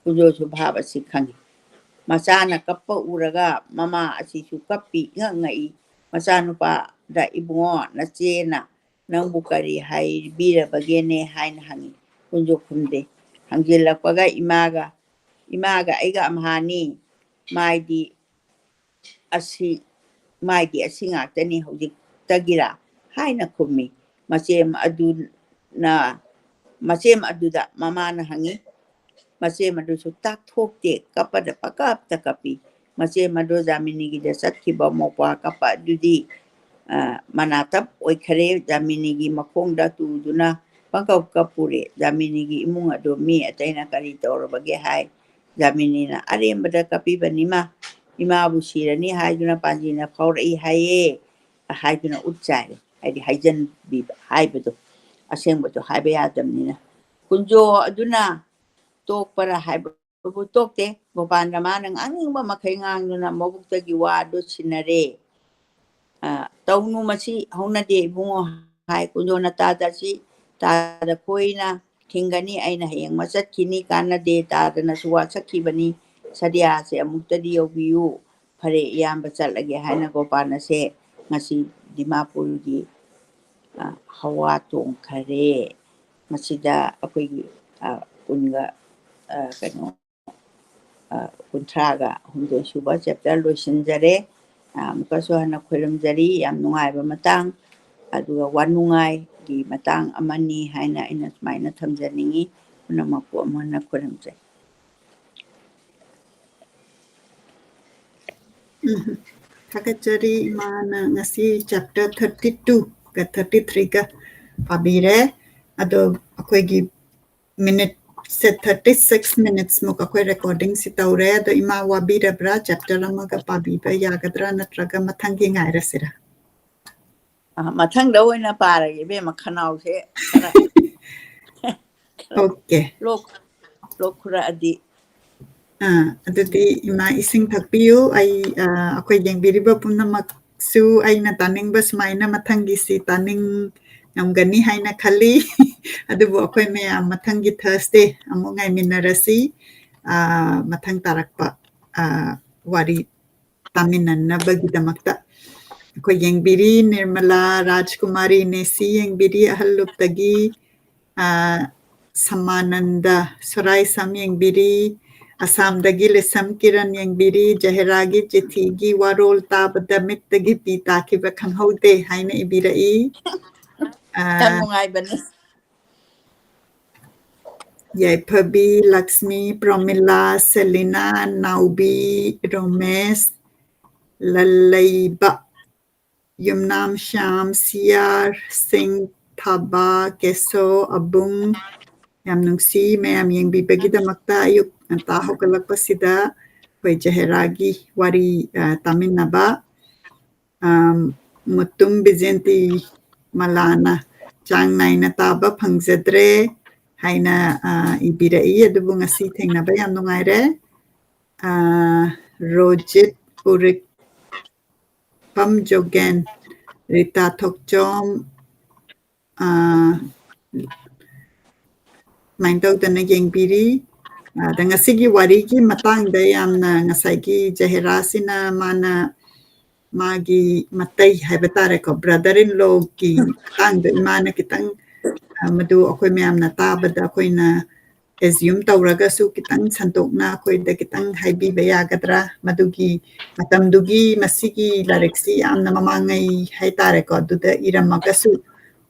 ꯀꯨꯟꯖꯣꯁꯨ ꯚꯥꯕ ꯑꯁꯤ ꯈꯪꯉꯤ꯫ ꯃꯆꯥꯅ ꯀꯞꯄ ꯎꯔꯒ ꯃꯃꯥ ꯑꯁꯤꯁꯨ ꯀꯞꯄꯤ, ꯏꯉꯛ ꯉꯛꯏ꯫ ꯃꯆꯥꯅꯨꯄꯥꯗ, "ꯏꯕꯨꯡꯉꯣ, ꯅꯆꯦꯅ ꯅꯪꯕꯨ ꯀꯔꯤ ꯍꯥꯏꯕꯤꯔꯕꯒꯦꯅꯦ?" ꯍꯥꯏꯅ ꯍꯪꯉꯤ꯫ ꯀꯨꯟꯖꯣ ꯈꯨꯝꯗꯦ꯫ ꯍꯪꯖꯤꯜꯂꯛꯄꯒ ꯏꯃꯥꯒ, ꯏꯃꯥꯒ ꯑꯩꯒ ꯑꯝꯍꯥꯅꯤ꯫ ꯃꯥꯏꯗꯤ ꯑꯁꯤ, ꯃꯥꯏꯗꯤ ꯑꯁꯤ ꯉꯥꯛꯇꯅꯤ ꯍꯧꯖꯤꯛꯇꯒꯤꯔꯥ ꯍꯥꯏꯅ ꯈꯨꯝꯃꯤ꯫ ꯃꯆꯦꯝ ꯑꯗꯨꯅ, ꯃꯆꯦꯝ ꯑꯗꯨꯗ ꯃꯃꯥꯅ ꯍꯪꯉꯤ꯫ ꯃꯆꯦꯝ ꯑꯗꯨꯁꯨ ꯇꯥꯛꯊꯣꯛꯇꯦ, ꯀꯞꯄꯗ ꯄꯀꯞꯇ ꯀꯞꯄꯤ꯫ ꯃꯆꯦꯝ ꯑꯗꯨ ꯖꯥꯃꯤꯅꯤꯒꯤꯗ ꯆꯠꯈꯤꯕ ꯃꯧꯄ꯭ꯋꯥ ꯀꯞꯄ ꯑꯗꯨꯗꯤ, ꯑ, ꯃꯅꯥꯇꯞ ꯑꯣꯏꯈꯔꯦ꯫ ꯖꯥꯃꯤꯅꯤꯒꯤ ꯃꯈꯣꯡꯗ ꯇꯨꯗꯨꯅ ꯄꯪꯀꯞ ꯀꯞꯄꯨꯔꯦ꯫ ꯖꯥꯃꯤꯅꯤꯒꯤ ꯏꯃꯨꯡ ꯑꯗꯨ ꯃꯤ ꯑꯇꯩꯅ ꯀꯔꯤ ꯇꯧꯔꯕꯒꯦ ꯍꯥꯏ꯫ ꯖꯥꯃꯤꯅꯤꯅ ꯑꯔꯦꯝꯕꯗ ꯀꯞꯄꯤꯕꯅꯤꯃ, ꯏꯃꯥꯕꯨ ꯁꯤꯔꯅꯤ ꯍꯥꯏꯗꯨꯅ ꯄꯥꯟꯖꯤꯅ ꯐꯥꯎꯔꯛꯏ ꯍꯥꯏꯌꯦ ꯍꯥꯏꯗꯨꯅ ꯎꯠ ꯆꯥꯏꯔꯦ꯫ ꯍꯥꯏꯗꯤ ꯍꯥꯏꯖꯟꯕꯤꯕ ꯍꯥꯏꯕꯗꯣ, ꯑꯁꯦꯡꯕꯗꯣ ꯍꯥꯏꯕ ꯌꯥꯗꯕꯅꯤꯅ꯫ ꯀꯨꯟꯖꯣ ꯑꯗꯨꯅ ꯇꯣꯛꯄꯔꯥ ꯍꯥꯏꯕꯕꯨ ꯇꯣꯛꯇꯦ꯫ ꯒꯣꯄꯥꯟꯗ ꯃꯥꯅ ꯉꯥꯡꯅꯤꯡꯕ ꯃꯈꯩ ꯉꯥꯡꯗꯨꯅ ꯃꯕꯨꯛꯇꯒꯤ ꯋꯥꯗꯨ ꯁꯤꯟꯅꯔꯦ꯫ ꯑ, "ꯇꯧꯅꯨ, ꯃꯁꯤ ꯍꯧꯅꯗꯦ ꯏꯕꯨꯡꯉꯣ," ꯍꯥꯏ꯫ ꯀꯨꯟꯖꯣꯅ ꯇꯥꯗ ꯑꯁꯤ ꯇꯥꯗ ꯈꯣꯏꯅ ꯊꯤꯡꯒꯅꯤ, ꯑꯩꯅ ꯍꯌꯦꯡ ꯃꯆꯠꯈꯤꯅꯤ, ꯀꯥꯟꯅꯗꯦ, ꯇꯥꯗꯅꯁꯨ ꯋꯥꯁꯛꯈꯤꯕꯅꯤ, ꯁꯗꯤꯌꯥꯁꯦ ꯑꯃꯨꯛꯇꯗꯤ ꯌꯧꯕꯤꯌꯨ꯫ "ꯐꯔꯦ ꯏꯌꯥꯝꯕ, ꯆꯠꯂꯒꯦ" ꯍꯥꯏꯅ ꯒꯣꯄꯥꯟ ꯑꯁꯦ ꯉꯁꯤ ꯗꯤꯃꯥꯄꯨꯔꯒꯤ, ꯑ, ꯍꯋꯥ ꯇꯣꯡꯈꯔꯦ꯫ ꯃꯁꯤꯗ ꯑꯩꯈꯣꯏꯒꯤ, ꯑ, ꯀꯨꯟꯒ, ꯑ, ꯀꯩꯅꯣ, ꯑ, ꯀꯨꯟꯊ꯭ꯔꯥꯒ ꯍꯨꯝꯗꯣꯏ ꯁꯨꯕ chapter ꯂꯣꯏꯁꯤꯟꯖꯔꯦ꯫ ꯑ, ꯑꯃꯨꯛꯀꯁꯨ ꯍꯟꯅ ꯈꯣꯏꯔꯝꯖꯔꯤ꯫ ꯌꯥꯝ ꯅꯨꯡꯉꯥꯏꯕ ꯃꯇꯥꯡ, ꯑꯗꯨꯒ ꯋꯥꯅꯨꯡꯉꯥꯏꯒꯤ ꯃꯇꯥꯡ ꯑꯃꯅꯤ ꯍꯥꯏꯅ ꯑꯩꯅ ꯁꯨꯃꯥꯏꯅ ꯊꯝꯖꯅꯤꯡꯉꯤ꯫ ꯄꯨꯝꯅꯃꯛꯄꯨ ꯑꯃꯨꯛ ꯍꯟꯅ ꯈꯣꯏꯔꯝꯖꯩ꯫ ꯎꯝ, ꯊꯥꯒꯠꯆꯔꯤ꯫ ꯏꯃꯥꯅ ꯉꯁꯤ chapter thirty two ꯒ thirty three ꯒ ꯄꯥꯕꯤꯔꯦ꯫ ꯑꯗꯣ ꯑꯩꯈꯣꯏꯒꯤ minute ꯁꯦ thirty six minutes ꯃꯨꯛ ꯑꯩꯈꯣꯏ recording ꯁꯤ ꯇꯧꯔꯦ꯫ ꯑꯗꯣ ꯏꯃꯥ ꯋꯥꯕꯤꯔꯕ꯭ꯔꯥ? Chapter ꯑꯃꯒ ꯄꯥꯕꯤꯕ ꯌꯥꯒꯗ꯭ꯔꯥ, ꯅꯠꯇ꯭ꯔꯒ ꯃꯊꯪꯒꯤ ꯉꯥꯏꯔꯁꯤꯔꯥ? ꯑ, ꯃꯊꯪꯗ ꯑꯣꯏꯅ ꯄꯥꯔꯒꯦ, ꯏꯕꯦꯝꯃ, ꯈꯅꯥꯎꯁꯦ ꯈꯔ Okay. ꯂꯣꯛ, ꯂꯣꯛ ꯈꯨꯔꯛꯑꯗꯤ꯫ ꯑ, ꯑꯗꯨꯗꯤ ꯏꯃꯥ ꯏꯁꯤꯡ ꯊꯛꯄꯤꯌꯨ꯫ ꯑꯩ, ꯑ, ꯑꯩꯈꯣꯏ ꯌꯦꯡꯕꯤꯔꯤꯕ ꯄꯨꯝꯅꯃꯛꯁꯨ ꯑꯩꯅ ꯇꯥꯅꯤꯡꯕ ꯁꯨꯃꯥꯏꯅ ꯃꯊꯪꯒꯤꯁꯤ ꯇꯥꯅꯤꯡꯉꯝꯒꯅꯤ ꯍꯥꯏꯅ ꯈꯜꯂꯤ꯫ ꯑꯗꯨꯕꯨ ꯑꯩꯈꯣꯏ ꯃꯌꯥꯝ ꯃꯊꯪꯒꯤ Thursday ꯑꯃꯨꯛ ꯉꯥꯏꯃꯤꯟꯅꯔꯁꯤ꯫ ꯑ, ꯃꯊꯪ ꯇꯥꯔꯛꯄ, ꯑ, ꯋꯥꯔꯤ ꯇꯥꯃꯤꯟꯅꯅꯕꯒꯤꯗꯃꯛꯇ꯫ ꯑꯩꯈꯣꯏ ꯌꯦꯡꯕꯤꯔꯤ, ꯅꯤꯔꯃꯂꯥ ꯔꯥꯖꯀꯨꯃꯥꯔꯤ ꯅꯦꯁꯤ ꯌꯦꯡꯕꯤꯔꯤ, ꯑꯍꯜ ꯂꯨꯞꯇꯒꯤ, ꯑ, ꯁꯃꯥꯅꯟꯗ ꯁꯣꯔꯥꯏꯁꯝ ꯌꯦꯡꯕꯤꯔꯤ꯫ ꯑꯁꯥꯝꯗꯒꯤ ꯂꯤꯁꯝ ꯀꯤꯔꯟ ꯌꯦꯡꯕꯤꯔꯤ꯫ ꯖꯍꯦꯔꯥꯒꯤ ꯆꯤꯊꯤꯒꯤ ꯋꯥꯔꯣꯜ ꯇꯥꯕꯗ ꯃꯤꯠꯇꯒꯤ ꯄꯤ ꯇꯥꯈꯤꯕ ꯈꯪꯍꯧꯗꯦ ꯍꯥꯏꯅ ꯏꯕꯤꯔꯛꯏ꯫ ꯑ, ꯌꯥꯝ ꯅꯨꯡꯉꯥꯏꯕꯅꯦ꯫ ꯌꯥꯏꯐꯕꯤ, ꯂꯛꯁꯃꯤ, ꯄ꯭ꯔꯣꯃꯤꯂꯥ, ꯁꯦꯂꯤꯅꯥ, ꯅꯥꯎꯕꯤ, ꯔꯣꯃꯦꯁ, ꯂꯜꯂꯩꯕ, ꯌꯨꯝꯅꯥꯝ ꯁ꯭ꯌꯥꯝ, ꯁꯤꯌꯥꯔ, ꯁꯤꯡ, ꯊꯥꯕ, ꯀꯦꯁꯣ, ꯑꯕꯨꯡ, ꯌꯥꯝ ꯅꯨꯡꯁꯤ꯫ ꯃꯌꯥꯝ ꯌꯦꯡꯕꯤꯕꯒꯤꯗꯃꯛꯇ ꯑꯌꯨꯛ ꯉꯟꯇꯥ ꯍꯧꯒꯠꯂꯛꯄꯁꯤꯗ ꯑꯩꯈꯣꯏ ꯖꯍꯦꯔꯥꯒꯤ ꯋꯥꯔꯤ, ꯑ, ꯇꯥꯃꯤꯟꯅꯕ꯫ ꯑꯝ, ꯃꯨꯇꯨꯝ ꯕꯤꯖꯦꯟꯇꯤ ꯃꯂꯥꯅ ꯆꯥꯡ ꯅꯥꯏꯅ ꯇꯥꯕ ꯐꯪꯖꯗ꯭ꯔꯦ ꯍꯥꯏꯅ, ꯑ, ꯏꯕꯤꯔꯛꯏ꯫ ꯑꯗꯨꯕꯨ ꯉꯁꯤ ꯊꯦꯡꯅꯕ ꯌꯥꯝ ꯅꯨꯡꯉꯥꯏꯔꯦ꯫ ꯑ, ꯔꯣꯖꯤꯠ ꯎꯔꯤꯛ, ꯄꯝ ꯖꯣꯒꯦꯟ, ꯔꯤꯇꯥ ꯊꯣꯛꯆꯣꯝ, ꯑ, ꯁꯨꯃꯥꯏꯅ ꯇꯧꯗꯅ ꯌꯦꯡꯕꯤꯔꯤ꯫ ꯑꯗ ꯉꯁꯤꯒꯤ ꯋꯥꯔꯤꯒꯤ ꯃꯇꯥꯡꯗ ꯌꯥꯝꯅ ꯉꯁꯥꯏꯒꯤ ꯖꯍꯦꯔꯥꯁꯤꯅ ꯃꯥꯅ ꯃꯥꯒꯤ ꯃꯇꯩ ꯍꯥꯏꯕ ꯇꯥꯔꯦꯀꯣ, brother in lawꯒꯤ ꯃꯇꯥꯡꯗ ꯏꯃꯥꯅ ꯈꯤꯇꯪ, ꯑ, ꯃꯗꯨ ꯑꯩꯈꯣꯏ ꯃꯌꯥꯝꯅ ꯇꯥꯕꯗ ꯑꯩꯈꯣꯏꯅ assume ꯇꯧꯔꯒꯁꯨ ꯈꯤꯇꯪ ꯁꯟꯗꯣꯛꯅ ꯑꯩꯈꯣꯏꯗ ꯈꯤꯇꯪ ꯍꯥꯏꯕꯤꯕ ꯌꯥꯒꯗ꯭ꯔꯥ? ꯃꯗꯨꯒꯤ ꯃꯇꯝꯗꯨꯒꯤ ꯃꯁꯤꯒꯤ ꯂꯥꯏꯔꯤꯛꯁꯤ ꯌꯥꯝꯅ ꯃꯃꯥꯡꯉꯩ ꯍꯥꯏꯇꯥꯔꯦꯀꯣ, ꯑꯗꯨꯗ ꯏꯔꯝꯃꯒꯁꯨ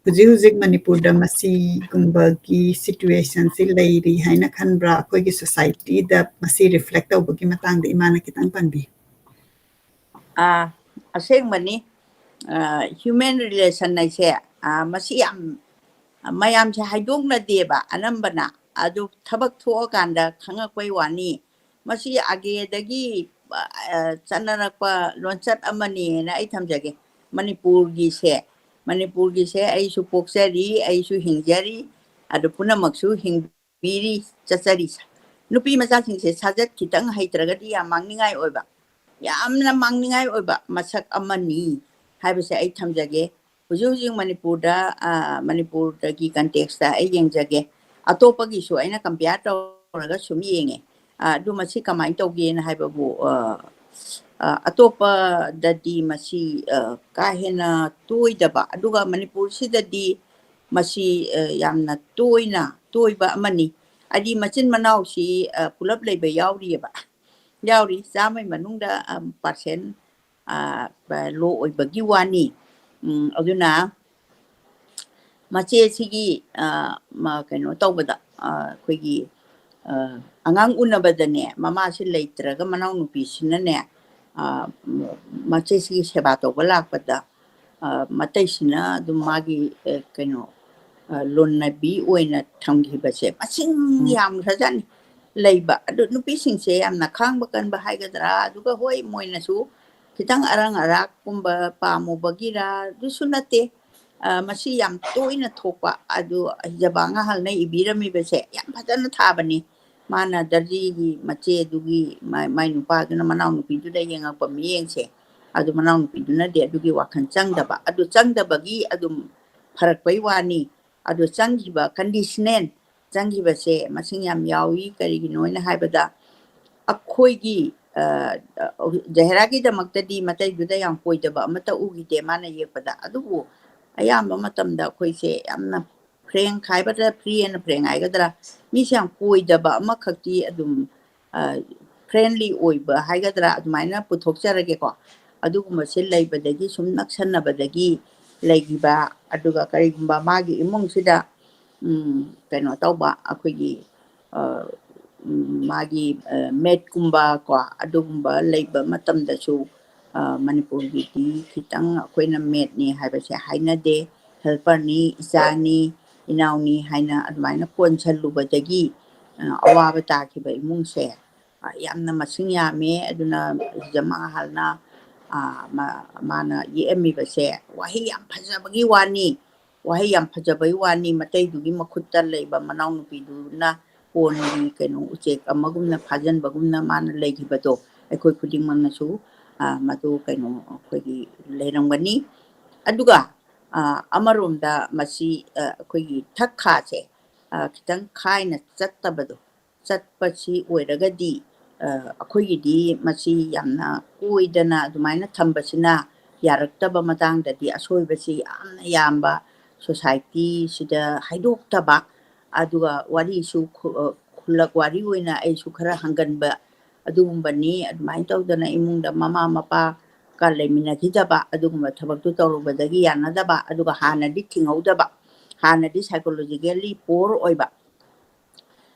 ꯍꯧꯖꯤꯛ ꯍꯧꯖꯤꯛ ꯃꯅꯤꯄꯨꯔꯗ ꯃꯁꯤꯒꯨꯝꯕꯒꯤ situationꯁꯤ ꯂꯩꯔꯤ ꯍꯥꯏꯅ ꯈꯟꯕ꯭ꯔꯥ? ꯑꯩꯈꯣꯏꯒꯤ societyꯗ ꯃꯁꯤ reflect ꯇꯧꯕꯒꯤ ꯃꯇꯥꯡꯗ ꯏꯃꯥꯅ ꯈꯤꯇꯪ ꯄꯟꯕꯤꯌꯨ꯫ ꯑꯥ, ꯑꯁꯦꯡꯕꯅꯤ꯫ ꯑꯥ, human relation ꯍꯥꯏꯁꯦ, ꯑꯥ, ꯃꯁꯤ ꯌꯥꯝ ꯃꯌꯥꯝꯁꯦ ꯍꯥꯏꯗꯣꯛꯅꯗꯦꯕ ꯑꯅꯝꯕꯅ꯫ ꯑꯗꯨ ꯊꯕꯛ ꯊꯣꯛꯑꯀꯥꯟꯗ ꯈꯪꯉꯛꯄꯩ ꯋꯥꯅꯤ꯫ ꯃꯁꯤ ꯑꯥꯒꯦꯗꯒꯤ, ꯑ, ꯆꯠꯅꯔꯛꯄ ꯂꯣꯟꯆꯠ ꯑꯃꯅꯤꯅ ꯑꯩ ꯊꯝꯖꯒꯦ꯫ ꯃꯅꯤꯄꯨꯔꯒꯤꯁꯦ, ꯃꯅꯤꯄꯨꯔꯒꯤꯁꯦ ꯑꯩꯁꯨ ꯄꯣꯛꯆꯔꯤ, ꯑꯩꯁꯨ ꯍꯤꯡꯖꯔꯤ, ꯑꯗꯨ ꯄꯨꯝꯅꯃꯛꯁꯨ ꯍꯤꯡꯕꯤꯔꯤ, ꯆꯠꯆꯔꯤ꯫ ꯅꯨꯄꯤ ꯃꯆꯥꯁꯤꯡꯁꯦ ꯁꯥꯖꯠ ꯈꯤꯇꯪ ꯍꯩꯇ꯭ꯔꯒꯗꯤ ꯌꯥꯝ ꯃꯥꯡꯅꯤꯡꯉꯥꯏ ꯑꯣꯏꯕ, ꯌꯥꯝꯅ ꯃꯥꯡꯅꯤꯡꯉꯥꯏ ꯑꯣꯏꯕ ꯃꯁꯛ ꯑꯃꯅꯤ ꯍꯥꯏꯕꯁꯦ ꯑꯩ ꯊꯝꯖꯒꯦ꯫ ꯍꯧꯖꯤꯛ ꯍꯧꯖꯤꯛ ꯃꯅꯤꯄꯨꯔꯗ, ꯑ, ꯃꯅꯤꯄꯨꯔꯗꯒꯤ contextꯇ ꯑꯩ ꯌꯦꯡꯖꯒꯦ꯫ ꯑꯇꯣꯞꯄꯒꯤꯁꯨ ꯑꯩꯅ compare ꯇꯧꯔꯒ ꯁꯨꯝ ꯌꯦꯡꯉꯦ꯫ ꯑ, ꯑꯗꯨ ꯃꯁꯤ ꯀꯃꯥꯏꯅ ꯇꯧꯒꯦꯅ ꯍꯥꯏꯕꯕꯨ, ꯑ, ꯑ, ꯑꯇꯣꯞꯄꯗꯗꯤ ꯃꯁꯤ, ꯑ, ꯀꯥ ꯍꯦꯟꯅ ꯇꯣꯏꯗꯕ, ꯑꯗꯨꯒ ꯃꯅꯤꯄꯨꯔꯁꯤꯗꯗꯤ ꯃꯁꯤ ꯌꯥꯝꯅ ꯇꯣꯏꯅ ꯇꯣꯏꯕ ꯑꯃꯅꯤ꯫ ꯍꯥꯏꯗꯤ ꯃꯆꯤꯟ ꯃꯅꯥꯎꯁꯤ ꯄꯨꯂꯞ ꯂꯩꯕ ꯌꯥꯎꯔꯤꯑꯕ, ꯌꯥꯎꯔꯤ꯫ ꯆꯥꯝꯃꯩ ꯃꯅꯨꯡꯗ ꯄꯥꯔꯁꯦꯟ ꯂꯣ ꯑꯣꯏꯕꯒꯤ ꯋꯥꯅꯤ꯫ ꯑꯗꯨꯅ ꯃꯆꯦꯁꯤꯒꯤ ꯀꯩꯅꯣ ꯇꯧꯕꯗ, ꯑꯩꯈꯣꯏꯒꯤ ꯑꯉꯥꯡ ꯎꯅꯕꯗꯅꯦ, ꯃꯃꯥꯁꯤ ꯂꯩꯇ꯭ꯔꯒ ꯃꯅꯥꯎꯅꯨꯄꯤꯁꯤꯅꯅꯦ, ꯃꯆꯦꯁꯤꯒꯤ ꯁꯦꯕꯥ ꯇꯧꯕ ꯂꯥꯛꯄꯗ ꯃꯇꯩꯁꯤꯅ ꯑꯗꯨꯝ ꯃꯥꯒꯤ ꯀꯩꯅꯣ ꯂꯣꯟꯅꯕꯤ ꯑꯣꯏꯅ ꯊꯝꯈꯤꯕꯁꯦ ꯃꯁꯤꯡ ꯌꯥꯝꯈ꯭ꯔꯖꯥꯠꯅꯤ꯫ ꯂꯩꯕ ꯑꯗꯨ ꯅꯨꯄꯤꯁꯤꯡꯁꯦ ꯌꯥꯝꯅ ꯈꯥꯡꯕ ꯀꯟꯕ ꯍꯥꯏꯒꯗ꯭ꯔꯥ, ꯑꯗꯨꯒ ꯍꯣꯏ, ꯃꯣꯏꯅꯁꯨ ꯈꯤꯇꯪ ꯑꯔꯪ ꯑꯔꯥꯛꯀꯨꯝꯕ ꯄꯥꯝꯃꯨꯕꯒꯤꯔ ꯑꯗꯨꯁꯨ ꯅꯠꯇꯦ꯫ ꯃꯁꯤ ꯌꯥꯝ ꯇꯣꯏꯅ ꯊꯣꯛꯄ꯫ ꯑꯗꯨ ꯍꯤꯖꯕ ꯑꯉꯥꯡꯍꯜꯅ ꯏꯕꯤꯔꯝꯃꯤꯕꯁꯦ ꯌꯥꯝ ꯐꯖꯅ ꯊꯥꯕꯅꯤ꯫ ꯃꯥꯅ ꯗꯔꯖꯤꯒꯤ ꯃꯆꯦꯗꯨꯒꯤ ꯃꯥꯏ ꯅꯨꯄꯥꯗꯨꯅ ꯃꯅꯥꯎꯅꯨꯄꯤꯗꯨꯗ ꯌꯦꯡꯉꯛꯄ ꯃꯤꯠꯌꯦꯡꯁꯦ, ꯑꯗꯨ ꯃꯅꯥꯎꯅꯨꯄꯤꯗꯨꯅꯗꯤ ꯑꯗꯨꯒꯤ ꯋꯥꯈꯜ ꯆꯪꯗꯕ, ꯑꯗꯨ ꯆꯪꯗꯕꯒꯤ ꯑꯗꯨꯝ ꯐꯔꯛꯄꯩ ꯋꯥꯅꯤ꯫ ꯑꯗꯨ ꯆꯪꯈꯤꯕ conditional ꯆꯪꯈꯤꯕꯁꯦ ꯃꯁꯤꯡ ꯌꯥꯝ ꯌꯥꯎꯏ꯫ ꯀꯔꯤꯒꯤꯅꯣ ꯍꯥꯏꯅ ꯍꯥꯏꯕꯗ, ꯑꯩꯈꯣꯏꯒꯤ ꯖꯍꯦꯔꯥꯒꯤꯗꯃꯛꯇꯗꯤ ꯃꯇꯩꯗꯨꯗ ꯌꯥꯝ ꯀꯣꯏꯗꯕ ꯑꯃꯠꯇ ꯎꯈꯤꯗꯦ ꯃꯥꯅ ꯌꯦꯛꯄꯗ꯫ ꯑꯗꯨꯕꯨ ꯑꯌꯥꯝꯕ ꯃꯇꯝꯗ ꯑꯩꯈꯣꯏꯁꯦ ꯌꯥꯝꯅ frank ꯍꯥꯏꯒꯗ꯭ꯔꯥ, free and frank ꯍꯥꯏꯒꯗ꯭ꯔꯥ, ꯃꯤꯁꯦ ꯌꯥꯝ ꯀꯣꯏꯗꯕ ꯑꯃꯈꯛꯇꯤ ꯑꯗꯨꯝ friendly ꯑꯣꯏꯕ ꯍꯥꯏꯒꯗ꯭ꯔꯥ, ꯑꯗꯨꯃꯥꯏꯅ ꯄꯨꯊꯣꯛꯆꯔꯒꯦꯀꯣ꯫ ꯑꯗꯨꯒꯨꯝꯕꯁꯦ ꯂꯩꯕꯗꯒꯤ, ꯁꯨꯝ ꯅꯛꯁꯟꯅꯕꯗꯒꯤ ꯂꯩꯈꯤꯕ꯫ ꯑꯗꯨꯒ ꯀꯔꯤꯒꯨꯝꯕ ꯃꯥꯒꯤ ꯏꯃꯨꯡꯁꯤꯗ ꯀꯩꯅꯣ ꯇꯧꯕ, ꯑꯩꯈꯣꯏꯒꯤ ꯃꯥꯒꯤ maidꯀꯨꯝꯕ ꯀꯣ, ꯑꯗꯨꯒꯨꯝꯕ ꯂꯩꯕ ꯃꯇꯝꯗꯁꯨ ꯃꯅꯤꯄꯨꯔꯒꯤꯗꯤ ꯈꯤꯇꯪ ꯑꯩꯈꯣꯏꯅ maidꯅꯤ ꯍꯥꯏꯕꯁꯦ ꯍꯥꯏꯅꯗꯦ꯫ Helperꯅꯤ, ꯏꯆꯥꯅꯤ, ꯏꯅꯥꯎꯅꯤ ꯍꯥꯏꯅ ꯑꯗꯨꯃꯥꯏꯅ ꯀꯣꯟꯁꯜꯂꯨꯕꯗꯒꯤ ꯑꯋꯥꯕ ꯇꯥꯈꯤꯕ ꯏꯃꯨꯡꯁꯦ ꯌꯥꯝꯅ ꯃꯁꯤꯡ ꯌꯥꯝꯃꯦ꯫ ꯑꯗꯨꯅ ꯍꯤꯖꯝ ꯑꯍꯜꯅ ꯃꯥꯅ ꯌꯦꯛꯑꯝꯃꯤꯕꯁꯦ ꯋꯥꯍꯩ ꯌꯥꯝ ꯐꯖꯕꯒꯤ ꯋꯥꯅꯤ꯫ ꯋꯥꯍꯩ ꯌꯥꯝ ꯐꯖꯕꯒꯤ ꯋꯥꯅꯤ꯫ ꯃꯇꯩꯗꯨꯒꯤ ꯃꯈꯨꯠꯇ ꯂꯩꯕ ꯃꯅꯥꯎꯅꯨꯄꯤꯗꯨꯅ ꯀꯣꯟꯒꯤ ꯀꯩꯅꯣ ꯎꯆꯦꯛ ꯑꯃꯒꯨꯝꯅ ꯐꯥꯖꯤꯟꯕꯒꯨꯝꯅ ꯃꯥꯅ ꯂꯩꯈꯤꯕꯗꯣ ꯑꯩꯈꯣꯏ ꯈꯨꯗꯤꯡꯃꯛꯅꯁꯨ ꯃꯗꯨ ꯀꯩꯅꯣ ꯑꯩꯈꯣꯏꯒꯤ ꯂꯩꯔꯝꯒꯅꯤ꯫ ꯑꯗꯨꯒ ꯑꯃꯔꯣꯝꯗ ꯃꯁꯤ ꯑꯩꯈꯣꯏꯒꯤ ꯊꯛ ꯈꯥꯁꯦ ꯈꯤꯇꯪ ꯈꯥꯏꯅ ꯆꯠꯇꯕꯗꯣ, ꯆꯠꯄꯁꯤ ꯑꯣꯏꯔꯒꯗꯤ ꯑꯩꯈꯣꯏꯒꯤꯗꯤ ꯃꯁꯤ ꯌꯥꯝꯅ ꯀꯣꯏꯗꯅ ꯑꯗꯨꯃꯥꯏꯅ ꯊꯝꯕꯁꯤꯅ ꯌꯥꯔꯛꯇꯕ ꯃꯇꯥꯡꯗꯗꯤ ꯑꯁꯣꯏꯕꯁꯤ ꯌꯥꯝꯅ ꯌꯥꯝꯕ, ꯁꯣꯁꯥꯏꯇꯤꯁꯤꯗ ꯍꯥꯏꯗꯣꯛꯇꯕ, ꯑꯗꯨꯒ ꯋꯥꯔꯤꯁꯨ ꯈꯨ-, ꯑ, ꯈꯨꯜꯂꯛ ꯋꯥꯔꯤ ꯑꯣꯏꯅ ꯑꯩꯁꯨ ꯈꯔ ꯍꯪꯒꯟꯕ ꯑꯗꯨꯒꯨꯝꯕꯅꯤ꯫ ꯑꯗꯨꯃꯥꯏꯅ ꯇꯧꯗꯅ ꯏꯃꯨꯡꯗ ꯃꯃꯥ ꯃꯄꯥꯒ ꯂꯩꯃꯤꯟꯅꯈꯤꯗꯕ ꯑꯗꯨꯒꯨꯝꯕ ꯊꯕꯛꯇꯨ ꯇꯧꯔꯨꯕꯗꯒꯤ ꯌꯥꯅꯗꯕ, ꯑꯗꯨꯒ ꯍꯥꯟꯅꯗꯤ ꯊꯤꯡꯍꯧꯗꯕ, ꯍꯥꯟꯅꯗꯤ psychologically poor ꯑꯣꯏꯕ,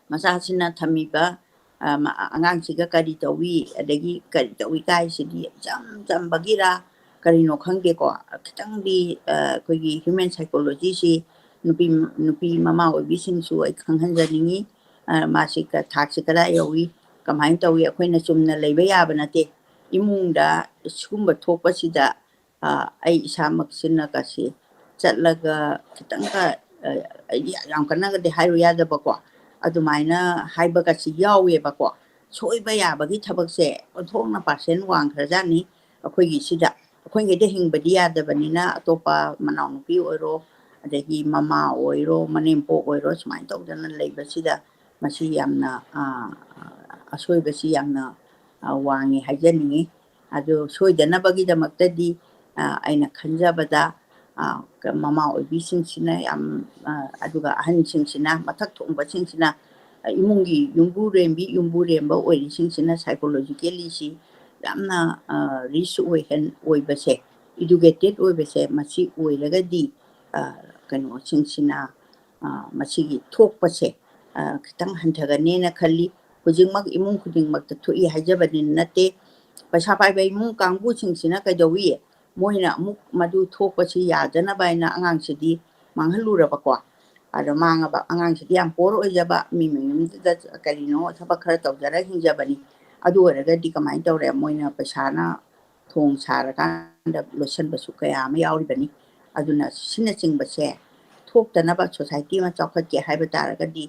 ꯃꯆꯥꯁꯤꯅ ꯊꯝꯃꯤꯕ, ꯑ, ꯃ-, ꯑꯉꯥꯡꯁꯤꯒ ꯀꯔꯤ ꯇꯧꯏ, ꯑꯗꯒꯤ ꯀꯔꯤ ꯇꯧꯏ ꯀꯥꯏꯁꯤꯗꯤ ꯏꯆꯝ ꯆꯝꯕꯒꯤꯔꯥ ꯀꯔꯤꯅꯣ ꯈꯪꯗꯦꯀꯣ, ꯈꯤꯇꯪꯗꯤ, ꯑ, ꯑꯩꯈꯣꯏꯒꯤ human psychologyꯁꯤ ꯅꯨꯄꯤ, ꯅꯨꯄꯤ ꯃꯃꯥ ꯑꯣꯏꯕꯤꯁꯤꯡꯁꯨ ꯑꯩ ꯈꯪꯍꯟꯖꯅꯤꯡꯉꯤ꯫ ꯑ, ꯃꯥꯁꯤ ꯀ-, ꯊꯥꯛꯁꯤ ꯀꯗꯥꯏ ꯌꯧꯏ, ꯀꯃꯥꯏꯅ ꯇꯧꯏ, ꯑꯩꯈꯣꯏꯅ ꯆꯨꯝꯅ ꯂꯩꯕ ꯌꯥꯕ ꯅꯠꯇꯦ꯫ ꯏꯃꯨꯡꯗ ꯁꯤꯒꯨꯝꯕ ꯊꯣꯛꯄꯁꯤꯗ, ꯑ, ꯑꯩ ꯏꯁꯥꯃꯛꯁꯤꯅ ꯀꯁꯤ ꯆꯠꯂꯒ ꯈꯤꯇꯪꯒ, ꯑ, ꯑꯩꯗꯤ ꯌꯥꯝ ꯀꯟꯅꯒꯗꯤ ꯍꯥꯏꯔꯨ ꯌꯥꯗꯕꯀꯣ, ꯑꯗꯨꯃꯥꯏꯅ ꯍꯥꯏꯕꯒꯁꯤ ꯌꯥꯎꯋꯦꯕꯀꯣ꯫ ꯁꯣꯏꯕ ꯌꯥꯕꯒꯤ ꯊꯕꯛꯁꯦ ꯑꯣꯟꯊꯣꯛꯅ percent ꯋꯥꯡꯈ꯭ꯔꯖꯥꯠꯅꯤ ꯑꯩꯈꯣꯏꯒꯤ ꯁꯤꯗ꯫ ꯑꯩꯈꯣꯏꯈꯩꯗ ꯍꯤꯡꯕꯗꯤ ꯌꯥꯗꯕꯅꯤꯅ ꯑꯇꯣꯞꯄ ꯃꯅꯥꯎꯅꯨꯄꯤ ꯑꯣꯏꯔꯣ, ꯑꯗꯒꯤ ꯃꯃꯥ ꯑꯣꯏꯔꯣ, ꯃꯅꯦꯝꯄꯣꯛ ꯑꯣꯏꯔꯣ, ꯁꯨꯃꯥꯏꯅ ꯇꯧꯗꯅ ꯂꯩꯕꯁꯤꯗ ꯃꯁꯤ ꯌꯥꯝꯅ, ꯑ, ꯑꯁꯣꯏꯕꯁꯤ ꯌꯥꯝꯅ, ꯑ, ꯋꯥꯡꯉꯤ ꯍꯥꯏꯖꯅꯤꯡꯉꯤ꯫ ꯑꯗꯨ ꯁꯣꯏꯗꯅꯕꯒꯤꯗꯃꯛꯇꯗꯤ, ꯑ, ꯑꯩꯅ ꯈꯟꯖꯕꯗ, ꯑ, ꯀ-, ꯃꯃꯥ ꯑꯣꯏꯕꯤꯁꯤꯡꯁꯤꯅ ꯌꯥꯝ, ꯑ, ꯑꯗꯨꯒ ꯑꯍꯟꯁꯤꯡꯁꯤꯅ, ꯃꯊꯛ ꯊꯣꯡꯕꯁꯤꯡꯁꯤꯅ, ꯑ, ꯏꯃꯨꯡꯒꯤ ꯌꯨꯝꯕꯨꯔꯦꯝꯕꯤ, ꯌꯨꯝꯕꯨꯔꯦꯝꯕ ꯑꯣꯏꯔꯤꯁꯤꯡꯁꯤꯅ psychologically ꯁꯤ ꯌꯥꯝꯅ, ꯑ, rich ꯑꯣꯏꯍꯟ-, ꯑꯣꯏꯕꯁꯦ, educated ꯑꯣꯏꯕꯁꯦ, ꯃꯁꯤ ꯑꯣꯏꯔꯒꯗꯤ, ꯑ, ꯀꯩꯅꯣꯁꯤꯡꯁꯤꯅ, ꯑ, ꯃꯁꯤꯒꯤ ꯊꯣꯛꯄꯁꯦ, ꯑ, ꯈꯤꯇꯪ ꯍꯟꯊꯒꯅꯦꯅ ꯈꯜꯂꯤ꯫ ꯍꯧꯖꯤꯛꯃꯛ ꯏꯃꯨꯡ ꯈꯨꯗꯤꯡꯃꯛꯇ ꯊꯣꯛꯏ ꯍꯥꯏꯖꯕꯗꯤ ꯅꯠꯇꯦ꯫ ꯄꯩꯁꯥ ꯄꯥꯏꯕ ꯏꯃꯨꯡ ꯀꯥꯡꯕꯨꯁꯤꯡꯁꯤꯅ ꯀꯩꯗꯧꯏ? ꯃꯣꯏꯅ ꯑꯃꯨꯛ ꯃꯗꯨ ꯊꯣꯛꯄꯁꯤ ꯌꯥꯗꯅꯕ ꯍꯥꯏꯅ ꯑꯉꯥꯡꯁꯤꯗꯤ ꯃꯥꯡꯍꯜꯂꯨꯔꯕꯀꯣ꯫ ꯑꯗꯣ ꯃꯥꯡꯉꯕ ꯑꯉꯥꯡꯁꯤꯗꯤ ꯌꯥꯝ poor ꯑꯣꯏꯖꯕ, ꯃꯤ ꯃꯌꯨꯝꯗꯨꯗ ꯀꯔꯤꯅꯣ ꯊꯕꯛ ꯈꯔ ꯇꯧꯖꯔ ꯍꯤꯡꯖꯕꯅꯤ꯫ ꯑꯗꯨ ꯑꯣꯏꯔꯒꯗꯤ ꯀꯃꯥꯏꯅ ꯇꯧꯔꯦ? ꯃꯣꯏꯅ ꯄꯩꯁꯥꯅ ꯊꯣꯡ ꯁꯥꯔꯀꯥꯟꯗ ꯂꯣꯠꯁꯤꯟꯕꯁꯨ ꯀꯌꯥ ꯑꯃ ꯌꯥꯎꯔꯤꯕꯅꯤ꯫ ꯑꯗꯨꯅ ꯁꯤꯅꯆꯤꯡꯕꯁꯦ ꯊꯣꯛꯇꯅꯕ society ꯑꯃ ꯆꯥꯎꯈꯠꯀꯦ ꯍꯥꯏꯕ ꯇꯥꯔꯒꯗꯤ,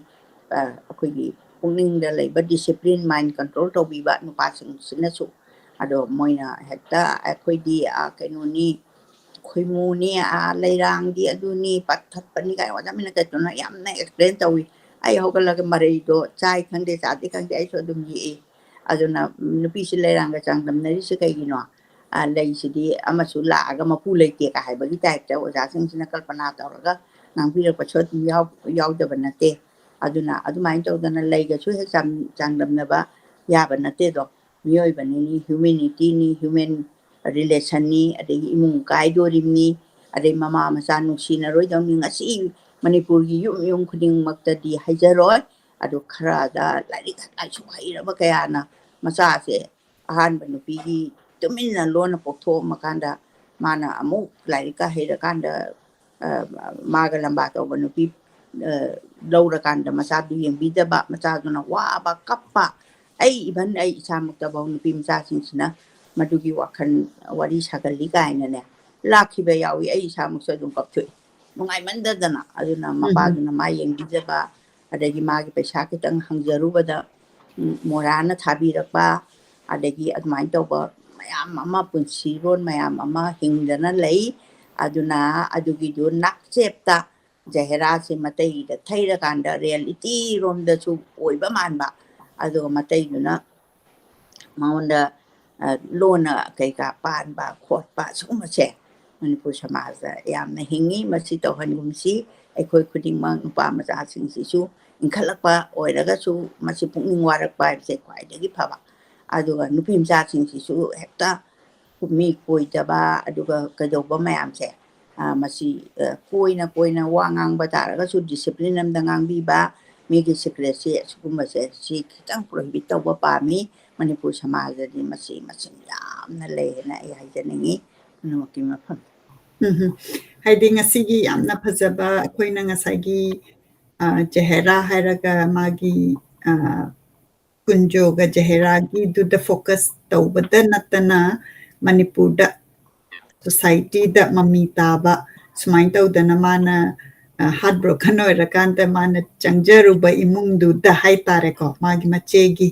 ꯑ, ꯑꯩꯈꯣꯏꯒꯤ ꯄꯨꯛꯅꯤꯡꯗ ꯂꯩꯕ discipline, mind control ꯇꯧꯕꯤꯕ ꯅꯨꯄꯥꯁꯤꯡꯁꯤꯅꯁꯨ꯫ ꯑꯗꯣ ꯃꯣꯏꯅ ꯍꯦꯛꯇ ꯑꯩꯈꯣꯏꯗꯤ, ꯑ, ꯀꯩꯅꯣꯅꯤ, ꯈꯣꯏꯃꯨꯅꯤ, ꯑ, ꯂꯩꯔꯥꯡꯗꯤ ꯑꯗꯨꯅꯤ, ꯄꯠꯊꯠꯄꯅꯤ ꯀꯥꯏꯅ ꯑꯣꯖꯥ ꯃꯤꯅ ꯀꯩꯗꯧꯅ ꯌꯥꯝꯅ explain ꯇꯧꯏ꯫ ꯑꯩ ꯍꯧꯒꯠꯂꯒ ꯃꯔꯩꯗꯣ ꯆꯥꯏ ꯈꯪꯗꯦ, ꯆꯥꯗꯦ ꯈꯪꯗꯦ, ꯑꯩꯁꯨ ꯑꯗꯨꯝ ꯌꯦꯛꯏ꯫ ꯑꯗꯨꯅ ꯅꯨꯄꯤꯁꯤ ꯂꯩꯔꯥꯡꯒ ꯆꯥꯡꯗꯝꯅꯔꯤꯁꯦ ꯀꯩꯒꯤꯅꯣ? ꯂꯩꯁꯤꯗꯤ ꯑꯃꯁꯨ ꯂꯥꯛꯑꯒ ꯃꯄꯨ ꯂꯩꯇꯦꯒ ꯍꯥꯏꯕꯒꯤ type ꯇ ꯑꯣꯖꯥꯁꯤꯡꯁꯤꯅ ꯀꯜꯄꯅꯥ ꯇꯧꯔꯒ ꯉꯥꯡꯕꯤꯔꯛꯄꯁꯨ ꯑꯗꯨꯝ ꯌꯥꯎ-, ꯌꯥꯎꯗꯕ ꯅꯠꯇꯦ꯫ ꯑꯗꯨꯅ ꯑꯗꯨꯃꯥꯏꯅ ꯇꯧꯗꯅ ꯂꯩꯒꯁꯨ ꯍꯦꯛ ꯆꯥꯡ-, ꯆꯥꯡꯗꯝꯅꯕ ꯌꯥꯕ ꯅꯠꯇꯦꯗꯣ꯫ ꯃꯤꯑꯣꯏꯕꯅꯤ, humanity ꯅꯤ, human relation ꯅꯤ, ꯑꯗꯒꯤ ꯏꯃꯨꯡ ꯀꯥꯏꯗꯣꯔꯤꯕꯅꯤ, ꯑꯗꯩ ꯃꯃꯥ ꯃꯆꯥ ꯅꯨꯡꯁꯤꯅꯔꯣꯏꯗꯧꯅꯤ꯫ ꯉꯁꯤ ꯃꯅꯤꯄꯨꯔꯒꯤ ꯌꯨꯝ ꯌꯨꯝ ꯈꯨꯗꯤꯡꯃꯛꯇꯗꯤ ꯍꯥꯏꯖꯔꯣꯏ, ꯑꯗꯨ ꯈꯔꯗ ꯂꯥꯏꯔꯤꯛ ꯂꯥꯏꯁꯨ ꯍꯩꯔꯕ ꯀꯌꯥꯅ ꯃꯆꯥꯁꯦ, ꯑꯍꯥꯟꯕ ꯅꯨꯄꯤꯒꯤ ꯇꯨꯃꯤꯟꯅ ꯂꯣꯟꯅ ꯄꯣꯛꯊꯣꯛꯑꯝꯃꯀꯥꯟꯗ ꯃꯥꯅ ꯑꯃꯨꯛ ꯂꯥꯏꯔꯤꯛꯀ ꯍꯩꯔꯀꯥꯟꯗ, ꯑ, ꯃꯥꯒ ꯂꯝꯕꯥ ꯇꯧꯕ ꯅꯨꯄꯤ, ꯑ, ꯂꯧꯔꯀꯥꯟꯗ ꯃꯆꯥꯗꯨ ꯌꯦꯡꯕꯤꯗꯕ, ꯃꯆꯥꯗꯨꯅ ꯋꯥꯕ, ꯀꯞꯄ꯫ ꯑꯩ even ꯑꯩ ꯏꯁꯥꯃꯛꯇꯐꯥꯎ ꯅꯨꯄꯤ ꯃꯆꯥꯁꯤꯡꯁꯤꯅ ꯃꯗꯨꯒꯤ ꯋꯥꯈꯜ ꯋꯥꯔꯤ ꯁꯥꯒꯜꯂꯤ ꯀꯥꯏꯅꯅꯦ ꯂꯥꯛꯈꯤꯕ ꯌꯥꯎꯏ꯫ ꯑꯩ ꯏꯁꯥꯃꯛꯁꯨ ꯑꯗꯨꯝ ꯀꯞꯊꯣꯛꯏ ꯅꯨꯡꯉꯥꯏꯃꯟꯗꯗꯅ꯫ ꯑꯗꯨꯅ ꯎꯝ꯫ ꯃꯄꯥꯗꯨꯅ ꯃꯥ ꯌꯦꯡꯕꯤꯗꯕ, ꯑꯗꯒꯤ ꯃꯥꯒꯤ ꯄꯩꯁꯥ ꯈꯤꯇꯪ ꯍꯪꯖꯔꯨꯕꯗ, ꯎꯝ, ꯃꯣꯔꯥꯅ ꯊꯥꯕꯤꯔꯛꯄ, ꯑꯗꯒꯤ ꯑꯗꯨꯃꯥꯏꯅ ꯇꯧꯕ ꯃꯌꯥꯝ ꯑꯃ, ꯄꯨꯟꯁꯤꯔꯣꯟ ꯃꯌꯥꯝ ꯑꯃ ꯍꯤꯡꯗꯅ ꯂꯩ꯫ ꯑꯗꯨꯅ ꯑꯗꯨꯒꯤꯗꯨ ꯅꯥꯛꯆꯦꯞꯇ ꯖꯍꯦꯔꯥꯁꯦ ꯃꯇꯩꯗ ꯊꯩꯔꯀꯥꯟꯗ reality ꯔꯣꯝꯗꯁꯨ ꯑꯣꯏꯕ ꯃꯥꯟꯕ, ꯑꯗꯨꯒ ꯃꯇꯩꯗꯨꯅ ꯃꯉꯣꯟꯗ, ꯑ, ꯂꯣꯟꯅ ꯀꯩꯀꯥ ꯄꯥꯟꯕ ꯈꯣꯠꯄ ꯁꯤꯒꯨꯝꯕꯁꯦ ꯃꯅꯤꯄꯨꯔ ꯁꯃꯥꯖꯗ ꯌꯥꯝꯅ ꯍꯤꯡꯉꯤ꯫ ꯃꯁꯤ ꯇꯧꯍꯟꯒꯨꯝꯁꯤ꯫ ꯑꯩꯈꯣꯏ ꯈꯨꯗꯤꯡꯃꯛ ꯅꯨꯄꯥ ꯃꯆꯥꯁꯤꯡꯁꯤꯁꯨ ꯏꯟꯈꯠꯂꯛꯄ ꯑꯣꯏꯔꯒꯁꯨ ꯃꯁꯤ ꯄꯨꯛꯅꯤꯡ ꯋꯥꯔꯛꯄ ꯍꯥꯏꯕꯁꯦ ꯈ꯭ꯋꯥꯏꯗꯒꯤ ꯐꯕ꯫ ꯑꯗꯨꯒ ꯅꯨꯄꯤ ꯃꯆꯥꯁꯤꯡꯁꯤꯁꯨ ꯍꯦꯛꯇ ꯃꯤ ꯀꯣꯏꯗꯕ, ꯑꯗꯨꯒ ꯀꯩꯗꯧꯕ ꯃꯌꯥꯝꯁꯦ, ꯑ, ꯃꯁꯤ, ꯑ, ꯀꯣꯏꯅ ꯀꯣꯏꯅ ꯋꯥ ꯉꯥꯡꯕ ꯇꯥꯔꯒꯁꯨ discipline ꯑꯃꯗ ꯉꯥꯡꯕꯤꯕ, ꯃꯤꯒꯤ secret ꯁꯤ ꯑꯁꯤꯒꯨꯝꯕꯁꯦ ꯁꯤ ꯈꯤꯇꯪ prohibit ꯇꯧꯕ ꯄꯥꯝꯃꯤ꯫ ꯃꯅꯤꯄꯨꯔ ꯁꯃꯥꯖꯗꯗꯤ ꯃꯁꯤ ꯃꯁꯤꯡ ꯌꯥꯝꯅ ꯂꯩ ꯍꯥꯏꯅ ꯑꯩ ꯍꯥꯏꯖꯅꯤꯡꯉꯤ꯫ ꯄꯨꯝꯅꯃꯛꯀꯤ ꯃꯐꯝ꯫ ꯎꯝ ꯍꯝ꯫ ꯍꯥꯏꯗꯤ ꯉꯁꯤꯒꯤ ꯌꯥꯝꯅ ꯐꯖꯕ ꯑꯩꯈꯣꯏꯅ ꯉꯁꯥꯏꯒꯤ, ꯑ, ꯖꯍꯦꯔꯥ ꯍꯥꯏꯔꯒ ꯃꯥꯒꯤ, ꯑ, ꯀꯨꯟꯖꯣꯒ ꯖꯍꯦꯔꯥꯒꯤꯗꯨꯗ focus ꯇꯧꯕꯗ ꯅꯠꯇꯅ ꯃꯅꯤꯄꯨꯔꯗ society ꯗ ꯃꯃꯤ ꯇꯥꯕ ꯁꯨꯃꯥꯏꯅ ꯇꯧꯗꯅ ꯃꯥꯅ, ꯑ, heartbroken ꯑꯣꯏꯔꯀꯥꯟꯗ ꯃꯥꯅ ꯆꯪꯖꯔꯨꯕ ꯏꯃꯨꯡꯗꯨꯗ ꯍꯥꯏꯇꯥꯔꯦꯀꯣ, ꯃꯥꯒꯤ ꯃꯆꯦꯒꯤ,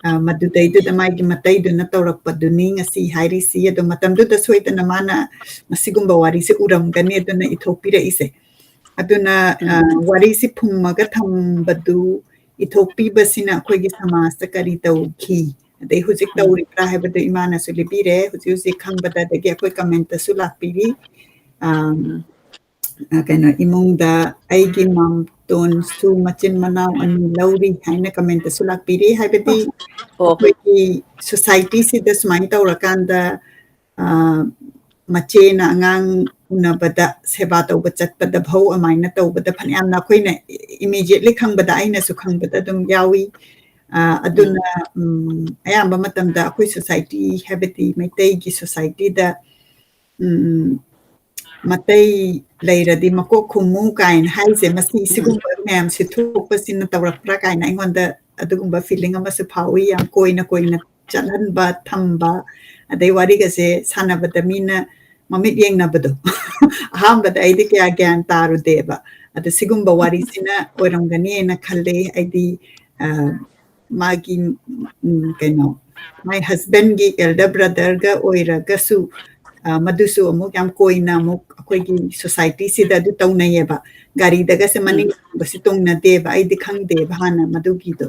ꯑ, ꯃꯗꯨꯗꯩꯗꯨꯗ ꯃꯥꯒꯤ ꯃꯇꯩꯗꯨꯅ ꯇꯧꯔꯛꯄꯗꯨꯅꯤ ꯉꯁꯤ ꯍꯥꯏꯔꯤꯁꯤ꯫ ꯑꯗꯣ ꯃꯇꯝꯗꯨꯗ ꯁꯣꯏꯗꯅ ꯃꯥꯅ ꯃꯁꯤꯒꯨꯝꯕ ꯋꯥꯔꯤꯁꯦ ꯎꯔꯝꯒꯅꯤ, ꯑꯗꯨꯅ ꯏꯊꯣꯛꯄꯤꯔꯛꯏꯁꯦ꯫ ꯑꯗꯨꯅ, ꯑ, ꯎꯝ꯫ ꯋꯥꯔꯤꯁꯤ ꯐꯨꯝꯃꯒ ꯊꯝꯕꯗꯨ ꯏꯊꯣꯛꯄꯤꯕꯁꯤꯅ ꯑꯩꯈꯣꯏꯒꯤ ꯁꯃꯥꯖꯇ ꯀꯔꯤ ꯇꯧꯈꯤ? ꯑꯗꯩ ꯍꯧꯖꯤꯛ ꯎꯝ꯫ ꯇꯧꯔꯤꯕ꯭ꯔꯥ ꯍꯥꯏꯕꯗꯨ ꯏꯃꯥꯅꯁꯨ ꯂꯤꯕꯤꯔꯦ꯫ ꯍꯧꯖꯤꯛ ꯍꯧꯖꯤꯛ ꯈꯪꯕꯗ ꯑꯗꯒꯤ ꯑꯩꯈꯣꯏ comment ꯇꯁꯨ ꯂꯥꯛꯄꯤꯔꯤ꯫ ꯑꯝ, ꯎꯝ꯫ ꯑ, ꯀꯩꯅꯣ, ꯏꯃꯨꯡꯗ ꯑꯩꯒꯤ ꯃꯥꯝꯇꯣꯟꯁꯨ ꯃꯆꯤꯟ ꯃꯅꯥꯎ ꯑꯅꯤ ꯂꯧꯔꯤ ꯍꯥꯏꯅ comment ꯇꯁꯨ ꯂꯥꯛꯄꯤꯔꯤ꯫ ꯍꯥꯏꯕꯗꯤ ꯑꯣ꯫ ꯑꯩꯈꯣꯏꯒꯤ society ꯁꯤꯗ ꯁꯨꯃꯥꯏꯅ ꯇꯧꯔꯀꯥꯟꯗ, ꯑ, ꯃꯆꯦꯅ ꯑꯉꯥꯡ ꯎꯅꯕꯗ ꯁꯦꯕꯥ ꯇꯧꯕ ꯆꯠꯄꯗ ꯐꯧ ꯑꯃꯥꯏꯅ ꯇꯧꯕꯗ ꯐꯅꯌꯥꯝꯅ ꯑꯩꯈꯣꯏꯅ immediately ꯈꯪꯕꯗ, ꯑꯩꯅꯁꯨ ꯈꯪꯕꯗ ꯑꯗꯨꯝ ꯌꯥꯎꯏ꯫ ꯑ, ꯑꯗꯨꯅ, ꯎꯝ꯫ ꯎꯝ, ꯑꯌꯥꯝꯕ ꯃꯇꯝꯗ ꯑꯩꯈꯣꯏ society, ꯍꯥꯏꯕꯗꯤ ꯃꯩꯇꯩꯒꯤ society ꯗ, ꯎꯝ, "ꯃꯇꯩ ꯂꯩꯔꯗꯤ ꯃꯀꯣꯛ ꯈꯨꯝꯃꯨ" ꯀꯥꯏꯅ ꯍꯥꯏꯁꯦ, ꯃꯁꯤ ꯎꯝ꯫ ꯁꯤꯒꯨꯝꯕ ꯃꯌꯥꯝꯁꯤ ꯊꯣꯛꯄꯁꯤꯅ ꯇꯧꯔꯛꯄ꯭ꯔꯥ ꯀꯥꯏꯅ ꯑꯩꯉꯣꯟꯗ ꯑꯗꯨꯒꯨꯝꯕ feeling ꯑꯃꯁꯨ ꯐꯥꯎꯏ꯫ ꯌꯥꯝ ꯀꯣꯏꯅ ꯀꯣꯏꯅ ꯆꯠꯍꯟꯕ, ꯊꯝꯕ, ꯑꯗꯩ ꯋꯥꯔꯤꯒꯁꯦ ꯁꯥꯟꯅꯕꯗ ꯃꯤꯅ ꯃꯃꯤꯠ ꯌꯦꯡꯅꯕꯗꯣ꯫ ꯑꯍꯥꯟꯕꯗ ꯑꯩꯗꯤ ꯀꯌꯥ ꯒ꯭ꯌꯥꯟ ꯇꯥꯔꯨꯗꯦꯕ꯫ ꯑꯗ ꯁꯤꯒꯨꯝꯕ ꯋꯥꯔꯤꯁꯤꯅ ꯑꯣꯏꯔꯝꯒꯅꯤꯅ ꯈꯜꯂꯦ꯫ ꯑꯩꯗꯤ, ꯑ, ꯃꯥꯒꯤ, ꯎꯝ, ꯀꯩꯅꯣ, my husband ꯒꯤ elder brother ꯒ ꯑꯣꯏꯔꯒꯁꯨ, ꯑ, ꯃꯗꯨꯁꯨ ꯑꯃꯨꯛ ꯌꯥꯝ ꯀꯣꯏꯅ ꯑꯃꯨꯛ ꯑꯩꯈꯣꯏꯒꯤ society ꯁꯤꯗ ꯑꯗꯨ ꯇꯧꯅꯩꯌꯦꯕ꯫ ꯒꯥꯔꯤꯗꯒꯁꯦ ꯎꯝ꯫ ꯃꯅꯤꯡ ꯊꯪꯕꯁꯤ ꯇꯣꯡꯅꯗꯦꯕ꯫ ꯑꯩꯗꯤ ꯈꯪꯗꯦꯕ ꯍꯥꯟꯅ ꯃꯗꯨꯒꯤꯗꯣ꯫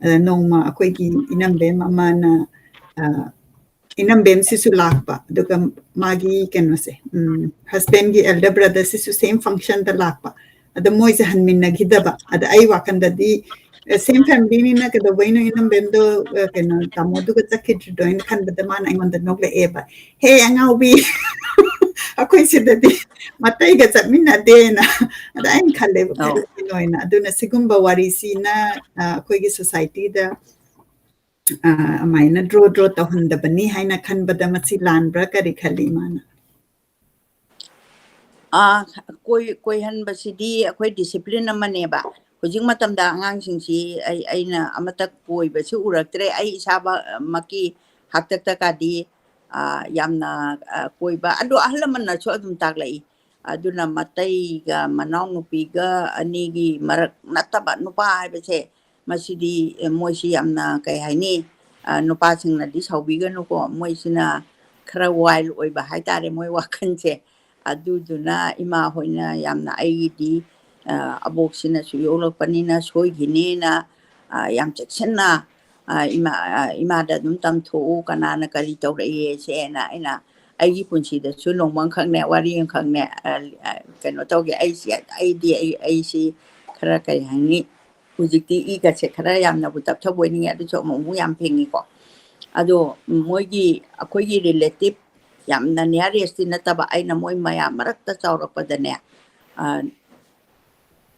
ꯑꯗ ꯅꯣꯡꯃ ꯑꯩꯈꯣꯏꯒꯤ ꯏꯅꯝꯕꯦꯝ ꯑꯃꯅ, ꯑ, ꯏꯅꯝꯕꯦꯝꯁꯤꯁꯨ ꯂꯥꯛꯄ, ꯑꯗꯨꯒ ꯃꯥꯒꯤ ꯀꯩꯅꯣꯁꯦ, ꯎꯝ, husband ꯒꯤ elder brother ꯁꯤꯁꯨ same function ꯗ ꯂꯥꯛꯄ꯫ ꯑꯗ ꯃꯣꯏꯁꯦ ꯍꯟꯃꯤꯟꯅꯈꯤꯗꯕ꯫ ꯑꯗ ꯑꯩ ꯋꯥꯈꯟꯗꯗꯤ, ꯑꯦ, same family ꯅꯤꯅ ꯀꯩꯗꯧꯕꯩꯅꯣ ꯏꯅꯝꯕꯦꯝꯗꯣ, ꯑ, ꯀꯩꯅꯣ, ꯇꯥꯃꯣꯗꯨꯒ ꯆꯠꯈꯤꯗ꯭ꯔꯤꯗꯣ ꯍꯥꯏꯅ ꯈꯟꯕꯗ ꯃꯥꯅ ꯑꯩꯉꯣꯟꯗ ꯅꯣꯛꯂꯛꯑꯦꯕ, "ꯍꯦ ꯑꯉꯥꯎꯕꯤ, ꯑꯩꯈꯣꯏ ꯁꯤꯗꯗꯤ ꯃꯇꯩꯒ ꯆꯠꯃꯤꯟꯅꯗꯦꯅ"꯫ ꯑꯗ ꯑꯩꯅ ꯈꯜꯂꯦꯕ, ꯑꯧ꯫ ꯀꯔꯤꯒꯤꯅꯣ ꯍꯥꯏꯅ꯫ ꯑꯗꯨꯅ ꯁꯤꯒꯨꯝꯕ ꯋꯥꯔꯤꯁꯤꯅ, ꯑ, ꯑꯩꯈꯣꯏꯒꯤ society ꯗ ꯑ, ꯑꯃꯥꯏꯅ draw, draw ꯇꯧꯍꯟꯗꯕꯅꯤ ꯍꯥꯏꯅ ꯈꯟꯕꯗ ꯃꯁꯤ ꯂꯥꯟꯕ꯭ꯔꯥ? ꯀꯔꯤ ꯈꯜꯂꯤ ꯏꯃꯥꯅ? ꯑ, ꯀꯣꯏ-, ꯀꯣꯏꯍꯟꯕꯁꯤꯗꯤ ꯑꯩꯈꯣꯏ discipline ꯑꯃꯅꯦꯕ꯫ ꯍꯧꯖꯤꯛ ꯃꯇꯝꯗ ꯑꯉꯥꯡꯁꯤꯡꯁꯤ ꯑꯩ, ꯑꯩꯅ ꯑꯃꯠꯇ ꯀꯣꯏꯕꯁꯤ ꯎꯔꯛꯇ꯭ꯔꯦ꯫ ꯑꯩ ꯏꯁꯥꯃꯛꯀꯤ ꯍꯥꯛꯇꯛꯇ ꯀꯥꯗꯤ, ꯑ, ꯌꯥꯝꯅ, ꯑ, ꯀꯣꯏꯕ, ꯑꯗꯣ ꯑꯍꯜ ꯂꯃꯟꯅꯁꯨ ꯑꯗꯨꯝ ꯇꯥꯛꯂꯛꯏ꯫ ꯑꯗꯨꯅ ꯃꯇꯩꯒ ꯃꯅꯥꯎꯅꯨꯄꯤꯒ ꯑꯅꯤꯒꯤ ꯃꯔꯛ ꯅꯠꯇꯕ ꯅꯨꯄꯥ ꯍꯥꯏꯕꯁꯦ, ꯃꯁꯤꯗꯤ, ꯑꯦ, ꯃꯣꯏꯁꯤ ꯌꯥꯝꯅ, ꯀꯩ ꯍꯥꯏꯅꯤ, ꯑ, ꯅꯨꯄꯥꯁꯤꯡꯅꯗꯤ ꯁꯥꯎꯕꯤꯒꯅꯨꯀꯣ, ꯃꯣꯏꯁꯤꯅ ꯈꯔ wild ꯑꯣꯏꯕ ꯍꯥꯏꯇꯥꯔꯦ, ꯃꯣꯏ ꯋꯥꯈꯜꯁꯦ꯫ ꯑꯗꯨꯗꯨꯅ ꯏꯃꯥ ꯍꯣꯏꯅ ꯌꯥꯝꯅ ꯑꯩꯒꯤꯗꯤ, ꯑ, ꯑꯕꯣꯛꯁꯤꯅꯁꯨ ꯌꯣꯛꯂꯛꯄꯅꯤꯅ ꯁꯣꯏꯈꯤꯅꯦꯅ, ꯑ, ꯌꯥꯝ ꯆꯦꯛꯁꯤꯟꯅ, ꯏꯃꯥ ꯏꯃꯥꯗ ꯑꯗꯨꯝ ꯇꯝꯊꯣꯛꯎ, ꯀꯅꯥꯅ ꯀꯔꯤ ꯇꯧꯔꯛꯏ ꯁꯦꯅ ꯑꯩꯅ ꯑꯩꯒꯤ ꯄꯨꯟꯁꯤꯗꯁꯨ ꯅꯣꯡꯃ ꯑꯃꯈꯛꯅꯦ, ꯋꯥꯔꯤ ꯑꯃꯈꯛꯅꯦ, ꯀꯩꯅꯣ ꯇꯧꯒꯦ, ꯑꯩꯁꯦ ꯑꯩꯗꯤ ꯑꯩ ꯑꯩꯁꯤ ꯈꯔ ꯀꯔꯤ ꯍꯥꯏꯅꯤ, ꯍꯧꯖꯤꯛꯇꯤ ꯏꯒꯁꯦ ꯈꯔ ꯌꯥꯝꯅꯕꯨ ꯇꯞꯊꯕ ꯑꯣꯏꯅꯤꯡꯉꯦ, ꯑꯗꯨꯁꯨ ꯑꯃꯨꯛ ꯑꯃꯨꯛ ꯌꯥꯝ ꯐꯦꯡꯉꯤꯀꯣ꯫ ꯑꯗꯣ ꯃꯣꯏꯒꯤ, ꯑꯩꯈꯣꯏꯒꯤ ꯔꯤꯂꯦꯇꯤꯞ ꯌꯥꯝꯅ ꯅꯤꯌꯥꯔꯦꯁꯇꯤ ꯅꯠꯇꯕ, ꯑꯩꯅ ꯃꯣꯏ ꯃꯌꯥꯝ ꯃꯔꯛꯇ ꯆꯥꯎꯔꯛꯄꯗꯅꯦ,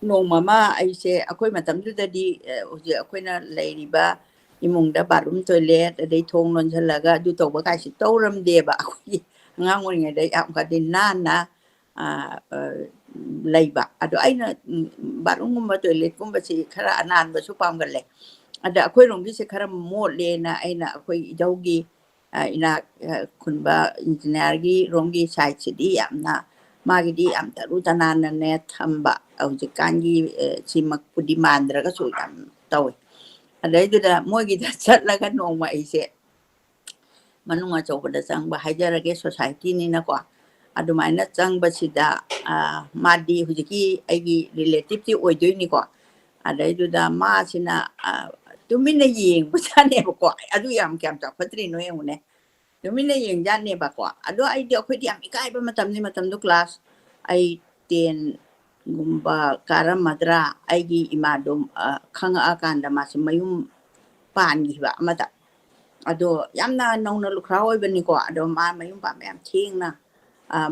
ꯅꯣꯡꯃ ꯑꯃ ꯑꯩꯁꯦ, ꯑꯩꯈꯣꯏ ꯃꯇꯝꯗꯨꯗꯗꯤ ꯍꯧꯖꯤꯛ ꯑꯩꯈꯣꯏꯅ ꯂꯩꯔꯤꯕ ꯏꯃꯨꯡꯗ ꯕꯥꯠꯔꯨꯝ ꯇꯣꯏꯂꯦꯠ, ꯑꯗꯩ ꯊꯣꯡ ꯂꯣꯟꯁꯤꯜꯂꯒ ꯑꯗꯨ ꯇꯧꯕ ꯀꯥꯏꯁꯤ ꯇꯧꯔꯝꯗꯦꯕ꯫ ꯑꯩꯈꯣꯏꯒꯤ ꯑꯉꯥꯡ ꯑꯣꯏꯔꯤꯉꯩꯗ ꯌꯥꯝ ꯀꯟꯅ ꯅꯥꯟꯅ ꯂꯩꯕ꯫ ꯑꯗꯣ ꯑꯩꯅ ꯕꯥꯠꯔꯨꯝꯒꯨꯝꯕ ꯇꯣꯏꯂꯦꯠꯀꯨꯝꯕꯁꯤ ꯈꯔ ꯑꯅꯥꯟꯕꯁꯨ ꯄꯥꯝꯒꯜꯂꯦ꯫ ꯑꯗ ꯑꯩꯈꯣꯏꯔꯣꯝꯒꯤꯁꯦ ꯈꯔ ꯃꯣꯠꯂꯦꯅ ꯑꯩꯅ ꯑꯩꯈꯣꯏ ꯏꯙꯧꯒꯤ ꯏꯅꯥꯛ ꯈꯨꯟꯕ ꯏꯟꯖꯤꯅꯤꯌꯥꯔꯒꯤ ꯔꯣꯝꯒꯤ ꯁꯥꯏꯠꯁꯤꯗꯤ ꯌꯥꯝꯅ, ꯃꯥꯒꯤꯗꯤ ꯌꯥꯝ ꯇꯔꯨ ꯇꯅꯥꯟꯅꯅꯦ ꯊꯝꯕ꯫ ꯍꯧꯖꯤꯛꯀꯥꯟꯒꯤ ꯁꯤꯃꯛꯄꯨꯗꯤ ꯃꯥꯟꯗ꯭ꯔꯒꯁꯨ ꯌꯥꯝ ꯇꯧꯋꯤ꯫ ꯑꯗꯩꯗꯨꯗ ꯃꯣꯏꯒꯤꯗ ꯆꯠꯂꯒ ꯅꯣꯡꯃ ꯑꯩꯁꯦ ꯃꯅꯨꯡ ꯑꯆꯧꯕꯗ ꯆꯪꯕ ꯍꯥꯏꯖꯔꯒꯦ, ꯁꯣꯁꯥꯏꯇꯤꯅꯤꯅꯀꯣ꯫ ꯑꯗꯨꯃꯥꯏꯅ ꯆꯪꯕꯁꯤꯗ ꯃꯥꯗꯤ ꯍꯧꯖꯤꯛꯀꯤ ꯑꯩꯒꯤ ꯔꯤꯂꯦꯇꯤꯞꯇꯤ ꯑꯣꯏꯗꯣꯏꯅꯤꯀꯣ꯫ ꯑꯗꯩꯗꯨꯗ ꯃꯥꯁꯤꯅ ꯇꯨꯃꯤꯟꯅ ꯌꯦꯡꯕꯖꯥꯠꯅꯦꯕꯀꯣ꯫ ꯑꯗꯨ ꯌꯥꯝ ꯀꯌꯥꯝ ꯆꯥꯎꯈꯠꯇ꯭ꯔꯤꯅꯣ ꯌꯦꯡꯉꯨꯅꯦ꯫ ꯇꯨꯃꯤꯟꯅ ꯌꯦꯡꯖꯥꯠꯅꯦꯕꯀꯣ꯫ ꯑꯗꯣ ꯑꯩꯗꯤ, ꯑꯩꯈꯣꯏꯗꯤ ꯌꯥꯝ ꯏꯀꯥꯏꯕ ꯃꯇꯝꯅꯤ, ꯃꯇꯝꯗꯨ ꯀ꯭ꯂꯥꯁ ꯑꯩ ꯇꯦꯟꯒꯨꯝꯕ ꯀꯥꯔꯝꯃꯗ꯭ꯔꯥ꯫ ꯑꯩꯒꯤ ꯏꯃꯥꯗꯣ ꯈꯪꯉꯛꯑꯀꯥꯟꯗ ꯃꯥꯁꯦ ꯃꯌꯨꯝ ꯄꯥꯟꯈꯤꯕ ꯑꯃꯗ꯫ ꯑꯗꯣ ꯌꯥꯝꯅ ꯅꯧꯅ ꯂꯨꯈ꯭ꯔꯥ ꯑꯣꯏꯕꯅꯤꯀꯣ꯫ ꯑꯗꯣ ꯃꯥ ꯃꯌꯨꯝ ꯄꯥꯟꯕ ꯌꯥꯝ ꯊꯦꯡꯅ,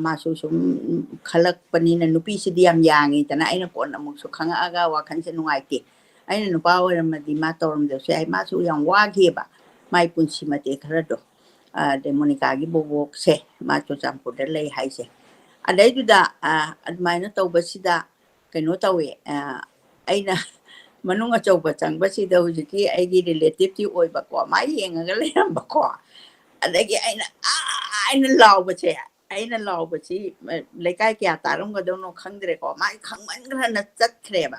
ꯃꯥꯁꯨ ꯁꯨꯝ ꯈꯜꯂꯛꯄꯅꯤꯅ, ꯅꯨꯄꯤꯁꯤꯗꯤ ꯌꯥꯝ ꯌꯥꯡꯉꯤꯗꯅ, ꯑꯩꯅ ꯀꯣꯟꯅ ꯑꯃꯨꯛꯁꯨ ꯈꯪꯉꯛꯑꯒ ꯋꯥꯈꯜꯁꯦ ꯅꯨꯡꯉꯥꯏꯇꯦ꯫ ꯑꯩꯅ ꯅꯨꯄꯥ ꯑꯣꯏꯔꯝꯃꯗꯤ ꯃꯥ ꯇꯧꯔꯝꯗꯕꯁꯨ ꯌꯥꯏ꯫ ꯃꯥꯁꯨ ꯌꯥꯝ ꯋꯥꯈꯤꯑꯕ ꯃꯥꯏ ꯄꯨꯟꯁꯤ ꯃꯇꯦꯛ ꯈꯔꯗꯣ꯫ ꯑꯗꯩ ꯃꯣꯅꯤꯀꯥꯒꯤ ꯕꯣꯕꯣꯛꯁꯦ, ꯃꯥ ꯆꯨꯔꯆꯥꯟꯄꯨꯔꯗ ꯂꯩ ꯍꯥꯏꯁꯦ꯫ ꯑꯗꯩꯗꯨꯗ ꯑꯗꯨꯃꯥꯏꯅ ꯇꯧꯕꯁꯤꯗ ꯀꯩꯅꯣ ꯇꯧꯋꯦ, ꯑꯩꯅ ꯃꯅꯨꯡ ꯑꯆꯧꯕ ꯆꯪꯕꯁꯤꯗ ꯍꯧꯖꯤꯛꯀꯤ ꯑꯩꯒꯤ ꯔꯤꯂꯦꯇꯤꯞꯇꯤ ꯑꯣꯏꯕꯀꯣ, ꯃꯥ ꯌꯦꯡꯉꯒ ꯂꯩꯔꯝꯕꯀꯣ꯫ ꯑꯗꯒꯤ ꯑꯩꯅ ꯑꯥ ꯑꯩꯅ ꯂꯥꯎꯕꯁꯦ, ꯑꯩꯅ ꯂꯥꯎꯕꯁꯤ ꯂꯩꯀꯥꯏ ꯀꯌꯥ ꯇꯥꯔꯝꯒꯗꯧꯅꯣ ꯈꯪꯗ꯭ꯔꯦꯀꯣ꯫ ꯃꯥꯒꯤ ꯈꯪꯃꯟꯈ꯭ꯔꯅ ꯆꯠꯈ꯭ꯔꯦꯕ꯫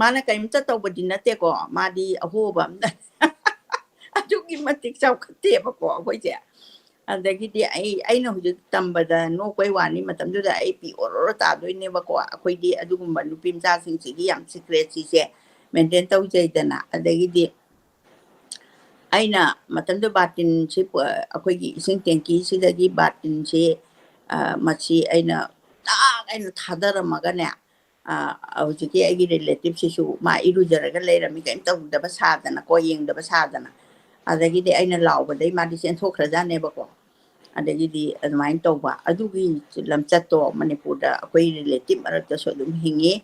ꯃꯥꯅ ꯀꯔꯤꯝꯇ ꯇꯧꯕꯗꯤ ꯅꯠꯇꯦꯀꯣ, ꯃꯥꯗꯤ ꯑꯍꯣꯕ ꯑꯝꯗ ꯑꯗꯨꯛꯀꯤ ꯃꯇꯤꯛ ꯆꯥꯎꯈꯠꯇꯦꯕꯀꯣ ꯑꯩꯈꯣꯏꯁꯦ꯫ ꯑꯗꯒꯤꯗꯤ ꯑꯩ ꯑꯩꯅ ꯍꯧꯖꯤꯛ ꯇꯝꯕꯗ ꯅꯣꯛꯄꯩ ꯋꯥꯅꯤ, ꯃꯇꯝꯗꯨꯗ ꯑꯩ ꯄꯤ ꯑꯣꯔꯣꯔꯣ ꯇꯥꯗꯣꯏꯅꯦꯕꯀꯣ꯫ ꯑꯩꯈꯣꯏꯗꯤ ꯑꯗꯨꯒꯨꯝꯕ ꯅꯨꯄꯤ ꯃꯆꯥꯁꯤꯡꯁꯤꯒꯤ ꯌꯥꯝ ꯁꯤꯀ꯭ꯔꯦꯠꯁꯤꯁꯦ ꯃꯦꯟꯇꯦꯟ ꯇꯧꯖꯩꯗꯅ꯫ ꯑꯗꯒꯤꯗꯤ ꯑꯩꯅ ꯃꯇꯝꯗꯨ ꯕꯥꯔꯇꯤꯟꯁꯤ ꯄꯨ-, ꯑꯩꯈꯣꯏꯒꯤ ꯏꯁꯤꯡ ꯇꯦꯡꯀꯤꯁꯤꯗꯒꯤ ꯕꯥꯔꯇꯤꯟꯁꯤ, ꯑ, ꯃꯁꯤ ꯑꯩꯅ ꯇꯥꯛ ꯑꯩꯅ ꯊꯥꯗꯔꯝꯃꯒꯅꯦ, ꯑ, ꯍꯧꯖꯤꯛꯀꯤ ꯑꯩꯒꯤ relative ꯁꯤꯁꯨ ꯃꯥ ꯏꯔꯨꯖꯔꯒ ꯂꯩꯔꯝꯃꯤ, ꯀꯔꯤꯝ ꯇꯧꯗꯕ ꯁꯥꯗꯅꯀꯣ, ꯌꯦꯡꯗꯕ ꯁꯥꯗꯅ꯫ ꯑꯗꯒꯤꯗꯤ ꯑꯩꯅ ꯂꯥꯎꯕꯗꯩ ꯃꯥꯗꯤ ꯆꯦꯟꯊꯣꯛꯈ꯭ꯔꯖꯥꯠꯅꯦꯕꯀꯣ꯫ ꯑꯗꯒꯤꯗꯤ ꯑꯗꯨꯃꯥꯏꯅ ꯇꯧꯕ꯫ ꯑꯗꯨꯒꯤ ꯂꯝꯆꯠꯇꯣ ꯃꯅꯤꯄꯨꯔꯗ ꯑꯩꯈꯣꯏ relative ꯃꯔꯛꯇꯁꯨ ꯑꯗꯨꯝ ꯍꯤꯡꯉꯤ꯫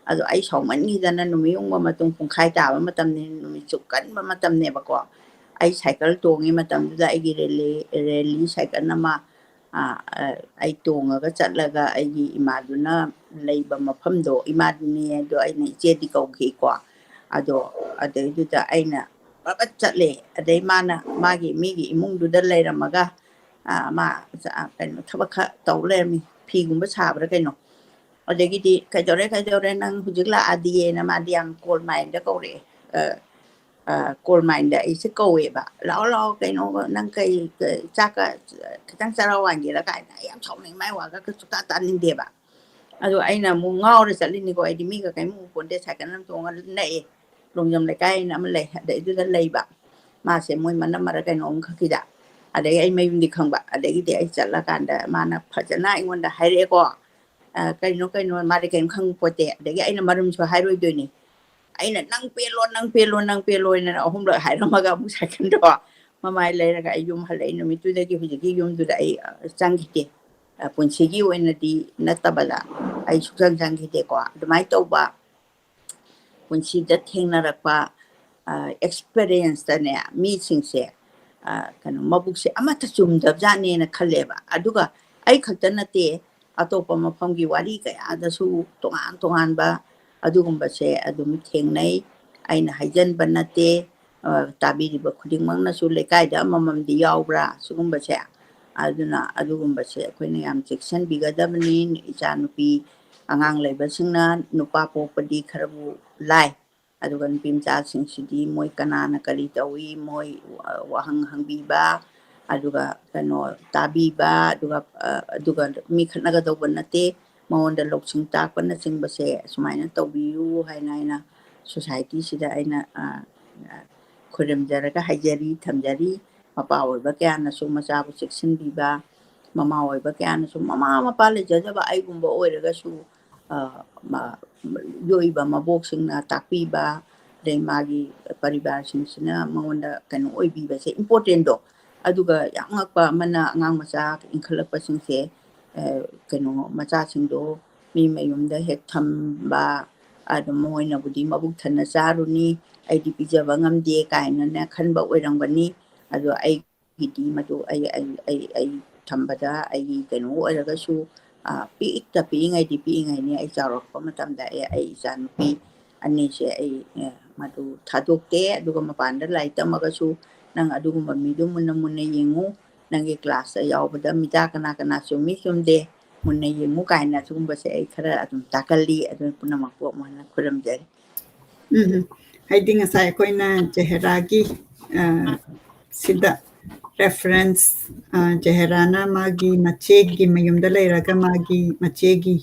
ꯑꯗꯣ ꯑꯩ ꯁꯥꯎꯃꯟꯈꯤꯗꯅ ꯅꯨꯃꯤꯠ ꯌꯨꯡꯕ ꯃꯇꯨꯡ ꯄꯨꯡꯈꯥꯏ ꯇꯥꯕ ꯃꯇꯝꯅꯤ, ꯅꯨꯃꯤꯠ ꯆꯨꯞ ꯀꯟꯕ ꯃꯇꯝꯅꯦꯕꯀꯣ꯫ ꯑꯩ ꯁꯥꯏꯀꯜ ꯇꯣꯡꯉꯤ ꯃꯇꯝꯗꯨꯗ ꯑꯩꯒꯤ ꯔꯦꯂꯤ, ꯔꯦꯂꯤ ꯁꯥꯏꯀꯜ ꯑꯃ, ꯑ, ꯑ, ꯑꯩ ꯇꯣꯡꯉꯒ ꯆꯠꯂꯒ ꯑꯩꯒꯤ ꯏꯃꯥꯗꯨꯅ ꯂꯩꯕ ꯃꯐꯝꯗꯣ, ꯏꯃꯥꯗꯨꯅꯦ ꯑꯗꯣ ꯑꯩꯅ ꯏꯆꯦꯗꯤ ꯀꯧꯈꯤꯀꯣ꯫ ꯑꯗꯣ ꯑꯗꯩꯗꯨꯗ ꯑꯩꯅ ꯄꯕꯠ ꯆꯠꯂꯦ꯫ ꯑꯗꯩ ꯃꯥꯅ ꯃꯥꯒꯤ ꯃꯤꯒꯤ ꯏꯃꯨꯡꯗꯨꯗ ꯂꯩꯔꯝꯃꯒ, ꯑ, ꯃꯥ, ꯑ, ꯀꯩꯅꯣ, ꯊꯕꯛ ꯈꯔ ꯇꯧ ꯂꯩꯔꯝꯃꯤ, ꯐꯤꯒꯨꯝꯕ ꯁꯥꯕ꯭ꯔꯥ ꯀꯩꯅꯣ꯫ ꯑꯗꯒꯤꯗꯤ, "ꯀꯩꯗꯧꯔꯦ, ꯀꯩꯗꯧꯔꯦ, ꯅꯪ ꯍꯧꯖꯤꯛ ꯂꯥꯛꯑꯗꯤꯌꯦꯅ?" ꯃꯥꯗꯤ ꯌꯥꯝ coal mine ꯗ ꯀꯧꯔꯛꯑꯦ꯫ ꯑ, ꯑ, coal mine ꯗ ꯑꯩꯁꯦ ꯀꯧꯋꯦꯕ, "ꯂꯥꯛꯑꯣ, ꯂꯥꯛꯑꯣ, ꯀꯩꯅꯣ, ꯅꯪ ꯀꯩ, ꯀꯩ, ꯆꯥꯛꯀ, ꯈꯤꯇꯪ ꯆꯔꯥ ꯋꯥꯟꯒꯦꯔꯥ?" ꯀꯥꯏꯅ꯫ ꯑꯩ ꯌꯥꯝ ꯁꯥꯎꯅꯤꯡ, ꯃꯥꯏ ꯋꯥꯒ ꯁꯨꯛꯇꯥ ꯇꯥꯅꯤꯡꯗꯦꯕ꯫ ꯑꯗꯣ ꯑꯩꯅ ꯑꯃꯨꯛ ꯉꯥꯎꯔ ꯆꯠꯂꯤꯅꯤꯀꯣ, ꯑꯩꯗꯤ ꯃꯤꯒ ꯀꯔꯤꯝ ꯎ ꯄꯣꯟꯗꯦ, ꯁꯥꯏꯀꯜ ꯑꯃ ꯇꯣꯡꯉ ꯅꯛꯑꯦ꯫ ꯂꯣꯡꯖꯝ ꯂꯩꯀꯥꯏ ꯍꯥꯏꯅ ꯑꯃ ꯂꯩ, ꯑꯗꯩꯗꯨꯗ ꯂꯩꯕ꯫ ꯃꯥꯁꯦ ꯃꯣꯏ ꯃꯅꯝꯃꯔ ꯀꯩꯅꯣꯝ ꯈꯛꯀꯤꯗ꯫ ꯑꯗꯒꯤ ꯑꯩ ꯃꯌꯨꯝꯗꯤ ꯈꯪꯕ꯫ ꯑꯗꯒꯤꯗꯤ ꯑꯩ ꯆꯠꯂꯀꯥꯟꯗ ꯃꯥꯅ ꯐꯖꯅ ꯑꯩꯉꯣꯟꯗ ꯍꯥꯏꯔꯛꯑꯦꯀꯣ꯫ "ꯑ, ꯀꯩꯅꯣ, ꯀꯩꯅꯣ?" ꯃꯥꯗꯤ ꯀꯔꯤꯝ ꯈꯪꯄꯣꯠꯇꯦ꯫ ꯑꯗꯒꯤ ꯑꯩꯅ ꯃꯔꯝꯁꯨ ꯍꯥꯏꯔꯣꯏꯗꯣꯏꯅꯤ꯫ ꯑꯩꯅ, "ꯅꯪ ꯄꯦꯜꯂꯣ, ꯅꯪ ꯄꯦꯜꯂꯣ, ꯅꯪ ꯄꯦꯜꯂꯣ" ꯍꯥꯏꯅ ꯑꯍꯨꯝꯂꯛ ꯍꯥꯏꯔꯝꯃꯒ ꯑꯃꯨꯛ ꯁꯥꯏꯀꯜꯗꯣ ꯃꯃꯥꯏ ꯂꯩꯔꯒ ꯑꯩ ꯌꯨꯝ ꯍꯜꯂꯛꯏ꯫ ꯅꯨꯃꯤꯠꯇꯨꯗꯒꯤ ꯍꯧꯖꯤꯛꯀꯤ ꯌꯨꯝꯗꯨꯗ ꯑꯩ, ꯑ, ꯆꯪꯈꯤꯗꯦ꯫ ꯑ, ꯄꯨꯟꯁꯤꯒꯤ ꯑꯣꯏꯅꯗꯤ ꯅꯠꯇꯕꯗ ꯑꯩ ꯁꯨꯛꯆꯪ ꯆꯪꯈꯤꯗꯦꯀꯣ꯫ ꯑꯗꯨꯃꯥꯏꯅ ꯇꯧꯕ ꯄꯨꯟꯁꯤꯗ ꯊꯦꯡꯅꯔꯛꯄ, ꯑ, experience ꯇꯅꯦ ꯃꯤꯁꯤꯡꯁꯦ, ꯑ, ꯀꯩꯅꯣ, ꯃꯕꯨꯛꯁꯦ ꯑꯃꯠꯇ ꯆꯨꯝꯗꯕꯖꯥꯠꯅꯦꯅ ꯈꯜꯂꯦꯕ꯫ ꯑꯗꯨꯒ ꯑꯩ ꯈꯛꯇ ꯅꯠꯇꯦ, ꯑꯇꯣꯞꯄ ꯃꯐꯝꯒꯤ ꯋꯥꯔꯤ ꯀꯌꯥꯗꯁꯨ ꯇꯣꯉꯥꯟ ꯇꯣꯉꯥꯟꯕ ꯑꯗꯨꯒꯨꯝꯕꯁꯦ ꯑꯗꯨꯝ ꯊꯦꯡꯅꯩ꯫ ꯑꯩꯅ ꯍꯥꯏꯖꯟꯕ ꯅꯠꯇꯦ, ꯑ, ꯇꯥꯕꯤꯔꯤꯕ ꯈꯨꯗꯤꯡꯃꯛꯅꯁꯨ ꯂꯩꯀꯥꯏꯗ ꯑꯃꯃꯝꯗꯤ ꯌꯥꯎꯕ꯭ꯔꯥ ꯁꯤꯒꯨꯝꯕꯁꯦ? ꯑꯗꯨꯅ ꯑꯗꯨꯒꯨꯝꯕꯁꯦ ꯑꯩꯈꯣꯏꯅ ꯌꯥꯝ ꯆꯦꯛꯁꯤꯟꯕꯤꯒꯗꯕꯅꯤ꯫ ꯏꯆꯥꯅꯨꯄꯤ ꯑꯉꯥꯡ ꯂꯩꯕꯁꯤꯡꯅ ꯅꯨꯄꯥ ꯄꯣꯛꯄꯗꯤ ꯈꯔꯕꯨ ꯂꯥꯏ, ꯑꯗꯨꯒ ꯅꯨꯄꯤ ꯃꯆꯥꯁꯤꯡꯁꯤꯗꯤ ꯃꯣꯏ ꯀꯅꯥꯅ ꯀꯔꯤ ꯇꯧꯏ, ꯃꯣꯏ ꯋꯥꯍꯪ ꯍꯪꯕꯤꯕ, ꯑꯗꯨꯒ ꯀꯩꯅꯣ ꯇꯥꯕꯤꯕ, ꯑꯗꯨꯒ, ꯑ, ꯑꯗꯨꯒ ꯃꯤ ꯈꯠꯅꯒꯗꯧꯕ ꯅꯠꯇꯦ, ꯃꯉꯣꯟꯗ ꯂꯧꯁꯤꯡ ꯇꯥꯛꯄꯅꯆꯤꯡꯕꯁꯦ ꯑꯁꯨꯃꯥꯏꯅ ꯇꯧꯕꯤꯌꯨ ꯍꯥꯏꯅ ꯑꯩꯅ society ꯁꯤꯗ ꯑꯩꯅ, ꯑ, ꯑ, ꯈꯨꯔꯨꯝꯖꯔꯒ ꯍꯥꯏꯖꯔꯤ, ꯊꯝꯖꯔꯤ꯫ ꯃꯄꯥ ꯑꯣꯏꯕ ꯀꯌꯥꯅꯁꯨ ꯃꯆꯥꯕꯨ ꯆꯦꯛꯁꯤꯟꯕꯤꯕ, ꯃꯃꯥ ꯑꯣꯏꯕ ꯀꯌꯥꯅꯁꯨ, ꯃꯃꯥ ꯃꯄꯥ ꯂꯩꯖꯗꯕ ꯑꯩꯒꯨꯝꯕ ꯑꯣꯏꯔꯒꯁꯨ, ꯑ, ꯃ-, ꯌꯣꯛꯏꯕ ꯃꯕꯣꯛꯁꯤꯡꯅ ꯇꯥꯛꯄꯤꯕ, ꯑꯗꯩ ꯃꯥꯒꯤ ꯄꯔꯤꯕꯥꯔꯁꯤꯡꯁꯤꯅ ꯃꯉꯣꯟꯗ ꯀꯩꯅꯣ ꯑꯣꯏꯕꯤꯕꯁꯦ importantꯗꯣ꯫ ꯑꯗꯨꯒ ꯌꯥꯝ ꯉꯛꯄ ꯑꯃꯅ, ꯑꯉꯥꯡ ꯃꯆꯥ ꯏꯟꯈꯠꯂꯛꯄꯁꯤꯡꯁꯦ, ꯑ, ꯀꯩꯅꯣ, ꯃꯆꯥꯁꯤꯡꯗꯣ ꯃꯤ ꯃꯌꯨꯝꯗ ꯍꯦꯛ ꯊꯝꯕ, ꯑꯗꯨ ꯃꯣꯏꯅꯕꯨꯗꯤ ꯃꯕꯨꯛ ꯊꯟꯅ ꯆꯥꯔꯨꯅꯤ, ꯑꯩꯗꯤ ꯄꯤꯖꯕ ꯉꯝꯗꯦ ꯀꯥꯏꯅꯅꯦ ꯈꯟꯕ ꯑꯣꯏꯔꯝꯒꯅꯤ꯫ ꯑꯗꯣ ꯑꯩꯒꯤꯗꯤ ꯃꯗꯨ ꯑꯩ, ꯑꯩ, ꯑꯩ, ꯑꯩ ꯊꯝꯕꯗ ꯑꯩꯒꯤ ꯀꯩꯅꯣ ꯑꯣꯏꯔꯒꯁꯨ, ꯑ, ꯄꯤꯛꯇ ꯄꯤꯛꯏꯉꯩꯗꯤ ꯄꯤꯛꯏꯉꯩꯅꯤ, ꯑꯩ ꯆꯥꯎꯔꯛꯄ ꯃꯇꯝꯗ ꯑꯩ, ꯑꯩ ꯏꯆꯥꯅꯨꯄꯤ ꯑꯅꯤꯁꯦ ꯑꯩ, ꯑ, ꯃꯗꯨ ꯊꯥꯗꯣꯛꯇꯦ꯫ ꯑꯗꯨꯒ ꯃꯄꯥꯟꯗ ꯂꯥꯏꯔꯤꯛ ꯇꯝꯃꯒꯁꯨ ꯅꯪ ꯑꯗꯨꯒꯨꯝꯕ ꯃꯤꯗꯨ ꯃꯨꯟꯅ ꯃꯨꯟꯅ ꯌꯦꯡꯉꯨ, ꯅꯪꯒꯤ classꯇ ꯌꯥꯎꯕꯗ ꯃꯤꯗꯥ ꯀꯅꯥ ꯀꯅꯥ ꯆꯨꯝꯃꯤ ꯆꯨꯝꯗꯦ ꯃꯨꯟꯅ ꯌꯦꯡꯉꯨ ꯀꯥꯏꯅ ꯑꯗꯨꯒꯨꯝꯕꯁꯦ ꯑꯩ ꯈꯔ ꯑꯗꯨꯝ ꯇꯥꯛꯀꯜꯂꯤ꯫ ꯑꯗꯨ ꯄꯨꯝꯅꯃꯛꯄꯨ ꯑꯃꯨꯛ ꯍꯟꯅ ꯈꯨꯔꯨꯝꯖꯔꯤ꯫ ꯎꯝ, ꯍꯥꯏꯗꯤ ꯉꯁꯥꯏ ꯑꯩꯈꯣꯏꯅ ꯖꯍꯦꯔꯥꯒꯤ, ꯑ, ꯁꯤꯗ reference, ꯑ, ꯖꯍꯦꯔꯥꯅ ꯃꯥꯒꯤ ꯃꯆꯦꯒꯤ ꯃꯌꯨꯝꯗ ꯂꯩꯔꯒ ꯃꯥꯒꯤ ꯃꯆꯦꯒꯤ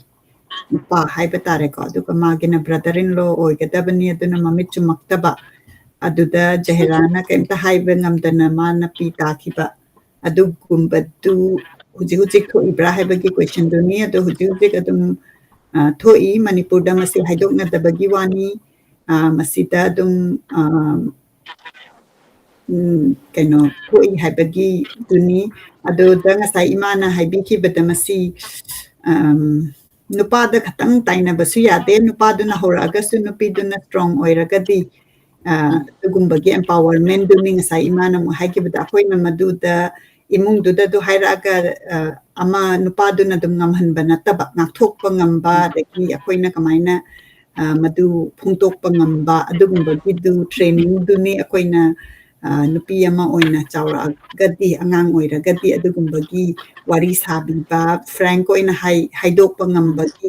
ꯅꯨꯄꯥ ꯍꯥꯏꯕ ꯇꯥꯔꯦꯀꯣ, ꯑꯗꯨꯒ ꯃꯥꯒꯤꯅ brother in law ꯑꯣꯏꯒꯗꯕꯅꯤ, ꯑꯗꯨꯅ ꯃꯃꯤꯠ ꯆꯨꯝꯃꯛꯇꯕ, ꯑꯗꯨꯗ ꯖꯍꯦꯔꯥꯅ ꯀꯩꯝꯇ ꯍꯥꯏꯕ ꯉꯝꯗꯅ ꯃꯥꯅ ꯄꯤ ꯇꯥꯈꯤꯕ, ꯑꯗꯨꯒꯨꯝꯕꯗꯨ ꯍꯧꯖꯤꯛ ꯍꯧꯖꯤꯛ ꯊꯣꯛꯏꯕ꯭ꯔꯥ ꯍꯥꯏꯕꯒꯤ questionꯗꯨꯅꯤ꯫ ꯑꯗꯣ ꯍꯧꯖꯤꯛ ꯍꯧꯖꯤꯛ ꯑꯗꯨꯝ, ꯑ, ꯊꯣꯛꯏ꯫ ꯃꯅꯤꯄꯨꯔꯗ ꯃꯁꯤ ꯍꯥꯏꯗꯣꯛꯅꯗꯕꯒꯤ ꯋꯥꯅꯤ꯫ ꯑ, ꯃꯁꯤꯗ ꯑꯗꯨꯝ, ꯑ, ꯎꯝ, ꯀꯩꯅꯣ ꯊꯣꯛꯏ ꯍꯥꯏꯕꯒꯤꯗꯨꯅꯤ꯫ ꯑꯗꯨꯗ ꯉꯁꯥꯏ ꯏꯃꯥꯅ ꯍꯥꯏꯕꯤꯈꯤꯕꯗ ꯃꯁꯤ, ꯑꯝ, ꯅꯨꯄꯥꯗ ꯈꯛꯇꯪ ꯇꯥꯏꯅꯕꯁꯨ ꯌꯥꯗꯦ꯫ ꯅꯨꯄꯥꯗꯨꯅ ꯍꯧꯔꯛꯑꯒꯁꯨ ꯅꯨꯄꯤꯗꯨꯅ strong ꯑꯣꯏꯔꯒꯗꯤ, ꯑ, ꯎꯝ꯫ ꯑꯗꯨꯒꯨꯝꯕꯒꯤ empowermentꯗꯨꯅꯤ ꯉꯁꯥꯏ ꯏꯃꯥꯅ ꯑꯃꯨꯛ ꯍꯥꯏꯈꯤꯕꯗ ꯑꯩꯈꯣꯏꯅ ꯃꯗꯨꯗ ꯏꯃꯨꯡꯗꯨꯗ ꯑꯗꯨ ꯍꯥꯏꯔꯛꯑꯒ, ꯑ, ꯑꯃ ꯅꯨꯄꯥꯗꯨꯅ ꯑꯗꯨꯝ ꯉꯝꯍꯟꯕ ꯅꯠꯇꯕ, ꯉꯥꯛꯊꯣꯛꯄ ꯉꯝꯕ, ꯎꯝ꯫ ꯑꯗꯒꯤ ꯑꯩꯈꯣꯏꯅ ꯀꯃꯥꯏꯅ, ꯑ, ꯃꯗꯨ ꯐꯣꯡꯗꯣꯛꯄ ꯉꯝꯕ, ꯑꯗꯨꯒꯨꯝꯕꯒꯤꯗꯨ trainingꯗꯨꯅꯤ ꯑꯩꯈꯣꯏꯅ, ꯑ, ꯅꯨꯄꯤ ꯑꯃ ꯑꯣꯏꯅ ꯆꯥꯎꯔꯛꯑꯒꯗꯤ, ꯑꯉꯥꯡ ꯑꯣꯏꯔꯒꯗꯤ ꯑꯗꯨꯒꯨꯝꯕꯒꯤ ꯋꯥꯔꯤ ꯁꯥꯕꯤꯕ, frank ꯑꯣꯏꯅ ꯍꯥꯏ-, ꯍꯥꯏꯗꯣꯛꯄ ꯉꯝꯕꯒꯤ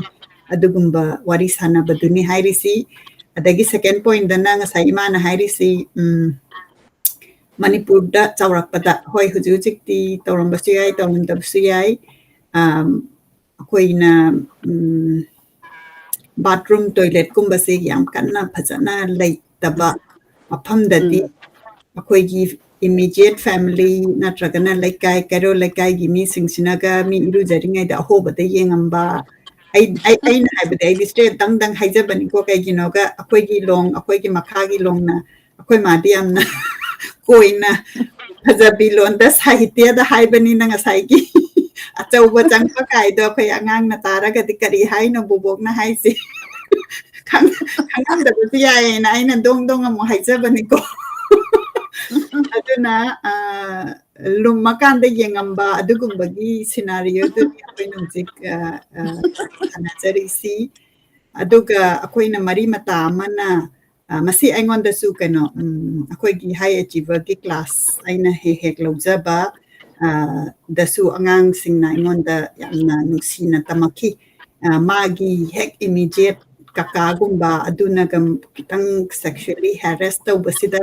ꯑꯗꯨꯒꯨꯝꯕ ꯋꯥꯔꯤ ꯁꯥꯟꯅꯕꯗꯨꯅꯤ ꯍꯥꯏꯔꯤꯁꯤ꯫ ꯑꯗꯒꯤ second pointꯇꯅ ꯉꯁꯥꯏ ꯏꯃꯥꯅ ꯍꯥꯏꯔꯤꯁꯤ, ꯎꯝ, ꯃꯅꯤꯄꯨꯔꯗ ꯆꯥꯎꯔꯛꯄꯗ, ꯍꯣꯏ, ꯍꯧꯖꯤꯛ ꯍꯧꯖꯤꯛꯇꯤ ꯇꯧꯔꯝꯕꯁꯨ ꯌꯥꯏ, ꯇꯧꯔꯝꯗꯕꯁꯨ ꯌꯥꯏ꯫ ꯑꯝ, ꯑꯩꯈꯣꯏꯅ, ꯎꯝ, bathroom, toiletꯀꯨꯝꯕꯁꯦ ꯌꯥꯝ ꯀꯟꯅ ꯐꯖꯅ ꯂꯩꯇꯕ ꯃꯐꯝꯗꯗꯤ, ꯎꯝ꯫ ꯑꯩꯈꯣꯏꯒꯤ immediate family ꯅꯠꯇ꯭ꯔꯒꯅ ꯂꯩꯀꯥꯏ, ꯀꯩꯔꯣꯜ ꯂꯩꯀꯥꯏꯒꯤ ꯃꯤꯁꯤꯡꯁꯤꯅꯒ ꯃꯤ ꯏꯔꯨꯖꯔꯤꯉꯩꯗ ꯑꯍꯣꯕꯗ ꯌꯦꯡꯉꯝꯕ, ꯑꯩ, ꯑꯩ, ꯑꯩꯅ ꯍꯥꯏꯕꯗꯤ ꯑꯩꯗꯤ straight ꯗꯪ ꯗꯪ ꯍꯥꯏꯖꯕꯅꯤꯀꯣ, ꯀꯩꯒꯤꯅꯣꯒ ꯑꯩꯈꯣꯏꯒꯤ ꯂꯣꯡ, ꯑꯩꯈꯣꯏꯒꯤ ꯃꯈꯥꯒꯤ ꯂꯣꯡꯅ ꯑꯩꯈꯣꯏ ꯃꯥꯗꯤ ꯌꯥꯝꯅ ꯀꯣꯏꯅ ꯐꯖꯕꯤ ꯂꯣꯟꯗ ꯁꯥꯍꯤꯇ꯭ꯌꯗ ꯍꯥꯏꯕꯅꯤꯅ ꯉꯁꯥꯏꯒꯤ ꯑꯆꯧꯕ ꯆꯪꯕ ꯀꯥꯏꯗꯣ ꯑꯩꯈꯣꯏ ꯑꯉꯥꯡꯅ ꯇꯥꯔꯒꯗꯤ ꯀꯔꯤ ꯍꯥꯏꯅꯣ ꯕꯣꯕꯣꯛꯅ ꯍꯥꯏꯁꯦ? ꯈꯪ-, ꯈꯪꯉꯝꯗꯕꯁꯨ ꯌꯥꯏꯌꯦꯅ ꯑꯩꯅ ꯗꯣꯡ ꯗꯣꯡ ꯑꯃꯨꯛ ꯍꯥꯏꯖꯕꯅꯤꯀꯣ꯫ ꯑꯗꯨꯅ, ꯑ, ꯂꯨꯝꯃꯀꯥꯟꯗ ꯌꯦꯡꯉꯝꯕ ꯑꯗꯨꯒꯨꯝꯕꯒꯤ scenario ꯗꯨꯅꯤ ꯑꯩꯈꯣꯏꯅ ꯍꯧꯖꯤꯛ, ꯑ, ꯑ, ꯁꯥꯟꯅꯖꯔꯤꯁꯤ꯫ ꯑꯗꯨꯒ ꯑꯩꯈꯣꯏꯅ ꯃꯔꯤ ꯃꯇꯥ ꯑꯃꯅ, ꯑ, ꯃꯁꯤ ꯑꯩꯉꯣꯟꯗꯁꯨ ꯀꯩꯅꯣ, ꯎꯝ, ꯑꯩꯈꯣꯏꯒꯤ high achiever ꯒꯤ class ꯑꯩꯅ ꯍꯦꯛ ꯍꯦꯛ ꯂꯧꯖꯕ, ꯑ, ꯗꯁꯨ ꯑꯉꯥꯡꯁꯤꯡꯅ ꯑꯩꯉꯣꯟꯗ ꯌꯥꯝꯅ ꯅꯨꯡꯁꯤꯅ ꯇꯝꯃꯛꯈꯤ꯫ ꯑ, ꯃꯥꯒꯤ ꯍꯦꯛ immediate ꯀꯀꯥꯒꯨꯝꯕ ꯑꯗꯨꯅꯒ ꯈꯤꯇꯪ sexually harass ꯇꯧꯕꯁꯤꯗ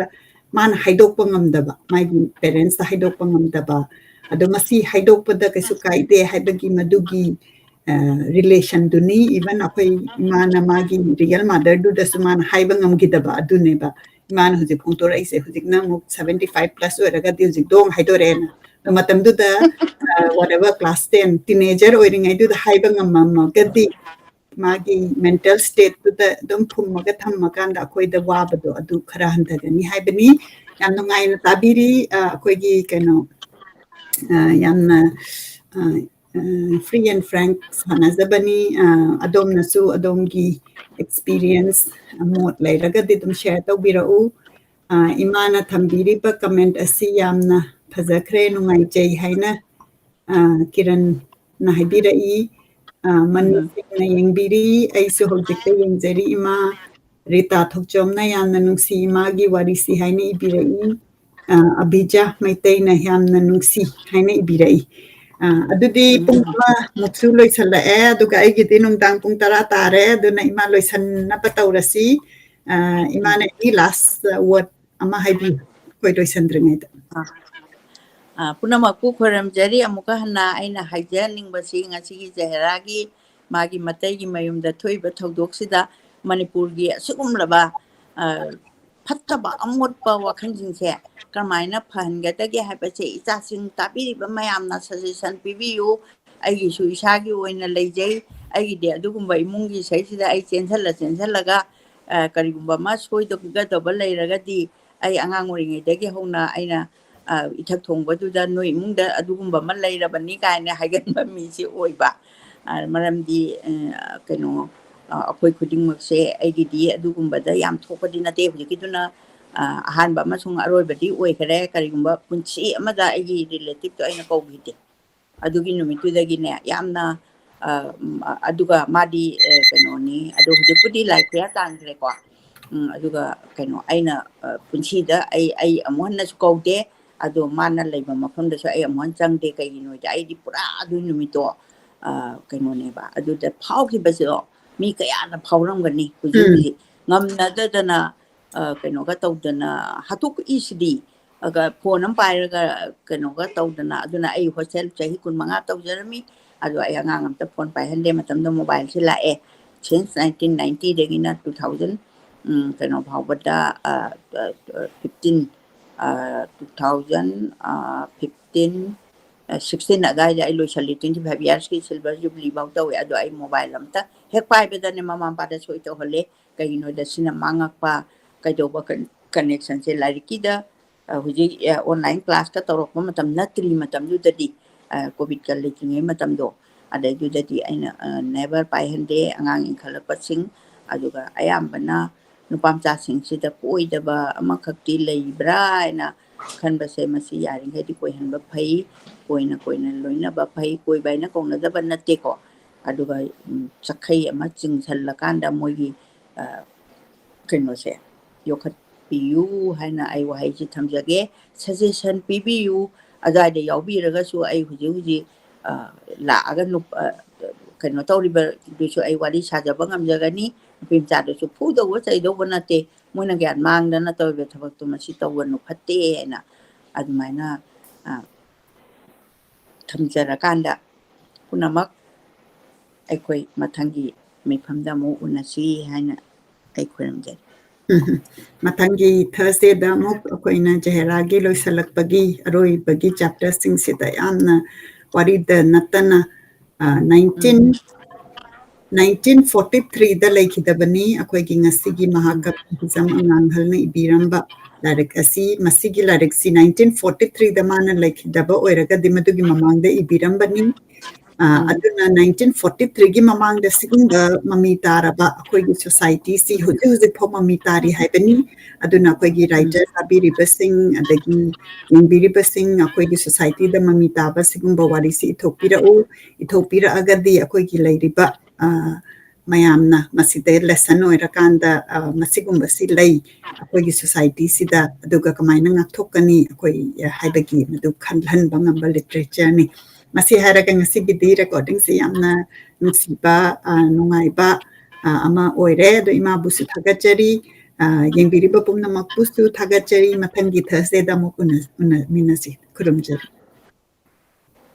ꯃꯥꯅ ꯍꯥꯏꯗꯣꯛꯄ ꯉꯝꯗꯕ, ꯃꯥꯒꯤ parents ꯇ ꯍꯥꯏꯗꯣꯛꯄ ꯉꯝꯗꯕ, ꯑꯗꯣ ꯃꯁꯤ ꯍꯥꯏꯗꯣꯛꯄꯗ ꯀꯩꯁꯨ ꯀꯥꯏꯗꯦ ꯍꯥꯏꯕꯒꯤ ꯃꯗꯨꯒꯤ, ꯑ, relation ꯗꯨꯅꯤ꯫ Even ꯑꯩꯈꯣꯏ ꯏꯃꯥꯅ ꯃꯥꯒꯤ real mother ꯗꯨꯗꯁꯨ ꯃꯥꯅ ꯍꯥꯏꯕ ꯉꯝꯈꯤꯗꯕ ꯑꯗꯨꯅꯦꯕ꯫ ꯏꯃꯥꯅ ꯍꯧꯖꯤꯛ ꯐꯣꯡꯗꯣꯔꯛꯏꯁꯦ, ꯍꯧꯖꯤꯛꯅ ꯑꯃꯨꯛ seventy five plus ꯑꯣꯏꯔꯒꯗꯤ ꯍꯧꯖꯤꯛ ꯗꯣꯡ ꯍꯥꯏꯗꯣꯔꯛꯑꯦꯅ꯫ ꯑꯗꯣ ꯃꯇꯝꯗꯨꯗ, ꯑ, whatever class ten teenager ꯑꯣꯏꯔꯤꯉꯩꯗꯨꯗ ꯍꯥꯏꯕ ꯉꯝꯃꯝꯃꯒꯗꯤ ꯃꯥꯒꯤ mental state ꯇꯨꯗ ꯑꯗꯨꯝ ꯐꯨꯝꯃꯒ ꯊꯝꯃꯀꯥꯟꯗ ꯑꯩꯈꯣꯏꯗ ꯋꯥꯕꯗꯣ ꯑꯗꯨ ꯈꯔ ꯍꯟꯊꯒꯅꯤ ꯍꯥꯏꯕꯅꯤ꯫ ꯌꯥꯝ ꯅꯨꯡꯉꯥꯏꯅ ꯇꯥꯕꯤꯔꯤ, ꯑ, ꯑꯩꯈꯣꯏꯒꯤ ꯀꯩꯅꯣ, ꯑ, ꯌꯥꯝꯅ, ꯑ, ꯑ, free and frank ꯁꯥꯟꯅꯖꯕꯅꯤ꯫ ꯑ, ꯑꯗꯣꯝꯅꯁꯨ ꯑꯗꯣꯝꯒꯤ experience, ꯃꯣꯠ ꯂꯩꯔꯒꯗꯤ ꯑꯗꯨꯝ share ꯇꯧꯕꯤꯔꯛꯎ꯫ ꯑ, ꯏꯃꯥꯅ ꯊꯝꯕꯤꯔꯤꯕ comment ꯑꯁꯤ ꯌꯥꯝꯅ ꯐꯖꯈ꯭ꯔꯦ, ꯅꯨꯡꯉꯥꯏꯖꯩ ꯍꯥꯏꯅ, ꯑ, ꯀꯤꯔꯟꯅ ꯍꯥꯏꯕꯤꯔꯛꯏ꯫ ꯑ, ꯃꯅꯤ ꯎꯝ꯫ ꯁꯦꯡꯅ ꯌꯦꯡꯕꯤꯔꯤ, ꯑꯩꯁꯨ ꯍꯧꯖꯤꯛꯇ ꯌꯦꯡꯖꯔꯤ ꯏꯃꯥ꯫ ꯔꯤꯇꯥ ꯊꯣꯛꯆꯣꯝꯅ ꯌꯥꯝꯅ ꯅꯨꯡꯁꯤ ꯏꯃꯥꯒꯤ ꯋꯥꯔꯤꯁꯤ ꯍꯥꯏꯅ ꯏꯕꯤꯔꯛꯏ꯫ ꯑ, ꯑꯕꯤꯖꯥ ꯃꯩꯇꯩꯅ ꯌꯥꯝꯅ ꯅꯨꯡꯁꯤ ꯍꯥꯏꯅ ꯏꯕꯤꯔꯛꯏ꯫ ꯑ, ꯑꯗꯨꯗꯤ ꯎꯝ꯫ ꯄꯨꯡ ꯑꯃꯃꯨꯛꯁꯨ ꯂꯣꯏꯁꯜꯂꯛꯑꯦ, ꯑꯗꯨꯒ ꯑꯩꯒꯤꯗꯤ ꯅꯨꯡꯗꯥꯡ ꯄꯨꯡ ꯇꯔꯥ ꯇꯥꯔꯦ, ꯑꯗꯨꯅ ꯏꯃꯥ ꯂꯣꯏꯁꯟꯅꯕ ꯇꯧꯔꯁꯤ꯫ ꯑ, ꯏꯃꯥꯅ ꯎꯝ꯫ Any last word ꯑꯃ ꯍꯥꯏꯕꯤꯌꯨ, ꯑꯩꯈꯣꯏ ꯂꯣꯏꯁꯟꯗ꯭ꯔꯤꯉꯩꯗ꯫ ꯑ, ꯑ, ꯄꯨꯝꯅꯃꯛꯄꯨ ꯈꯣꯏꯔꯝꯖꯔꯤ꯫ ꯑꯃꯨꯛꯀ ꯍꯟꯅ ꯑꯩꯅ ꯍꯥꯏꯖꯅꯤꯡꯕꯁꯤ, ꯉꯁꯤꯒꯤ ꯖꯍꯦꯔꯥꯒꯤ ꯃꯥꯒꯤ ꯃꯇꯩꯒꯤ ꯃꯌꯨꯝꯗ ꯊꯣꯛꯏꯕ ꯊꯧꯗꯣꯛꯁꯤꯗ ꯃꯅꯤꯄꯨꯔꯒꯤ ꯑꯁꯤꯒꯨꯝꯂꯕ, ꯑ, ꯐꯠꯇꯕ ꯑꯃꯣꯠꯄ ꯋꯥꯈꯜꯁꯤꯡꯁꯦ ꯀꯔꯝꯍꯥꯏꯅ ꯐꯍꯟꯒꯗꯒꯦ ꯍꯥꯏꯕꯁꯦ ꯏꯆꯥꯁꯤꯡ ꯇꯥꯕꯤꯔꯤꯕ ꯃꯌꯥꯝꯅ suggestion ꯄꯤꯕꯤꯌꯨ꯫ ꯑꯩꯒꯤꯁꯨ ꯏꯁꯥꯒꯤ ꯑꯣꯏꯅ ꯂꯩꯖꯩ꯫ ꯑꯩꯒꯤꯗꯤ ꯑꯗꯨꯒꯨꯝꯕ ꯏꯃꯨꯡꯒꯤ ꯁꯩꯁꯤꯗ ꯑꯩ ꯆꯦꯟꯁꯤꯜꯂ ꯆꯦꯟꯁꯤꯜꯂꯒ, ꯑ, ꯀꯔꯤꯒꯨꯝꯕ ꯑꯃ ꯁꯣꯏꯗꯒꯗꯕ ꯂꯩꯔꯒꯗꯤ ꯑꯩ ꯑꯉꯥꯡ ꯑꯣꯏꯔꯤꯉꯩꯗꯒꯤ ꯍꯧꯅ ꯑꯩꯅ, ꯑ, ꯏꯊꯛ ꯊꯣꯡꯕꯗꯨꯗ "ꯅꯣꯏ ꯏꯃꯨꯡꯗ ꯑꯗꯨꯒꯨꯝꯕ ꯑꯃ ꯂꯩꯔꯕꯅꯤ" ꯀꯥꯏꯅ ꯍꯥꯏꯒꯟꯕ ꯃꯤꯁꯦ ꯑꯣꯏꯕ꯫ ꯑ, ꯃꯔꯝꯗꯤ, ꯑ, ꯀꯩꯅꯣ, ꯑ, ꯑꯩꯈꯣꯏ ꯈꯨꯗꯤꯡꯃꯛꯁꯦ, ꯑꯩꯒꯤꯗꯤ ꯑꯗꯨꯒꯨꯝꯕꯗ ꯌꯥꯝ ꯊꯣꯛꯄꯗꯤ ꯅꯠꯇꯦ꯫ ꯍꯧꯖꯤꯛꯀꯤꯗꯨꯅ, ꯑ, ꯑꯍꯥꯟꯕ ꯑꯃꯁꯨꯡ ꯑꯔꯣꯏꯕꯗꯤ ꯑꯣꯏꯈꯔꯦ꯫ ꯀꯔꯤꯒꯨꯝꯕ ꯄꯨꯟꯁꯤ ꯑꯃꯗ ꯑꯩꯒꯤ relative ꯇꯣ ꯑꯩꯅ ꯀꯧꯈꯤꯗꯦ꯫ ꯑꯗꯨꯒꯤ ꯅꯨꯃꯤꯠꯇꯨꯗꯒꯤꯅꯦ ꯌꯥꯝꯅ, ꯑ, ꯎꯝ, ꯑ, ꯑꯗꯨꯒ ꯃꯥꯗꯤ, ꯑ, ꯀꯩꯅꯣꯅꯤ, ꯑꯗꯣ ꯍꯧꯖꯤꯛꯄꯨꯗꯤ ꯂꯥꯏ ꯈꯨꯌꯥ ꯇꯥꯟꯈ꯭ꯔꯦꯀꯣ꯫ ꯎꯝ, ꯑꯗꯨꯒ ꯀꯩꯅꯣ, ꯑꯩꯅ, ꯑ, ꯄꯨꯟꯁꯤꯗ ꯑꯩ, ꯑꯩ ꯑꯃꯨꯛ ꯍꯟꯅꯁꯨ ꯀꯧꯗꯦ꯫ ꯑꯗꯣ ꯃꯥꯅ ꯂꯩꯕ ꯃꯐꯝꯗꯁꯨ ꯑꯩ ꯑꯃꯨꯛ ꯍꯟꯅ ꯆꯪꯗꯦ꯫ ꯀꯩꯒꯤꯅꯣꯗꯤ ꯑꯩꯗꯤ ꯄꯨꯔꯥ ꯑꯗꯨꯒꯤ ꯅꯨꯃꯤꯠꯇꯣ, ꯑ, ꯀꯩꯅꯣꯅꯦꯕ꯫ ꯑꯗꯨꯗ ꯐꯥꯎꯈꯤꯕꯁꯦ ꯃꯤ ꯀꯌꯥꯅ ꯐꯥꯎꯔꯝꯒꯅꯤ꯫ ꯍꯧꯖꯤꯛ ꯎꯝ꯫ ꯍꯧꯖꯤꯛ ꯉꯝꯅꯗꯗꯅ, ꯑ, ꯀꯩꯅꯣꯒ ꯇꯧꯗꯅ ꯍꯥꯠꯇꯣꯛꯏꯁꯤꯗꯤ꯫ ꯑꯗꯨꯒ phone ꯑꯃ ꯄꯥꯏꯔꯒ ꯀꯩꯅꯣꯒ ꯇꯧꯗꯅ꯫ ꯑꯗꯨꯅ ꯑꯩ hostel ꯆꯍꯤ ꯀꯨꯟꯃꯉꯥ ꯇꯧꯖꯔꯝꯃꯤ꯫ ꯑꯗꯣ ꯑꯩ ꯑꯉꯥꯡ ꯑꯝꯇ phone ꯄꯥꯏꯍꯟꯗꯦ꯫ ꯃꯇꯝꯗ mobile ꯁꯦ ꯂꯥꯛꯑꯦ꯫ Since nineteen ninety ꯗꯒꯤꯅ two thousand, ꯎꯝ, ꯀꯩꯅꯣ ꯐꯥꯎꯕꯗ, ꯑ, ꯑ, fifteen, ꯑ, two thousand, ꯑ, fifteen, ꯑ, sixteen ꯑꯗꯨꯋꯥꯏꯗ ꯑꯩ ꯂꯣꯏꯁꯜꯂꯤ꯫ Twenty five years ꯀꯤ silver jubilee ꯐꯥꯎ ꯇꯧꯋꯦ꯫ ꯑꯗꯣ ꯑꯩ mobile ꯑꯝꯇ ꯍꯦꯛ ꯄꯥꯏꯕꯗꯅꯦ ꯃꯃꯥ ꯃꯄꯥꯗ ꯁꯣꯏ ꯇꯧꯍꯜꯂꯦ꯫ ꯀꯩꯒꯤꯅꯣꯗ ꯁꯤꯅ ꯃꯥꯡꯉꯛꯄ ꯀꯩꯗꯧꯕ con-, connection ꯁꯦ ꯂꯥꯏꯔꯤꯛꯀꯤꯗ, ꯑ, ꯍꯧꯖꯤꯛ, ꯑ, online class ꯀ ꯇꯧꯔꯛꯄ ꯃꯇꯝ ꯅꯠꯇ꯭ꯔꯤ ꯃꯇꯝꯗꯨꯗꯗꯤ, ꯑ, COVID ꯀ ꯂꯩꯇ꯭ꯔꯤꯉꯩ ꯃꯇꯝꯗꯣ, ꯑꯗꯩꯗꯨꯗꯗꯤ ꯑꯩꯅ, ꯑ, never ꯄꯥꯏꯍꯟꯗꯦ꯫ ꯑꯉꯥꯡ ꯏꯟꯈꯠꯂꯛꯄꯁꯤꯡ, ꯑꯗꯨꯒ ꯑꯌꯥꯝꯕꯅ ꯅꯨꯄꯥ ꯃꯆꯥꯁꯤꯡꯁꯤꯗ ꯀꯣꯏꯗꯕ ꯑꯃꯈꯛꯇꯤ ꯂꯩꯕ꯭ꯔꯥ ꯍꯥꯏꯅ ꯈꯟꯕꯁꯦ, ꯃꯁꯤ ꯌꯥꯔꯤꯈꯩꯗꯤ ꯀꯣꯏꯍꯟꯕ ꯐꯩ, ꯀꯣꯏꯅ ꯀꯣꯏꯅ ꯂꯣꯏꯅꯕ ꯐꯩ꯫ ꯀꯣꯏꯕ ꯍꯥꯏꯅ ꯀꯧꯅꯗꯕ ꯅꯠꯇꯦꯀꯣ꯫ ꯑꯗꯨꯒ, ꯎꯝ, ꯆꯈꯩ ꯑꯃ ꯆꯤꯡꯁꯜꯂꯀꯥꯟꯗ ꯃꯣꯏꯒꯤ, ꯑ, ꯀꯩꯅꯣꯁꯦ ꯌꯣꯛꯈꯠꯄꯤꯌꯨ ꯍꯥꯏꯅ ꯑꯩ ꯋꯥꯍꯩꯁꯤ ꯊꯝꯖꯒꯦ꯫ Suggestion ꯄꯤꯕꯤꯌꯨ꯫ ꯑꯗꯨꯋꯥꯏꯗ ꯌꯥꯎꯕꯤꯔꯒꯁꯨ ꯑꯩ ꯍꯧꯖꯤꯛ ꯍꯧꯖꯤꯛ, ꯑ, ꯂꯥꯛꯑꯒ ꯅꯨꯞ-, ꯑ, ꯀꯩꯅꯣ ꯇꯧꯔꯤꯕꯗꯨꯁꯨ ꯑꯩ ꯋꯥꯔꯤ ꯁꯥꯖꯕ ꯉꯝꯖꯒꯅꯤ꯫ ꯅꯨꯄꯤ ꯃꯆꯥꯗꯨꯁꯨ ꯐꯨꯗꯧꯕ ꯆꯩꯗꯧꯕ ꯅꯠꯇꯦ꯫ ꯃꯣꯏꯅ ꯒ꯭ꯌꯥꯟ ꯃꯥꯡꯗꯅ ꯇꯧꯔꯤꯕ ꯊꯕꯛꯇꯣ ꯃꯁꯤ ꯇꯧꯒꯅꯨ, ꯐꯠꯇꯦ ꯍꯥꯏꯅ ꯑꯗꯨꯃꯥꯏꯅ, ꯑ, ꯊꯝꯖꯔꯀꯥꯟꯗ ꯄꯨꯝꯅꯃꯛ ꯑꯩꯈꯣꯏ ꯃꯊꯪꯒꯤ ꯃꯤꯐꯝꯗ ꯑꯃꯨꯛ ꯎꯅꯁꯤ ꯍꯥꯏꯅ ꯑꯩ ꯈꯨꯔꯨꯝꯖꯔꯤ꯫ ꯃꯊꯪꯒꯤ Thursdayꯗ ꯑꯃꯨꯛ ꯑꯩꯈꯣꯏꯅ ꯖꯍꯦꯔꯥꯒꯤ ꯂꯣꯏꯁꯤꯜꯂꯛꯄꯒꯤ ꯑꯔꯣꯏꯕꯒꯤ chapterꯁꯤꯡꯁꯤꯗ ꯌꯥꯝꯅ ꯋꯥꯔꯤꯗ ꯅꯠꯇꯅ, ꯑ, nineteen, nineteen forty threeꯗ ꯂꯩꯈꯤꯗꯕꯅꯤ ꯑꯩꯈꯣꯏꯒꯤ ꯉꯁꯤꯒꯤ ꯃꯍꯥꯀꯕꯤ ꯍꯤꯖꯝ ꯑꯉꯥꯡꯍꯜꯅ ꯏꯕꯤꯔꯝꯕ ꯂꯥꯏꯔꯤꯛ ꯑꯁꯤ꯫ ꯃꯁꯤꯒꯤ ꯂꯥꯏꯔꯤꯛꯁꯤ nineteen forty threeꯗ ꯃꯥꯅ ꯂꯩꯈꯤꯗꯕ ꯑꯣꯏꯔꯒꯗꯤ ꯃꯗꯨꯒꯤ ꯃꯃꯥꯡꯗ ꯏꯕꯤꯔꯝꯕꯅꯤ꯫ ꯑ, ꯑꯗꯨꯅ nineteen forty threeꯒꯤ ꯃꯃꯥꯡꯗ ꯁꯤꯒꯨꯝꯕ ꯃꯃꯤ ꯇꯥꯔꯕ ꯑꯩꯈꯣꯏꯒꯤ societyꯁꯤ ꯍꯧꯖꯤꯛ ꯍꯧꯖꯤꯛ ꯐꯥꯎ ꯃꯃꯤ ꯇꯥꯔꯤ ꯍꯥꯏꯕꯅꯤ꯫ ꯑꯗꯨꯅ ꯑꯩꯈꯣꯏꯒꯤ writer ꯇꯥꯕꯤꯔꯤꯕꯁꯤꯡ, ꯑꯗꯒꯤ ꯌꯦꯡꯕꯤꯔꯤꯕꯁꯤꯡ, ꯑꯩꯈꯣꯏꯒꯤ societyꯗ ꯃꯃꯤ ꯇꯥꯕ ꯁꯤꯒꯨꯝꯕ ꯋꯥꯔꯤꯁꯤ ꯏꯊꯣꯛꯄꯤꯔꯛꯎ꯫ ꯏꯊꯣꯛꯄꯤꯔꯛꯑꯒꯗꯤ ꯑꯩꯈꯣꯏꯒꯤ ꯂꯩꯔꯤꯕ, ꯑ, ꯃꯌꯥꯝꯅ ꯃꯁꯤꯗ lesson ꯑꯣꯏꯔꯀꯥꯟꯗ, ꯑ, ꯃꯁꯤꯒꯨꯝꯕꯁꯤ ꯂꯩ ꯑꯩꯈꯣꯏꯒꯤ societyꯁꯤꯗ, ꯑꯗꯨꯒ ꯀꯃꯥꯏꯅ ꯉꯥꯛꯊꯣꯛꯀꯅꯤ ꯑꯩꯈꯣꯏ, ꯑ, ꯍꯥꯏꯕꯒꯤ ꯃꯗꯨ ꯈꯜꯍꯟꯕ ꯉꯝꯕ literatureꯅꯤ꯫ ꯃꯁꯤ ꯍꯥꯏꯔꯒ ꯉꯁꯤꯒꯤꯗꯤ recordingꯁꯤ ꯌꯥꯝꯅ ꯅꯨꯡꯁꯤꯕ, ꯑ, ꯅꯨꯡꯉꯥꯏꯕ, ꯑ, ꯑꯃ ꯑꯣꯏꯔꯦ꯫ ꯑꯗꯣ ꯏꯃꯥꯕꯨꯁꯨ ꯊꯥꯒꯠꯆꯔꯤ꯫ ꯑ, ꯌꯦꯡꯕꯤꯔꯤꯕ ꯄꯨꯝꯅꯃꯛꯄꯨꯁꯨ ꯊꯥꯒꯠꯆꯔꯤ꯫ ꯃꯊꯪꯒꯤ Thursdayꯗ ꯑꯃꯨꯛ ꯎꯅ-, ꯎꯅꯃꯤꯟꯅꯁꯤ꯫ ꯈꯨꯔꯨꯝꯖꯔꯤ꯫